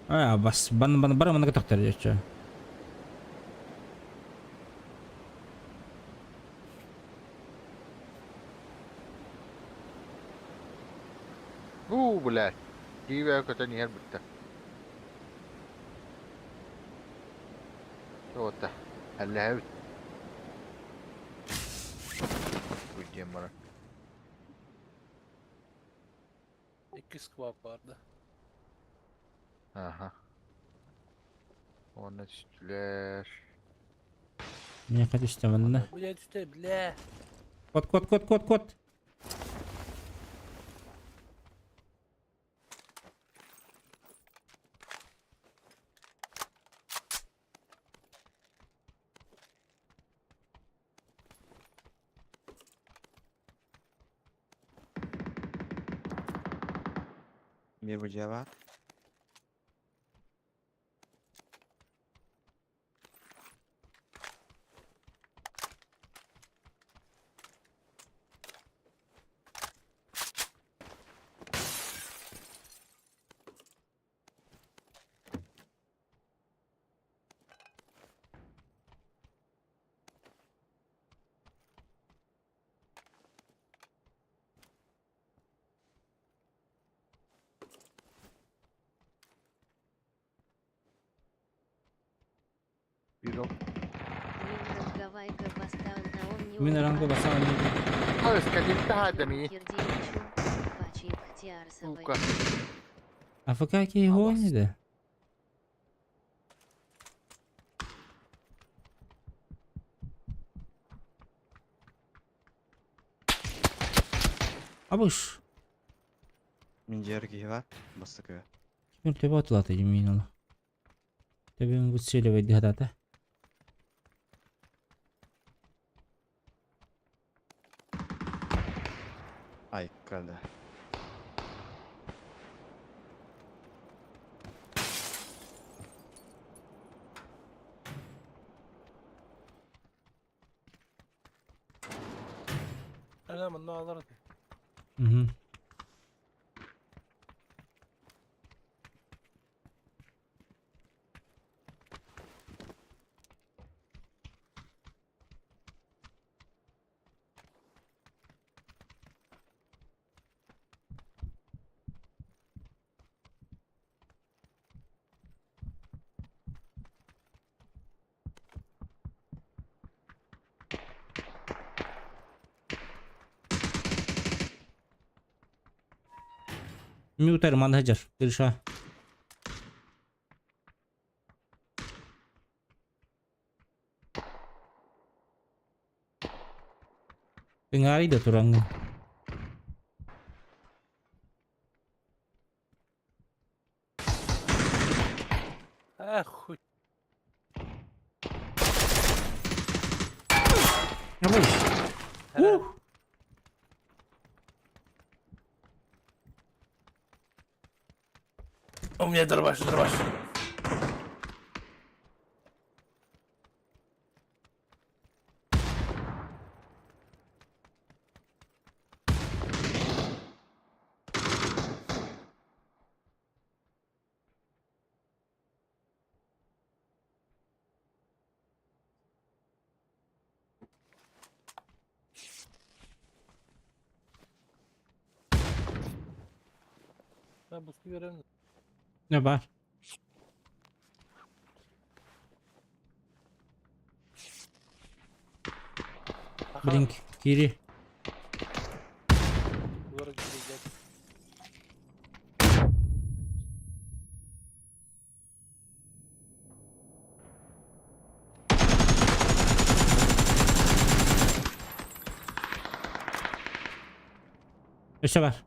А, бас бан бан бара мана тактар жече. У, блядь. Киеве көтөн иһэр бүтте. Туота. Әлләһәбит. Уйдем бара. Икки сквап барды. Аха. Оны түстүлэр. Мне хочу манна. Бля, түстэ, бля. Кот, кот, кот, кот, кот. Мир бу жаба. Бирок. Мин ранговайка бастаун на он не Мин ранго бастаун Ой, скажи, ми. Сука. АФК ки гониде. Абыш. Мин жер киһи бар. Бастыкы. Ким төбө атылаты жемин ала. Төбөм выцеливать дихатата. Ай, калда. Ана манна алар. Угу. Мютер манһыдьар, крыша. Ыҥаарый да тураҥҥын. Эх, хуй. Ух! У меня дробаш, дробаш. Ben bu görelim. Ne var? Blink, кири. Duvara gidecek. Өссө бар.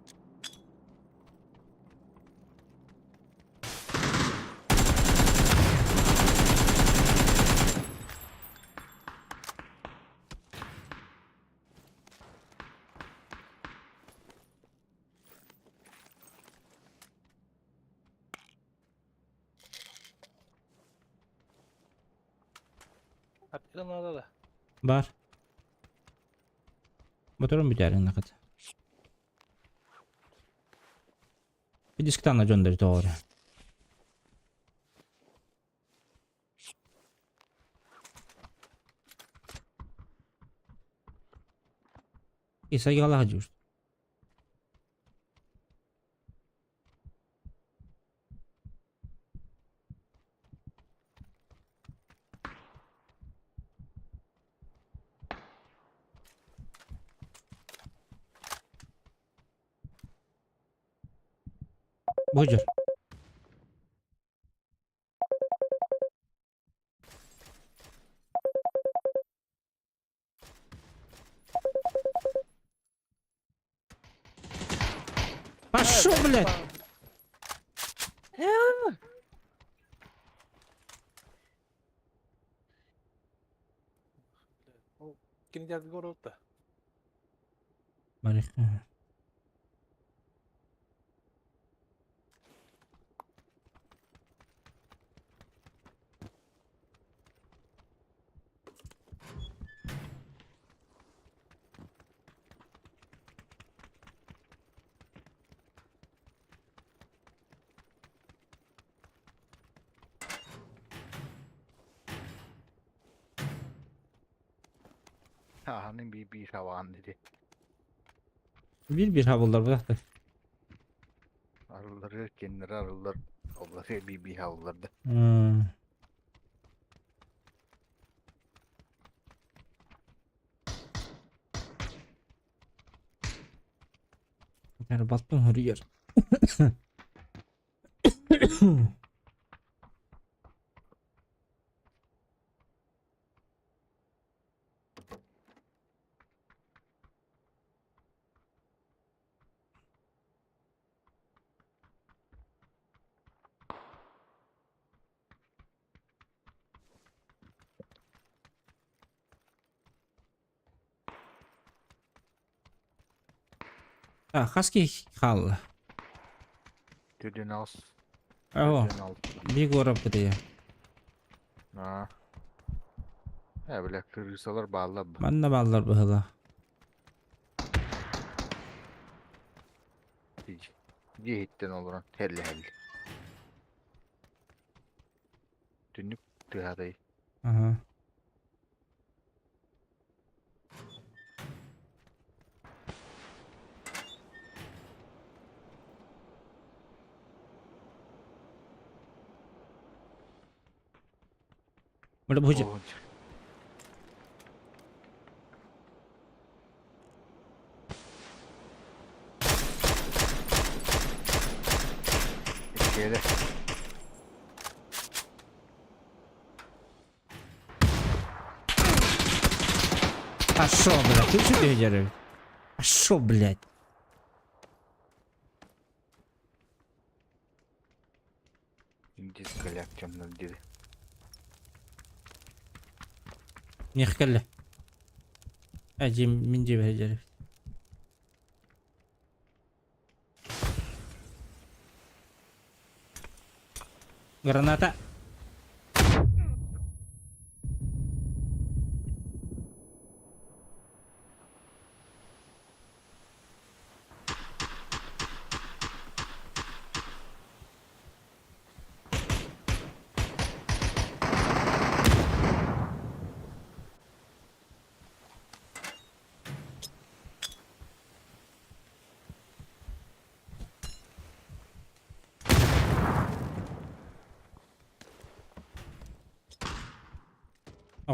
Arkadan da. Бар. Моторун бүтээрин накат. Дисктан дьон тоҕо Исайгалаах дьур. Бу дьур. Пошел, блядь! Кини дядя город-то. Барыха. Аһанын би-би хаваан дири. Bir-bir хабыллар бұлақты. Арыллары кеннери арыллар. Оллары би-би хавыллар да. Yani battım hırıyor. А, хаски хал. Түрден алыс. О, Түрден алыс. биг орап бітейі. Аа. Э, бля, крысалар баалар. Манна баллар быһыла. Дьиэһиттэн олорон хелли-хелли. Түннүк тыаһатай. Ага. Буда бухуча. Иккиэлэр. А шо, блядь, ты что делаешь? А шо, блядь? Дисколяк темно дири. Нехкелле. Әдьим мин дьиэбэр дьэрэ. Граната.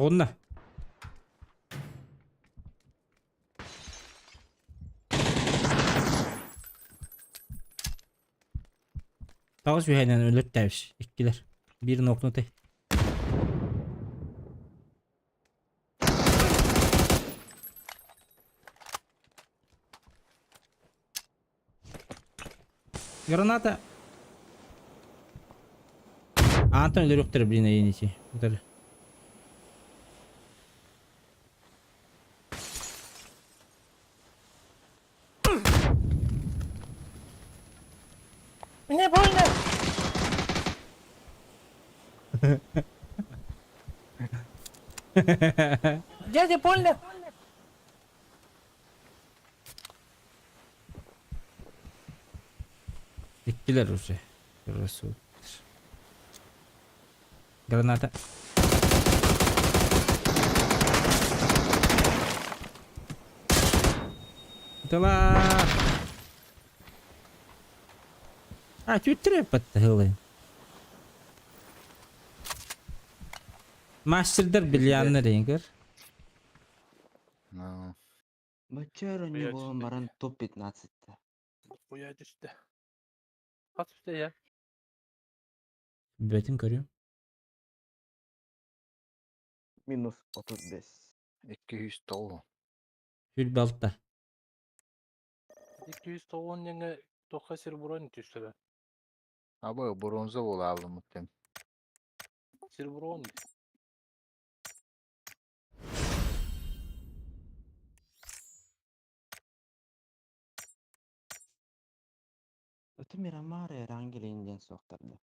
Оҕунна. Таҕыс үһэнэн өлөртөөбүс иккилэр. Биир нокнутый. Граната. Антон өлөрүөхтэрэ блин эйиэнити. Утары. Мне больно! Дядя, больно! Иккилэр уже. Граната. Тыла. А, түттүрэ паттыһылы. Мастердар бильяннар ингер. Ну, Бачча оонньуу Хуя буолан түстэ. баран топ-15-та. Хуя түстэ. Хас түстэ я? Бөтүн көрүм. Минус 35. 209. Хүл балта. 290 еңе тоққа серебро түстэ. Абы бронза буола алымыттым. Серебро. Өтө Мирамар Эрангелин диэн суохтарда.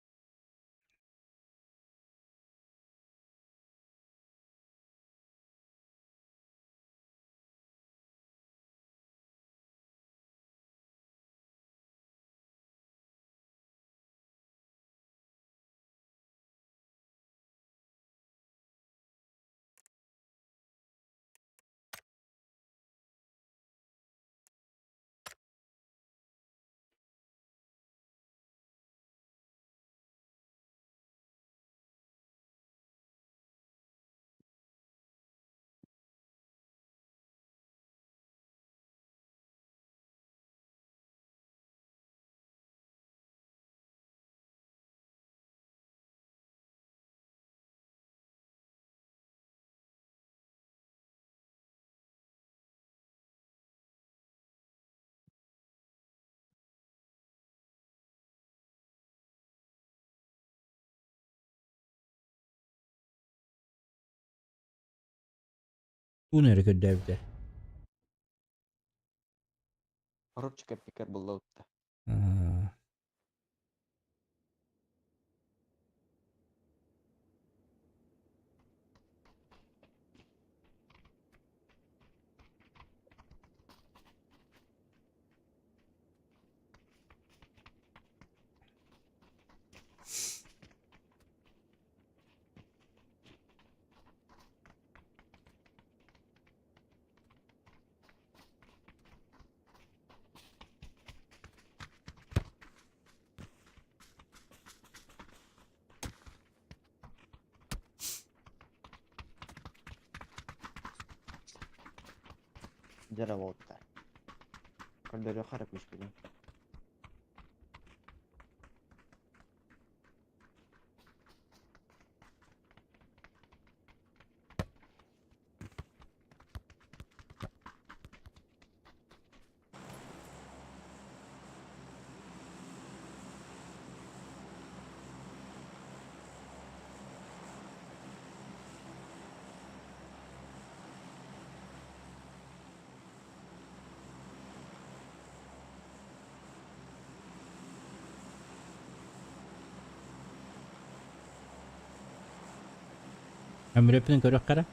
Бу нөрө көрдөөбүтэ. Коробчика пикер булла утта. Аа. Дьэ болта. Көрдөрүө харап үспүтүн. Өмүрүөппүнэн көрүөххэ эрэ.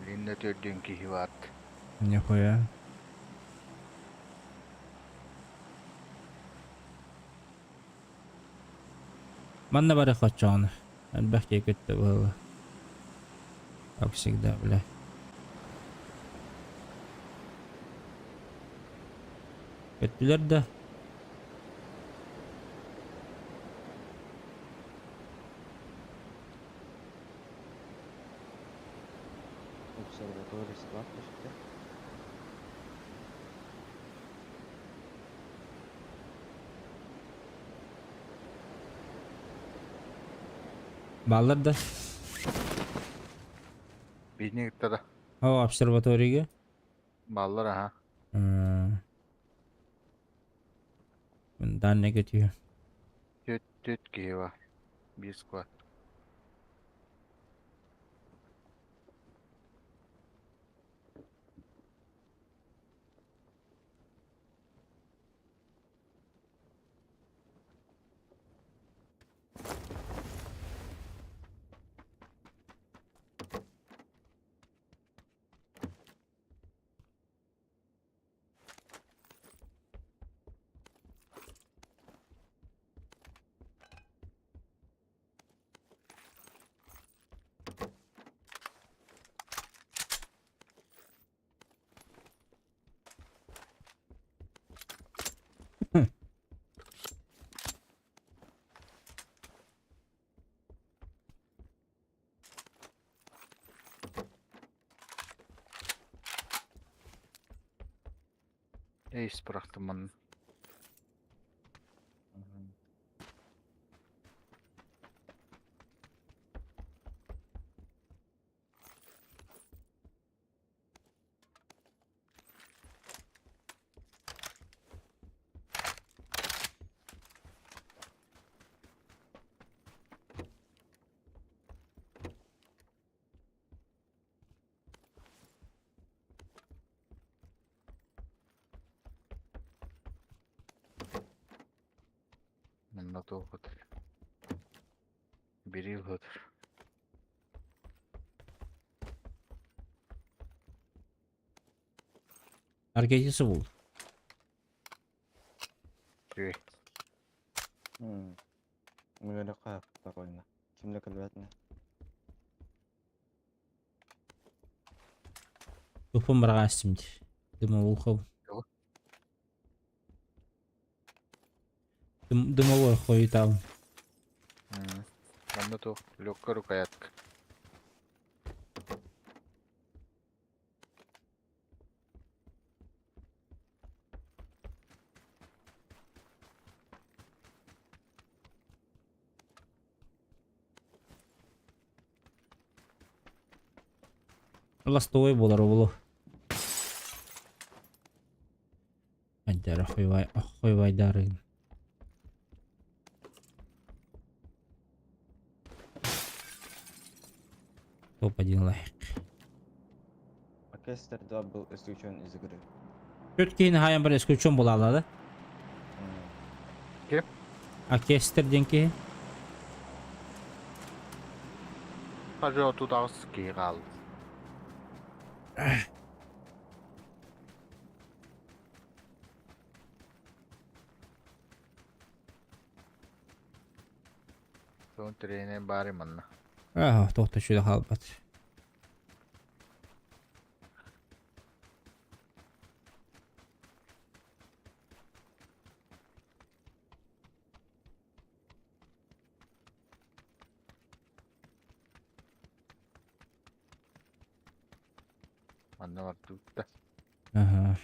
Блин да төрдүн киһи баар. Нихуя. Манна бары хоччоҕуна. Элбэх киһи көттө буолла. Как всегда, бля. Көттүлэр да. Обсерватория склад көстө. Бааллар да. Биһини кытта да. О, обсерваторияга. Бааллар аха. Данный көтүө. Түт түт киһи бар. Биир склад. Эйс бырахтым манна. Манна туох отыр. Берил отыр. Аргетисы бул. Үчүгэй. Мыгырыкка такойна. Кимде кэлбэтинэ. Тупун бараҕаастым дии. Дымовухов. Тугу? Дымовой хойутаабын. Манна туох легкая рукоятка. Ластовой буолар оболу. Айдара хуйвай хуйвайдарын. Топ-1 лайк. Оркестр 2 был исключен из игры. Түөрт киһини хаайан баран исключен буолаалла да? Ким? Оркестр диэн киһи. Хажы 38 киһи хаалла. Соң тренер бары манна. Аа, туох да үчүгэй хаалбат. Манна бардыбыт да. Аха.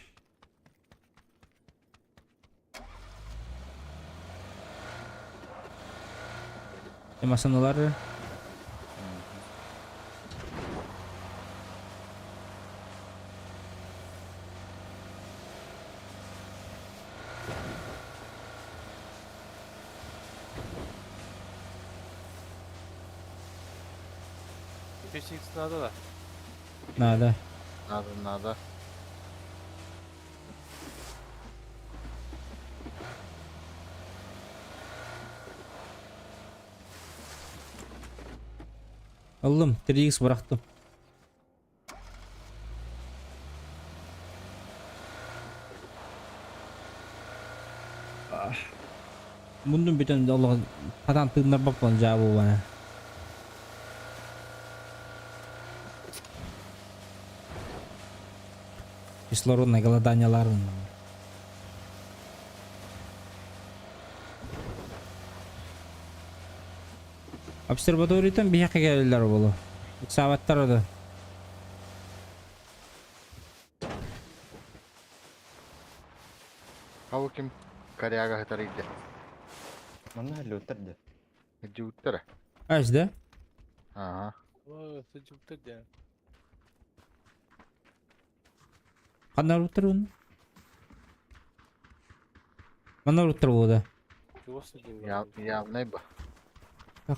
Эмасаналар Үс надо да. надо. Надо, надо. Ыллым, 3x бырахтым. Муннум бүтэн олох хатан тыыннарбаппын дьаа буолбана. Кислородное голоданиеларын. Обсерваториятан биһиэхэ кэлэллэр буолуо. Ыксаабаттар да. Ол ким коряга сытар илдьэ. Манна люттар да. Дьууттара. Ась да? Ага. Ой, сыдьыбыттар диэн. Ханна уруттар уну? Манна уруттар буолуо да? Чугас сыдьыбыттар. Явнай ба.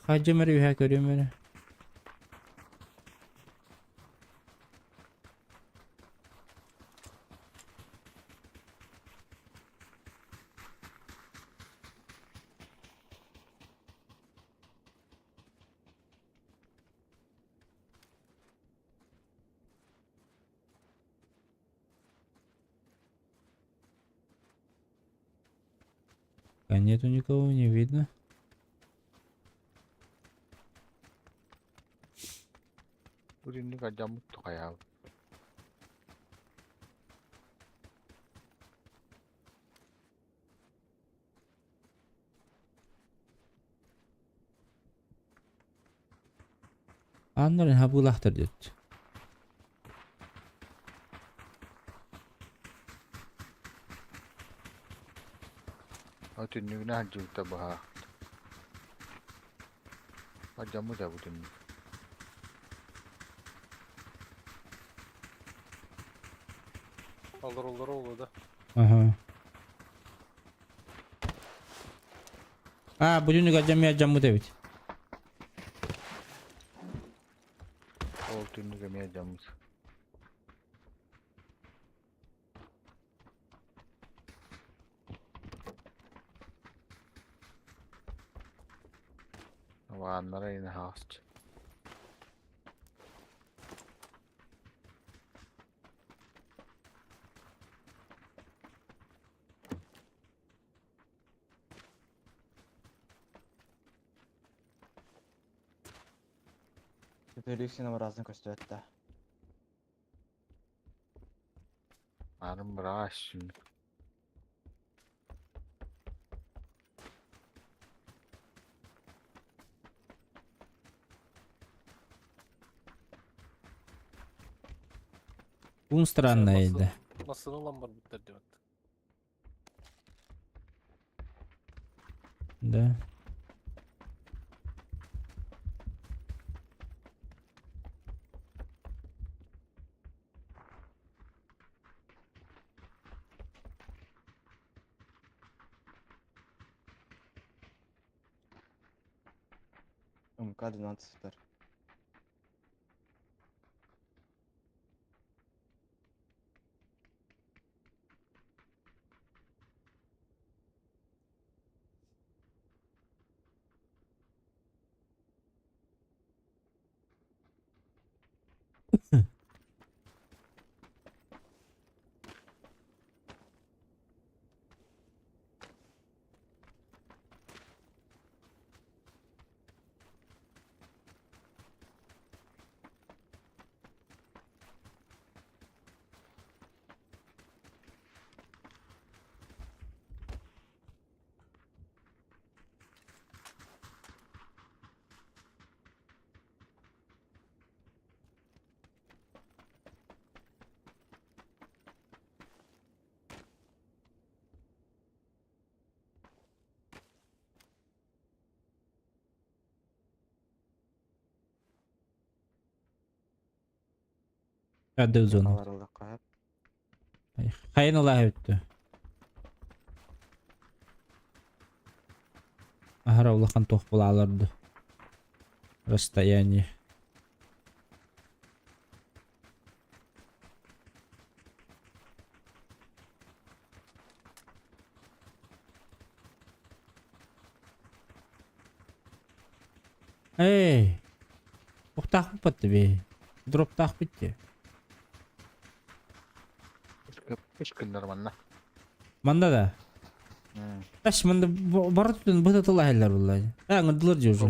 Хадьым эрэ үһэ көрүөм эрэ. А нету никого, не видно. Уринник адьаммыт тухайаабыт. Ааннарын хабыылаахтар диэт. Ол түннүгүнэ сылдьыбыта быһаа. Алдьаммыт ээ бу түннүк. Олороллоро буолуо да. Аха. А, бу түннүк алдьаммыт алдьаммыт эбит. Ол түннүк эмиэ алдьаммыт. Ваннара in house. Көтөлүк син образын көстүбэт да. Арын бырааш. Ун странная да. Массыына ылан барбыттар диэбит. Да. МК-12 сытар. Отдел зону. Аларыллахха Хайын улаһа бүттү. Аһара улахан туох булааларды. Расстояние. Эй! Дроптаах бит Дроптаах бит Үс күннэр манна. Манна да. Таш манна бары түтүн быта тыл аһыллар булла. А ыңырдылар же уже.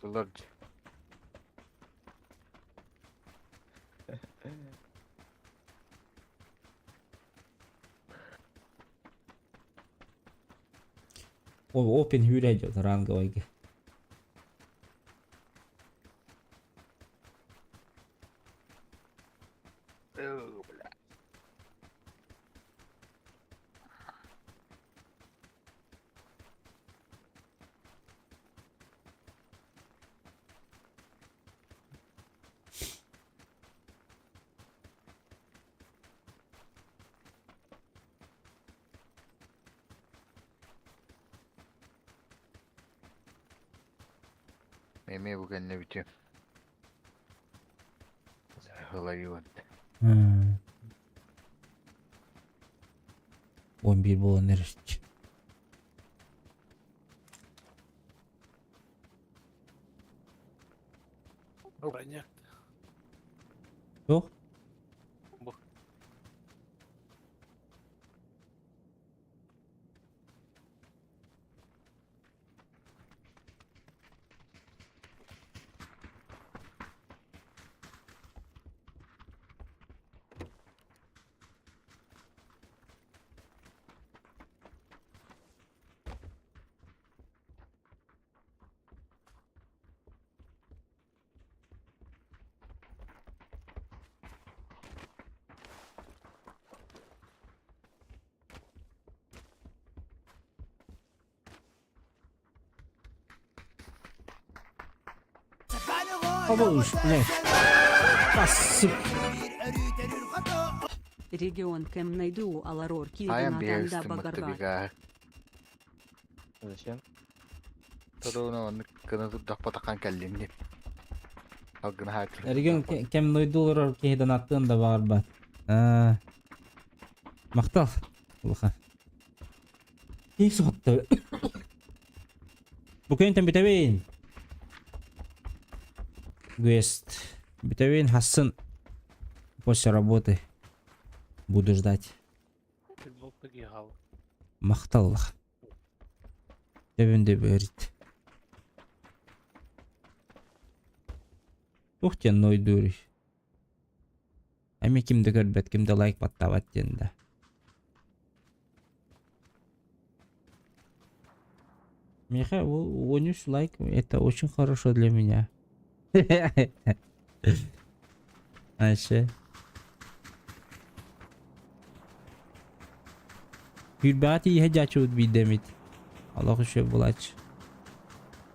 Тылар. О, опен хүрэ идет ранговый. Бля. Меме бу кэннэ бүтүө. Ылайыбын. 11 буолан эрэр. Броня. Туох? Бу. Обуш, блядь. А, сука. Регион кэм найду аларор Айан киирдин биһиги атанда ыстыммыт багарбат. бига. Зачем? Торуна оннук гына турдахпатахан кэллим диэн. Алгына хаатыр. Регион кэм нойдулар киһиден аттыан да баҕарбат. Аа. Махтал. Улахан. Киһи суотта. Бу күнтэн бүтэбин. Квест. Бүтэбин хассын. После работы. Буду ждать. Футбол погигал. Махтал улахан. Төбүн де берит. Туох диэн нойдууруй. Эми ким да көрбөт, ким да лайк баттаабат диэн да. Миэхэ 13 лайк это очень хорошо для меня. Аше. Күрбэҕэ тиийэ дьааччыбыт биирдэмит. Олох үчүгэй булааччы.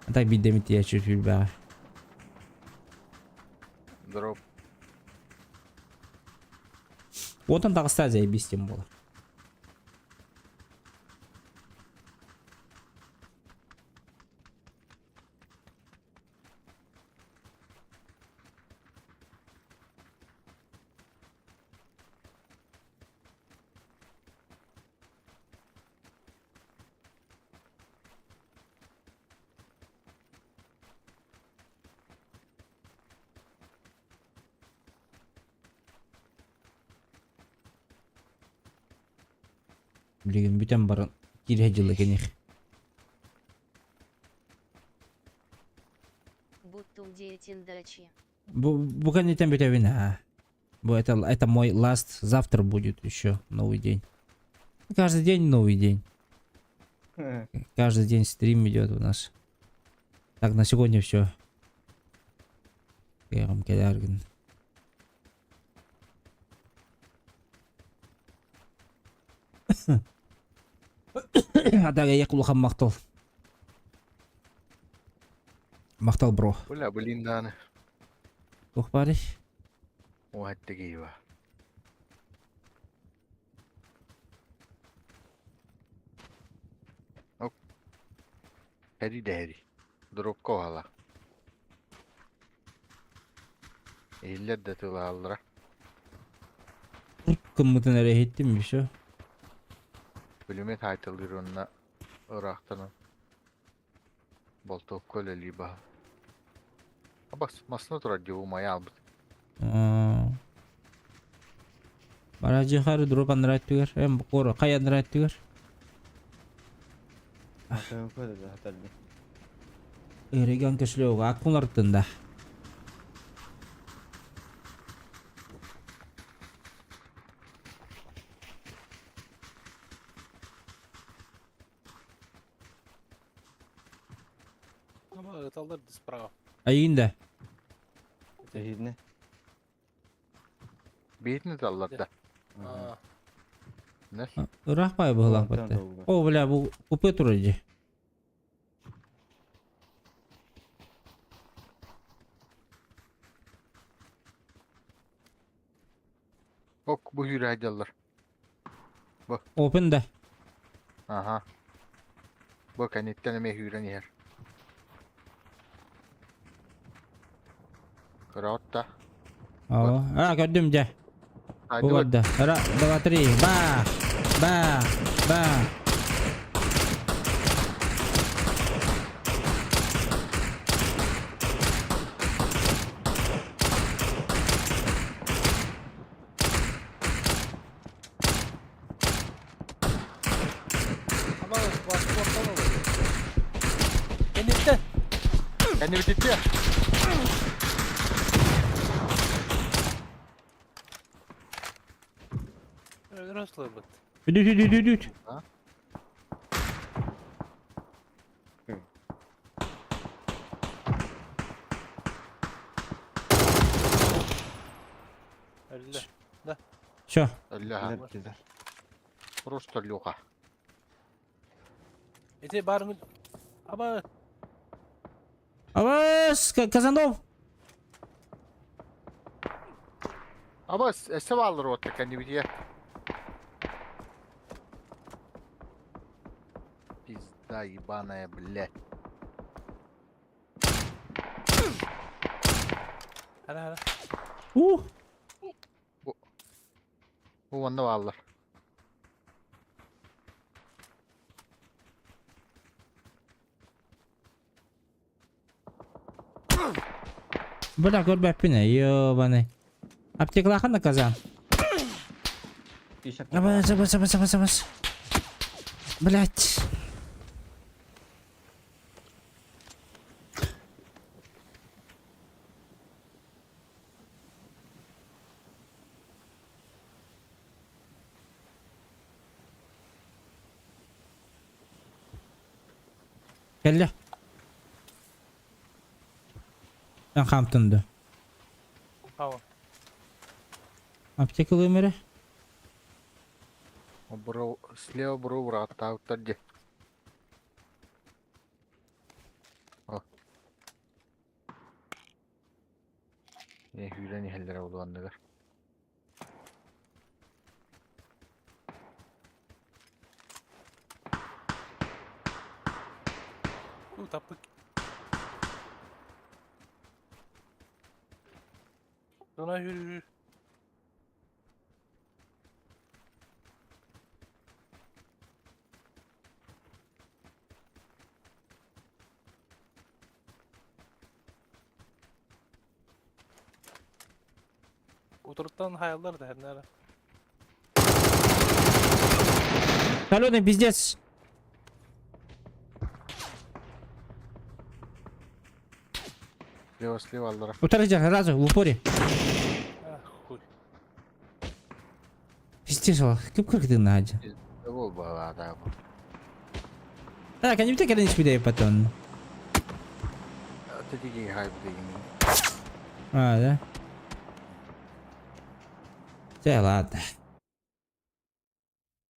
А так биирдэмит тиийээччи сүүрбэҕэ. Дроп. Уотан таҕыста заебись тем буолар. Билигин бүтэн баран киирэ дьылы кэниэх. Будто удеятин дачи. Бу, бу кэнниттэн бүтэбин аа. Бу это мой last, завтра будет еще новый день. Каждый день новый день. Каждый день стрим идет у нас. Так, на сегодня все. Кэлэргин. А так я улахан махтал. Махтал, бро. Бля, блин, дааны. Туох баарый? Уһаттыгиба. Ок. Хэри дэри. Дропка уһала. Иһиллэр да тылааллара. Кыммытын эрэ иһиттим еще. Пулемет хаайталыыр уонна ыраахтан болтуокка үлэлии баһа. Абас масына турар дии умайа албыт. Баражы дроп аннара өттүгэр. Эм кор хай аннара өттүгэр. Эреген көслөөгө аккун да. Ыталлар справа. Айын да. Эһидне. Биитин ыталлар да. Ыраах бай быһылаах батта. О, бля, бу купе турар дии. Ок, бу hүүрэ дьаллар. Бу. Open да. Аха. Бу кэнниттэн эмиэ hүүрэн иһэр. Кыра да. Оо, а, көрдүм дьэ. Бу барда. Ра, два, три. Ба! Ба! Ба! Ama başka ortam olur. Enişte. Kendi bitti. Röslöböt. Düt düt düt düt. Öldü. Да. Все. Өллө ha. Просто люха. Эти барың Аба Абас, Казанов. Абас, эссе баалар отта кэнни битиэ. Пизда ебаная, блядь. Хара хара. Ух. Бу манна бааллар. Бля, көрбөппүн ээ, ёбаный. Аптекалахан да казан. Абас, абас, абас, абас, абас. Блять. Кэллэ. Эн хаамтын дуо? Хава. Аптека ылыам эрэ. Бро, слева бро быраттаабыттар дии. О. Ээ сүүрэн иһэллэрэ буолуо анныгар. У таппыт. Dona yürü yürü. Oturup hayaller da her Соленый пиздец. Слева, слева аллара. Утары сразу в упоре. Ах, хуй. Пиздец, кып кыргытын наадьа. Ол балада. Так, они так не спидей потом. Тетиги хайп деген. А, да? Чэ, ладно.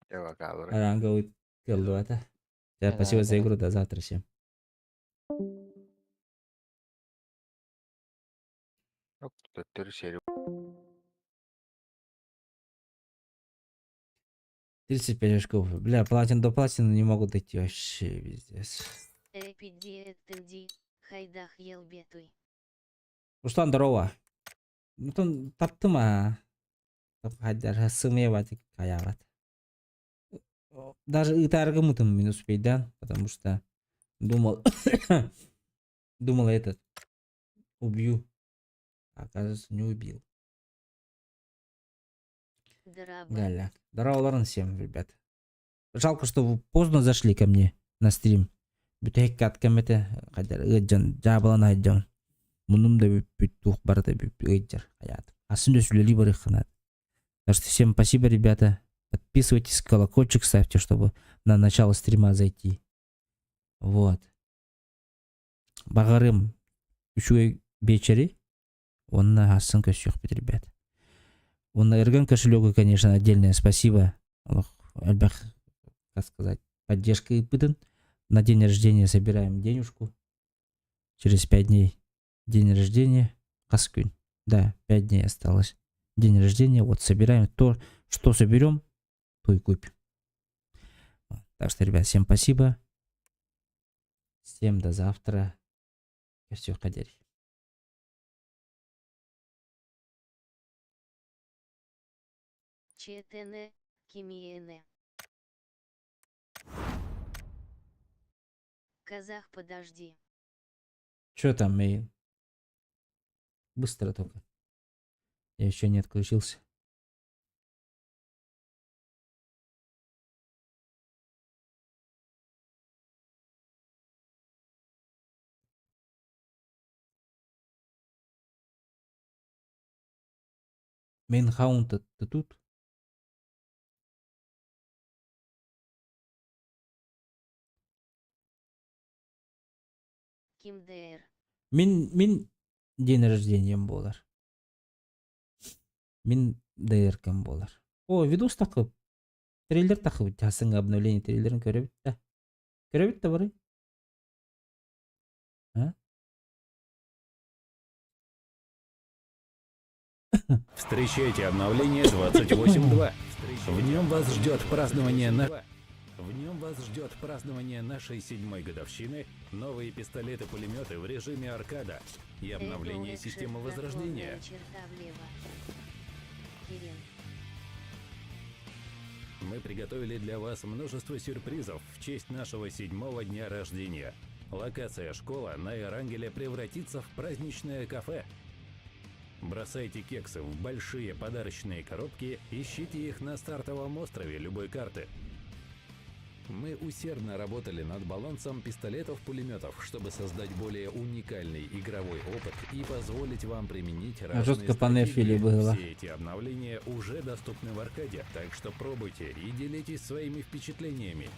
Ранговый это. Спасибо за игру, до завтра всем. Төттөрү сери 35 очков. Бля, платин до платины не могут дойти вообще, пиздец. Руслан, здорово. Ну там таптым а. Хайдар сымева каяват. Даже и таргамутым не успеть, да? Потому что думал, думал этот. Убью. Оказывается, не убил. Галя. Здорово, Лорен, всем, ребят. Жалко, что вы поздно зашли ко мне на стрим. Бүтэһик каткам этэ хайдар ыалдьан дьаабылан айдьан муннум да бүппүт туох барыта бүппүт ыалдьар хайаат. Асын да сүлэлии барыаххынаат. Так что всем спасибо, ребята. Подписывайтесь, колокольчик ставьте, чтобы на начало стрима зайти. Вот. Баҕарым үчүгэй биэчэри уонна асын көрсүөхпүт, ребят. Уонна Эргэн кошелегу, конечно, отдельное спасибо. Олох элбэх, как сказать, поддержка ыыппытын. На день рождения собираем денежку. Через пять дней день рождения. Хас күн. Да, пять дней осталось. День рождения. Вот собираем то, что соберем, то и купим. Так что, ребят, всем спасибо. Всем до завтра. Все, диэри. ЧТН, Кимиене. Казах, подожди. Че там, Мейн? Быстро только. Я еще не отключился. Мейн Хаунтед, ты тут? Ким ДР. Мин, мин день рождением буолар. Мин ДРКм буолар. О, видос тахсыбыт. Трейлер тахсыбыт. Саҥа обновление трейлерин көрөбүт да. Көрөбүт да бары. А? Встречайте обновление 28.2. В нем вас ждет празднование на... В нем вас ждет празднование нашей седьмой годовщины, новые пистолеты-пулеметы в режиме аркада и обновление Эго системы экшен возрождения. наклонная черта влево. Кирин. Мы приготовили для вас множество сюрпризов в честь нашего седьмого дня рождения. Локация школа на Эрангеле превратится в праздничное кафе. Бросайте кексы в большие подарочные коробки, ищите их на стартовом острове любой карты. Мы усердно работали над балансом пистолетов-пулеметов, чтобы создать более уникальный игровой опыт и позволить вам применить разные Жестко понерфили стратегии. было. Все эти обновления уже доступны в аркаде, так что пробуйте и делитесь своими впечатлениями.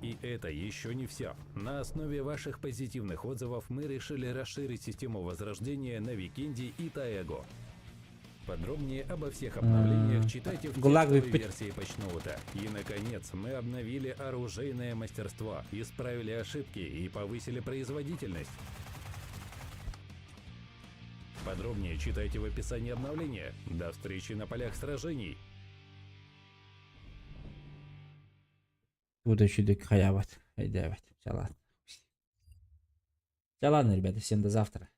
И это еще не все. На основе ваших позитивных отзывов мы решили расширить систему возрождения на Викинди и Таэго. Подробнее обо всех обновлениях читайте в Гулаг текстовой выпить. версии патчноута. И, наконец, мы обновили оружейное мастерство, исправили ошибки и повысили производительность. Подробнее читайте в описании обновления. До встречи на полях сражений. Будущий хайабат. Хайдабат. Ладно. Ладно, ребята, всем до завтра.